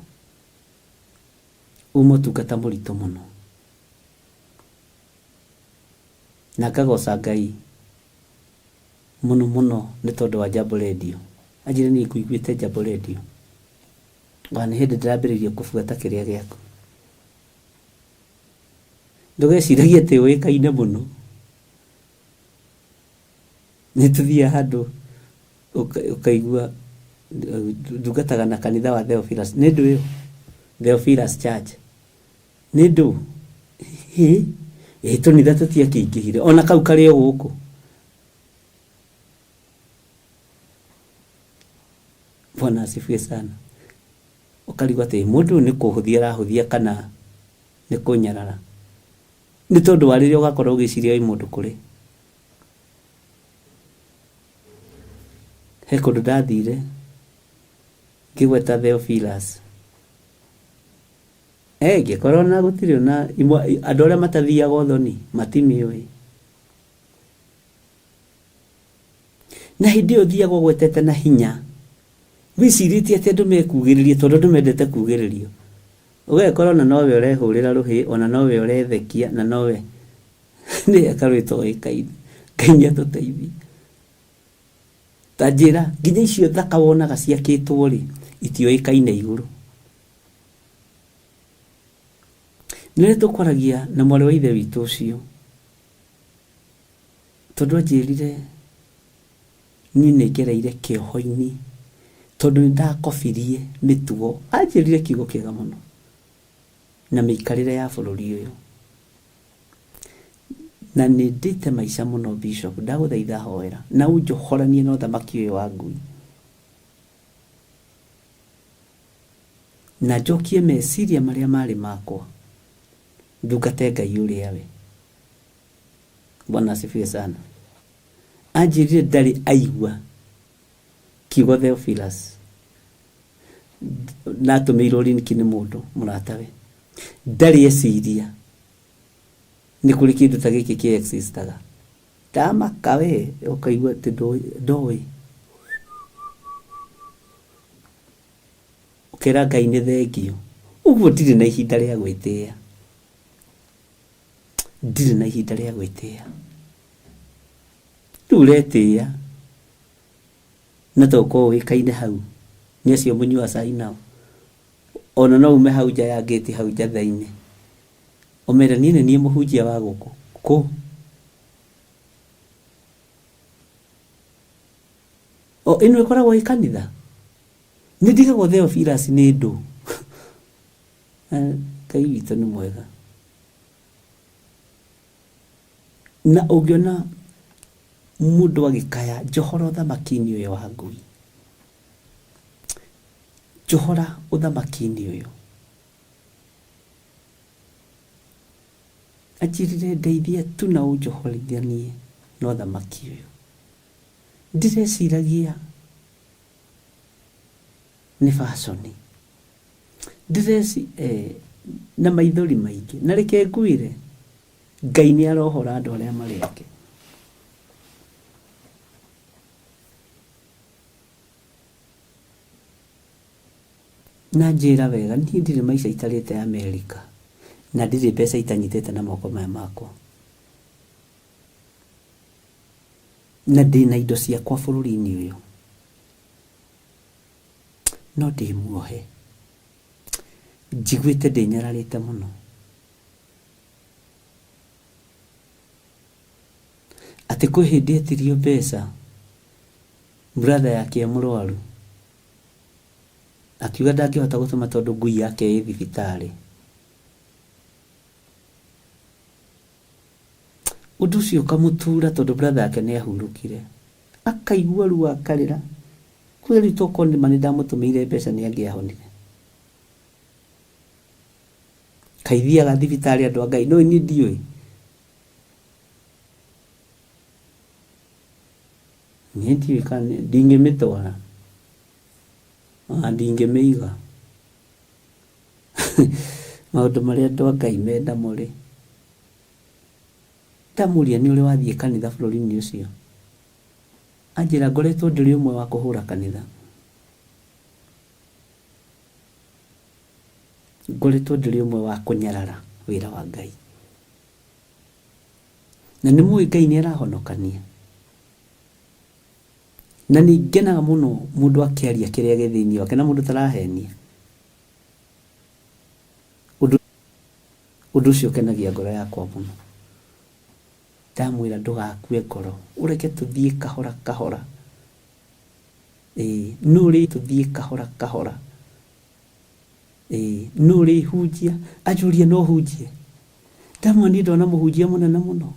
Uma ũtungata mũritũ mũno. Na ngagoca Ngai mũno mũno nĩ tondũ wa Jambo Radio. Anjĩra niĩ ngũiguĩte Jambo Radio. Ona nĩ hĩndĩ ndĩrambĩrĩirie kũbuata kĩrĩa gĩaku. Ndũgeciragie atĩ ũĩkaine mũno. Nĩ tũthiaga handũ ũkaigua ndungataga na kanitha wa Theophilus. Nĩ ndũ ĩyo? Theophilus Church. Nĩ ndũ? Hĩ, ĩ tũnitha tũtiakĩingĩhire. Ona kau karĩ o gũkũ. Bwana asifiwe sana. Ũkarigwo atĩ mũndũ ũyũ nĩ kũhũthia arahũthia kana nĩ kũnyarara. Nĩ tondũ wa rĩrĩa ũgakorwo ũgĩciria wĩ mũndũ kũrĩ. He kũndũ ndathire ngĩgweta Theophilus. Eh, ngĩkora ona gũtirĩ ona andũ arĩa matathiaga ũthoni matimĩũĩ. Na hĩndĩ ĩyo ũthiaga ũgwetete na hinya wĩcirĩtie atĩ andũ mekugĩrĩria tondũ andũ mendete kugĩrĩrio. Ũgekora ona nowe ũrehũrĩra rũhĩ, ona nowe ũrethekia na nowe nĩ hekarũ ĩtoĩkaine. Ngai nĩ atũteithie. Ta njĩra, nginya icio thaka wonaga ciakĩtwo rĩ, itioĩkaine igũrũ. Nĩ rĩrĩa tũkwaragia na mwarĩ wa ithe witũ ũcio, tondũ anjĩrire niĩ nĩ ngereire kĩoho-inĩ tondũ nĩ ndakobirie mĩtugo, anjĩrire kiugo kĩega mũno, na mĩikarĩre ya bũrũri ũyũ. Na nĩ ndĩte maica mũno Bishop, ndagũthaitha hoera na ũnjohoranie na ũthamaki ũyũ wa ngui. Na njokie meciria marĩa marĩ makwa, ndungate Ngai ũrĩa we. Bwana asifiwe sana. Anjĩrire ndarĩ aigua kiugo Theophilus. Natũmĩirwo link nĩ mũndũ mũratawe. Ndarĩ eciria nĩ kũrĩ kĩndũ ta gĩkĩ kĩ existaga. Ndamaka we ũkaigua atĩ ndoĩ. Ũkera Ngai nĩ thengio. Ũguo ndirĩ na ihinda rĩa gwĩtĩĩa. Ndirĩ na ihinda rĩa gwĩtĩĩa. Rĩu ũretĩĩa na to ũkorwo ũĩkaine hau nĩ acio mũnyuaga cai nao. Ona no ume hau nja ya ngĩti hau njatha-inĩ ũmere niĩ nĩ niĩ mũhunjia wa gũkũ. Kũ? O ĩno ĩkoragwo ĩ kanitha? Nĩ ndigagwo Theophilus nĩ ndũ. Ngai witũ nĩ mwega. Na ũngĩona mũndũ agĩkaya njohora ũthamaki-inĩ ũyũ wa ngui. Njohora ũthamaki-inĩ ũyũ. Anjĩrire ndeithia tu na ũnjohorithanie na ũthamaki ũyũ. Ndĩreciragia nĩ baconi. Ndĩreci eh, na maithori maingĩ. Na reke ngwĩre, Ngai nĩ arohora andũ arĩa marĩ ake. Na njĩra wega, niĩ ndirĩ maica itarĩte Amerika, na ndirĩ mbeca itanyitĩte na moko maya makwa. Na ndĩna indo ciakwa bũrũri-inĩ ũyũ. No ndĩ muohe. Njiguĩte ndĩnyararĩte mũno. Atĩ kwĩ hĩndĩ etirio mbeca brother yake e mũrwaru akiuga ndangĩhota gũtũma tondũ ngui yake ĩ thibitarĩ. Ũndũ ũcio ũkamũtura tondũ brother yake nĩ ahurũkire. Akaigua ruo akarĩra. Kwĩ rĩu tokorwo nĩ ma nĩ ndamũtũmĩire mbeca nĩ angĩahonire. Kaithiaga thibitarĩ andũ a Ngai no niĩ ndiũĩ. Niĩ ndiũĩ kana ndingĩmĩtwara ona ndingĩmĩiga. Maũndũ marĩa andũ a Ngai menamo rĩ, ndamũria nĩ ũrĩ wathiĩ kanitha bũrũri-inĩ ũcio? Anjĩra ngoretwo ndĩrĩ ũmwe wa kũhũra kanitha. Ngoretwo ndĩrĩ ũmwe wa kũnyarara wĩra wa Ngai. Na nĩ mũĩ Ngai nĩ arahonokania. Na nĩ ngenaga mũno mũndũ akĩaria kĩrĩa gĩ thĩinĩ wake na mũndũ ũtarahenia. Ũndũ ũndũ ũcio ũkenagia ngoro yakwa mũno. Ndamwĩra ndũgakue ngoro, ũreke tũthiĩ kahora kahora. Ĩĩ nũ ũrĩ tũthiĩ kahora kahora. Ĩĩ nũ ũrĩhunjia? Anjũria no hunjie? Ndamwĩra niĩ ndona mũhunjia mũnene mũno.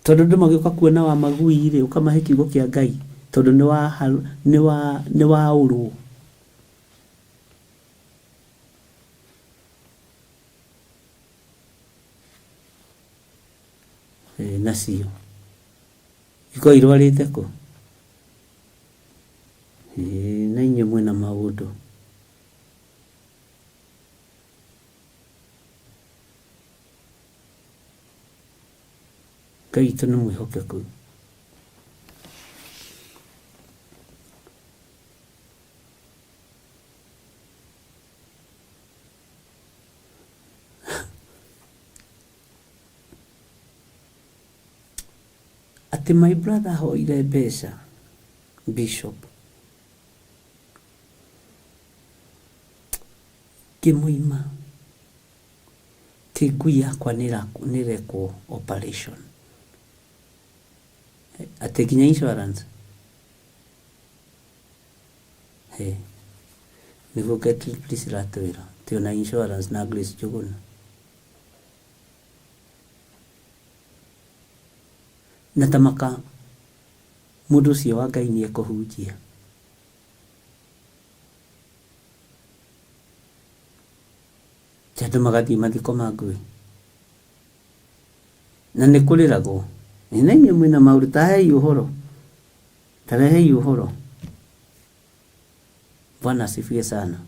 Tondũ andũ magĩũka kuona wa magui rĩ, ũkamahe kiugo kĩa Ngai tondũ nĩ wa nĩ wa nĩ waũrwo. Ĩĩ nacio ikoragwo irwarĩte kũ? Ĩĩ na inyuĩ mwĩna maũndũ. Ngai witũ nĩ mwĩhokeku. Atĩ my brother ahoire mbeca bishop ngĩmũima Atĩ ngui yakwa nĩ ĩrekwo operation. Atĩ nginya insurance? Hĩ, nĩguo Priscilla atwĩra atĩ ona insurance na Grace Njũgũna. Na ta maka mũndũ ũcio wa Ngai nĩ ekũhunjia. Ti andũ magathiĩ mathiko ma ngui? Na nĩ kũrĩragwo? Ĩ na inyuĩ mwĩna maũndũ, ta hei ũhoro, ta rehei ũhoro. Bwana asifiwe sana.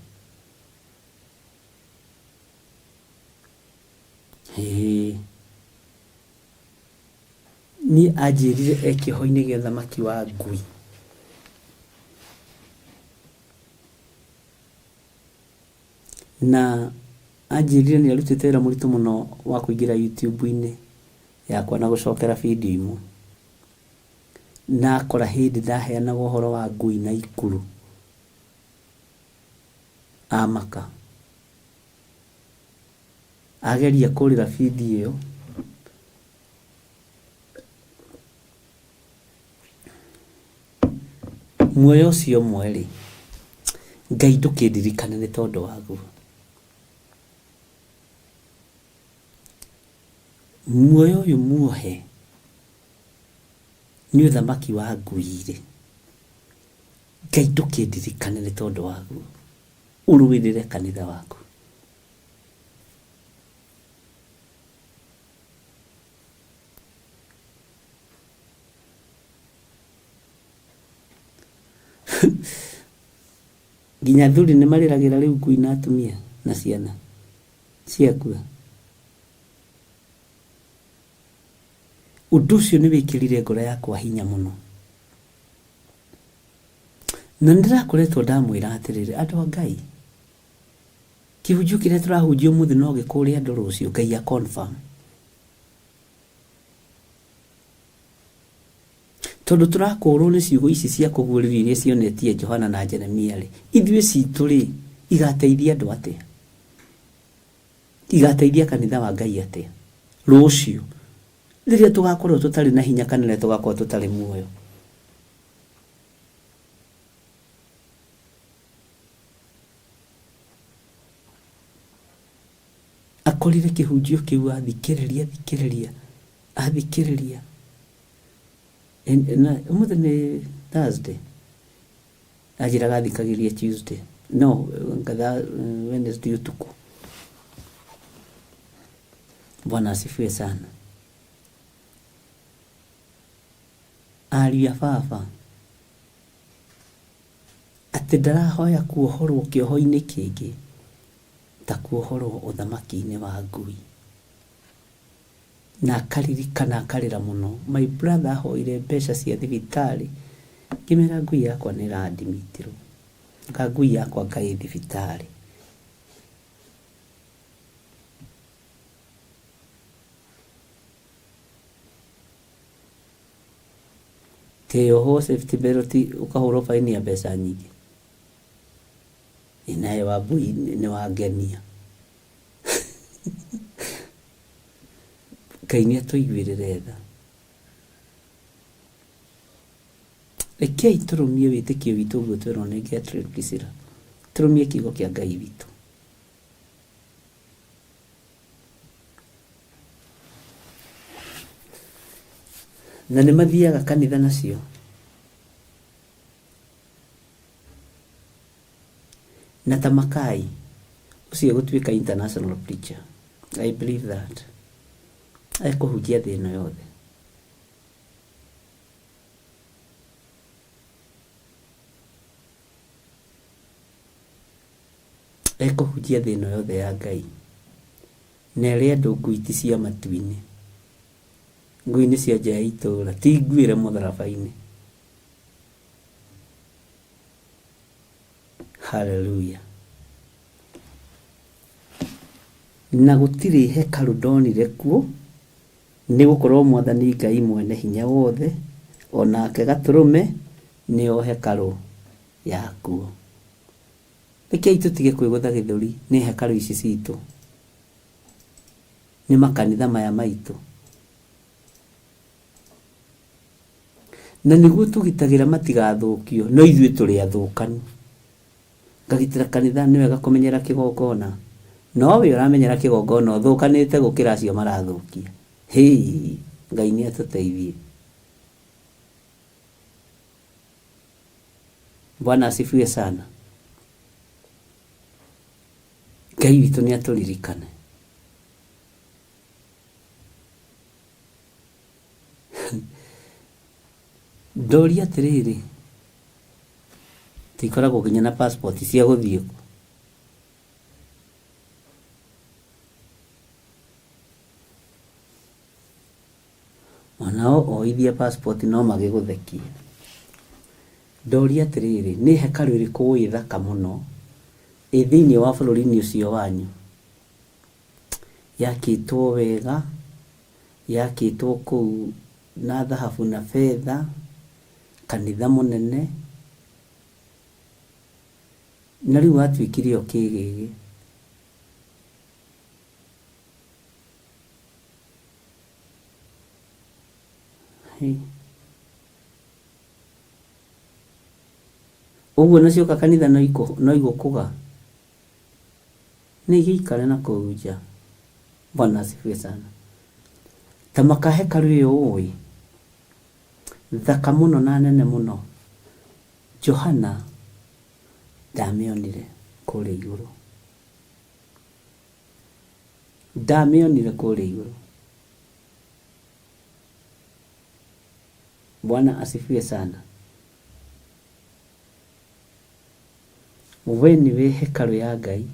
Ĩĩ. Niĩ anjĩrire e kĩoho-inĩ gĩa thamaki wa ngui. Na anjĩrire nĩ arutĩte wĩra mũritũ mũno wa kũingĩra YouTube-inĩ yakwa na gũcokera video imwe. Na akora hĩndĩ ndaheanaga ũhoro wa ngui na ikuru, amaka. Ageria kũrĩra video ĩyo. Muoyo ũcio ũmwe rĩ, Ngai ndũkĩndirikane nĩ tondũ waguo. Muoyo ũyũ muohe nĩ ũthamaki wa ngui rĩ, Ngai ndũkĩndirikane nĩ tondũ waguo, ũrũĩrĩre kanitha waku. Nginya athuri nĩ marĩragĩra rĩu ngui na atumia na ciana ciakua. Ũndũ ũcio nĩ wĩkĩrire ngoro yakwa hinya mũno. Na nĩ ndĩrakoretwo ndamwĩra atĩrĩrĩ, andũ a Ngai, kĩhunjio kĩrĩa tũrahunjia ũmũthĩ no gĩkũre andũ rũciũ, Ngai a confirm. Tondũ tũrakũũrwo nĩ ciugo ici cia kũguũrĩrio iria cionetie Johana na Jeremia-rĩ, ithuĩ citũ-rĩ, igateithia andũ atĩa? Igateithia kanitha wa Ngai atĩa? Rũciũ rĩrĩa tũgakorwo tũtarĩ na hinya kana rĩrĩa tũgakorwo tũtarĩ muoyo. Akorire kĩhunjio kĩu athikĩrĩria athikĩrĩria athikĩrĩria. Ũmũthĩ nĩ Thursday, anjĩraga athikagĩrĩria Tuesday, no ngatha Wednesday ũtukũ. Bwana asifiwe sana. Ariũ a baba, atĩ ndarahoya kuohorwo kĩoho-inĩ kĩngĩ ta kuohorwo ũthamaki-inĩ wa ngui. Na akaririkana akarĩra mũno. My brother ahoire mbeca cia thibitarĩ, ngĩmera ngui yakwa nĩ ĩra admit-irwo. Anga ngui yakwa anga ĩ thibitarĩ. Kĩohwo safety belt ũkahũrwo baini ya mbeca nyingĩ. Ĩ nawe Wambui nĩ wangenia. Ngai nĩ atũiguĩrĩre tha. Rekei tũrũmie wĩtĩkio witũ ũguo twerwo nĩ Gertrude Priscilla. Tũrũmie kiugo kĩa Ngai witũ. Na nĩ mathiaga kanitha nacio. Na ta Makai, ũcio egũtuĩka international preacher. I believe that. Ekũhunjia thĩ ĩno yothe. Ekũhunjia thĩ ĩno yothe ya Ngai. Na ere andũ ngui ti cia matu-inĩ. Ngui nĩ cia nja ya itũũra, ti nguĩre mũtharaba-inĩ. Hallelujah. Na gũtirĩ hekarũ ndonire kuo, nĩ gũkorwo Mwathani Ngai Mwene-Hinya-Wothe, o nake Gatũrũme, nĩo hekarũ yakuo. Rekei tũtige kwĩgũtha gĩthũri nĩ hekarũ ici citũ, nĩ makanitha maya maitũ. Na nĩguo tũgitagĩra matigathũkio, no ithuĩ tũrĩ athũkanu. Ngagitĩra kanitha nĩ wega kũmenyera kĩgongona, no we ũramenyera kĩgongona ũthũkanĩte gũkĩra acio marathũkia. Hĩ, Ngai nĩ atũteithie. Bwana asifiwe sana. Ngai witũ nĩ atũririkane. Ndoria atĩrĩrĩ, tikoragwo nginya na passport cia gũthiĩ kũ? Onao oithia passport no magĩgũthekie. Ndoria atĩrĩrĩ, nĩ hekarũ ĩrĩkũ ũĩ thaka mũno ĩ thĩinĩ wa bũrũri-inĩ ũcio wanyu? Yakĩtwo wega, yakĩtwo kũu na thahabu na betha, kanitha mũnene, na rĩu watuĩkire o kĩgĩgĩ. Ũguo nacioka kanitha no igũkũga? Nĩ igĩikare na kũu nja. Bwana asifiwe sana. Ta maka hekarũ ĩyo ũĩ, thaka mũno na nene mũno, Johana ndamĩonire kũrĩa igũrũ. Ndamĩonire kũrĩa igũrũ. Bwana asifiwe sana. We nĩwe hekarũ ya Ngai.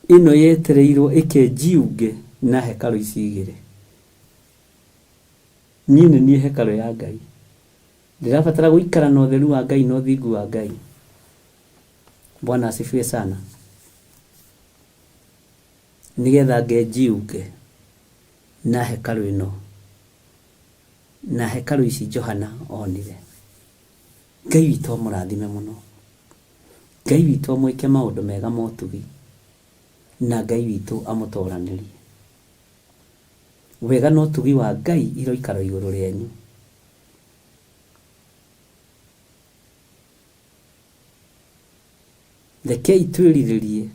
Ĩno yetereirwo ĩkenjiunge na hekarũ ici igĩrĩ. Niĩ nĩ niĩ hekarũ ya Ngai. Ndĩrabatara gũikara na ũtheru wa Ngai na ũthingu wa Ngai. Bwana asifiwe sana. Nĩgetha ngenjiunge na hekarũ ĩno na hekarũ ici Johana onire. Ngai witũ amũrathime mũno. Ngai witũ amwĩke maũndũ mega ma ũtugi. Na Ngai witũ amũtoranĩrie. Wega na ũtugi wa Ngai iroikara igũrũ rĩanyu. Rekei twĩrirĩrie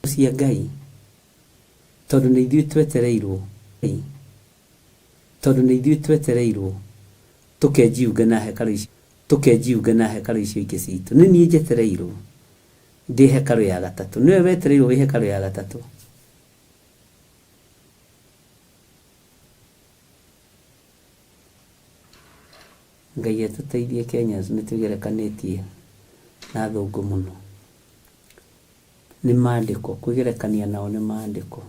cia Ngai tondũ nĩ ithuĩ twetereirwo tondũ nĩ ithuĩ twetereirwo tũkejiunga na hekarũ icio tũkejiunga na hekarũ icio ingĩ citũ. Nĩ niĩ njetereirwo ndĩ hekarũ ya gatatũ, nĩwe wetereirwo wĩ hekarũ ya gatatũ. Ngai atũteithie Kenyans nĩ twĩgerekanĩtie na athũngũ mũno. Nĩ maandĩko, kwĩgerekania nao nĩ maandĩko.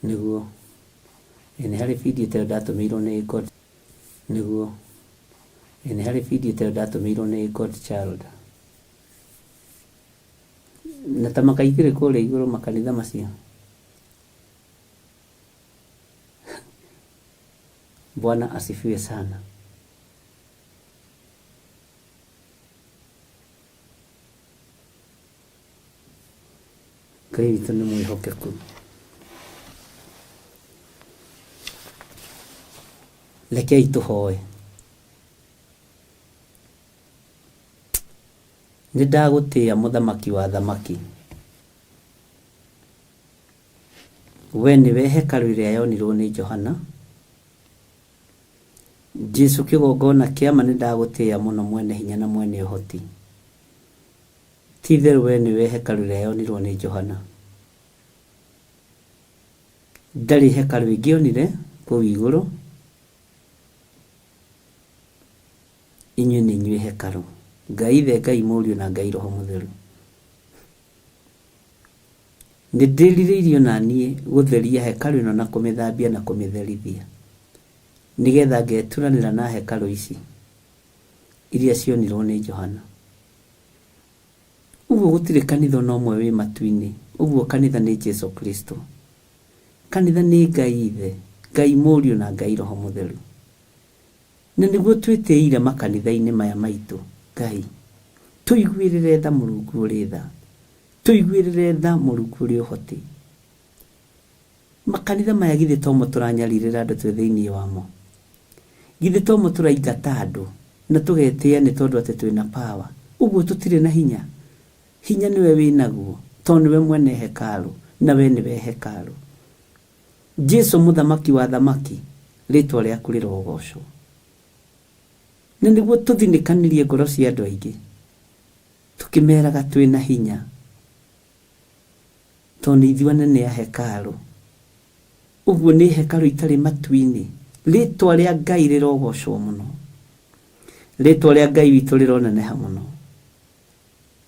Nĩguo. Ĩ nĩ harĩ video ta ĩyo ndatũmĩirwo nĩ God nĩguo. Ĩ nĩ harĩ video ta ĩyo ndatũmĩirwo nĩ God Child. Na ta makaitĩrĩ kũrĩa igũrũ makanitha macio. Bwana asifiwe sana. Ngai witũ nĩ mwĩhokeku. Rekei tũhoe. Nĩ ndagũtĩĩa mũthamaki wa athamaki. We nĩwe hekarũ ĩrĩa yonirwo nĩ Johana. Jesu kĩgongona kĩa ma nĩ ndagũtĩĩa mũno mwene hinya na mwene ũhoti. Ti itherũ we nĩwe hekarũ ĩrĩa yonirwo nĩ Johana. Ndarĩ hekarũ ĩngĩ onire kũu igũrũ. Inyuĩ nĩ inyuĩ hekarũ. Ngai Ithe, Ngai Mũriũ na Ngai Roho Mũtheru. Nĩ ndĩrirĩirie o na niĩ gũtheria hekarũ ĩno na kũmĩthambia na kũmĩtherithia, nĩgetha ngeturanĩra na hekarũ ici iria cionirwo nĩ Johana. Ũguo gũtirĩ kanitha ona ũmwe wĩ matu-inĩ, ũguo kanitha nĩ Jesu Kristo. Kanitha nĩ Ngai Ithe, Ngai Mũriũ na Ngai Roho Mũtheru. Na nĩguo twĩtĩĩire makanitha-inĩ maya maitũ, Ngai. Tũiguĩrĩre tha Mũrungu ũrĩ tha. Tũiguĩrĩre tha Mũrungu ũrĩ ũhoti. Makanitha maya githĩ tomo tũranyarirĩra andũ twĩ thĩinĩ wamo? Githĩ tomo tũraingata andũ na tũgetĩĩa nĩ tondũ atĩ twĩna power? Ũguo tũtirĩ na hinya? Hinya nĩwe wĩnaguo, tondũ nĩwe mwene hekarũ, na we nĩwe hekarũ. Jesu mũthamaki wa athamaki, rĩtwa rĩaku rĩrogocwo. Na nĩguo tũthinĩkanĩrie ngoro cia andũ aingĩ, tũkĩmeraga twĩ na hinya, tondũ nĩ ithuĩ anene a hekarũ. Ũguo nĩ hekarũ itarĩ matu-inĩ. Rĩtwa rĩa Ngai rĩrogocwo mũno. Rĩtwa rĩa Ngai witũ rĩroneneha mũno.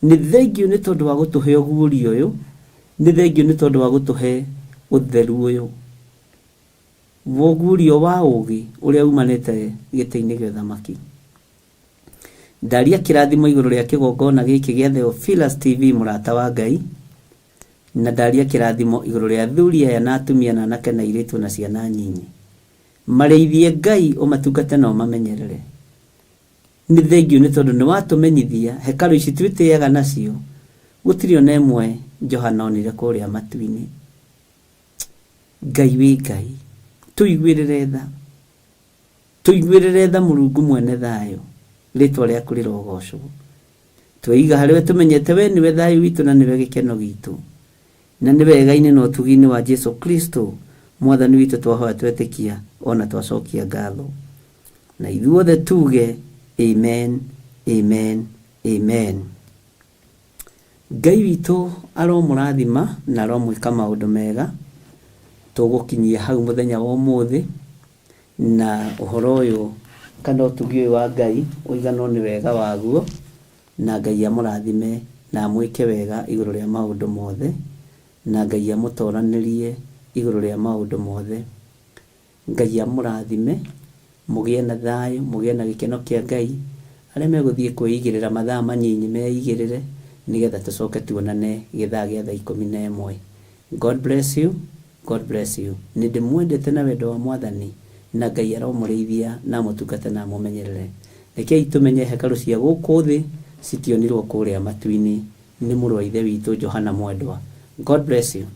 Nĩ thengiũ nĩ tondũ wa gũtũhe ũguũrio ũyũ, nĩ thengiũ nĩ tondũ wa gũtũhe ũtheru ũyũ. Ũguũrio wa ũũgĩ ũrĩa umanĩte gĩtĩ-inĩ gĩa ũthamaki. Ndaria kĩrathimo igũrũ rĩa kĩgongona gĩkĩ gĩa Theophilus TV mũrata wa Ngai, na ndaria kĩrathimo igũrũ rĩa athuri aya na atumia na anake na airĩtu na ciana nyinyi. Marĩithie Ngai ũmatungate na ũmamenyerere. Nĩ thengiũ nĩ tondũ nĩ watũmenyithia hekarũ ici twĩtĩaga nacio, gũtirĩ o na ĩmwe Johana onire kũrĩa matu-inĩ. Ngai wĩ Ngai, tũiguĩrĩre tha. Tũiguĩrĩre tha Mũrungu mwene thayũ, rĩtwa rĩaku rĩrogocwo. Tweiga harĩ we tũmenyete we nĩwe thayũ witũ na nĩwe gĩkeno gitũ. Na nĩ wega-inĩ na ũtugi-inĩ wa Jesu Kristo Mwathani witũ twahoya twetĩkia o na twacokia ngatho. Na ithuothe tuge Amen, Amen, Amen. Ngai witũ aromũrathima na aromwĩka maũndũ mega. Tũgũkinyia hau mũthenya wa ũmũthĩ na ũhoro ũyũ kana ũtugi ũyũ wa Ngai ũiganwo nĩ wega waguo, na Ngai amũrathime na amwĩke wega igũrũ rĩa maũndũ mothe, na Ngai amũtoranĩrie igũrũ rĩa maũndũ mothe. Ngai amũrathime, mũgĩe na thayũ, mũgĩe na gĩkeno kĩa Ngai. Arĩa megũthiĩ kwĩigĩrĩra mathaa manyinyi meigĩrĩre, nĩgetha tũcoke tuonane gĩthaa gĩa thaa 11. God bless you, God bless you. Nĩ ndĩmwendete na wendo wa Mwathani, Na Ngai aromũrĩithia na amũtungate na amũmenyerere. Rekei tũmenye hekarũ cia gũkũ thĩ citionirwo kũrĩa matu-inĩ. Nĩ mũrũ wa Ithe witũ Johana mwendwa. God bless you.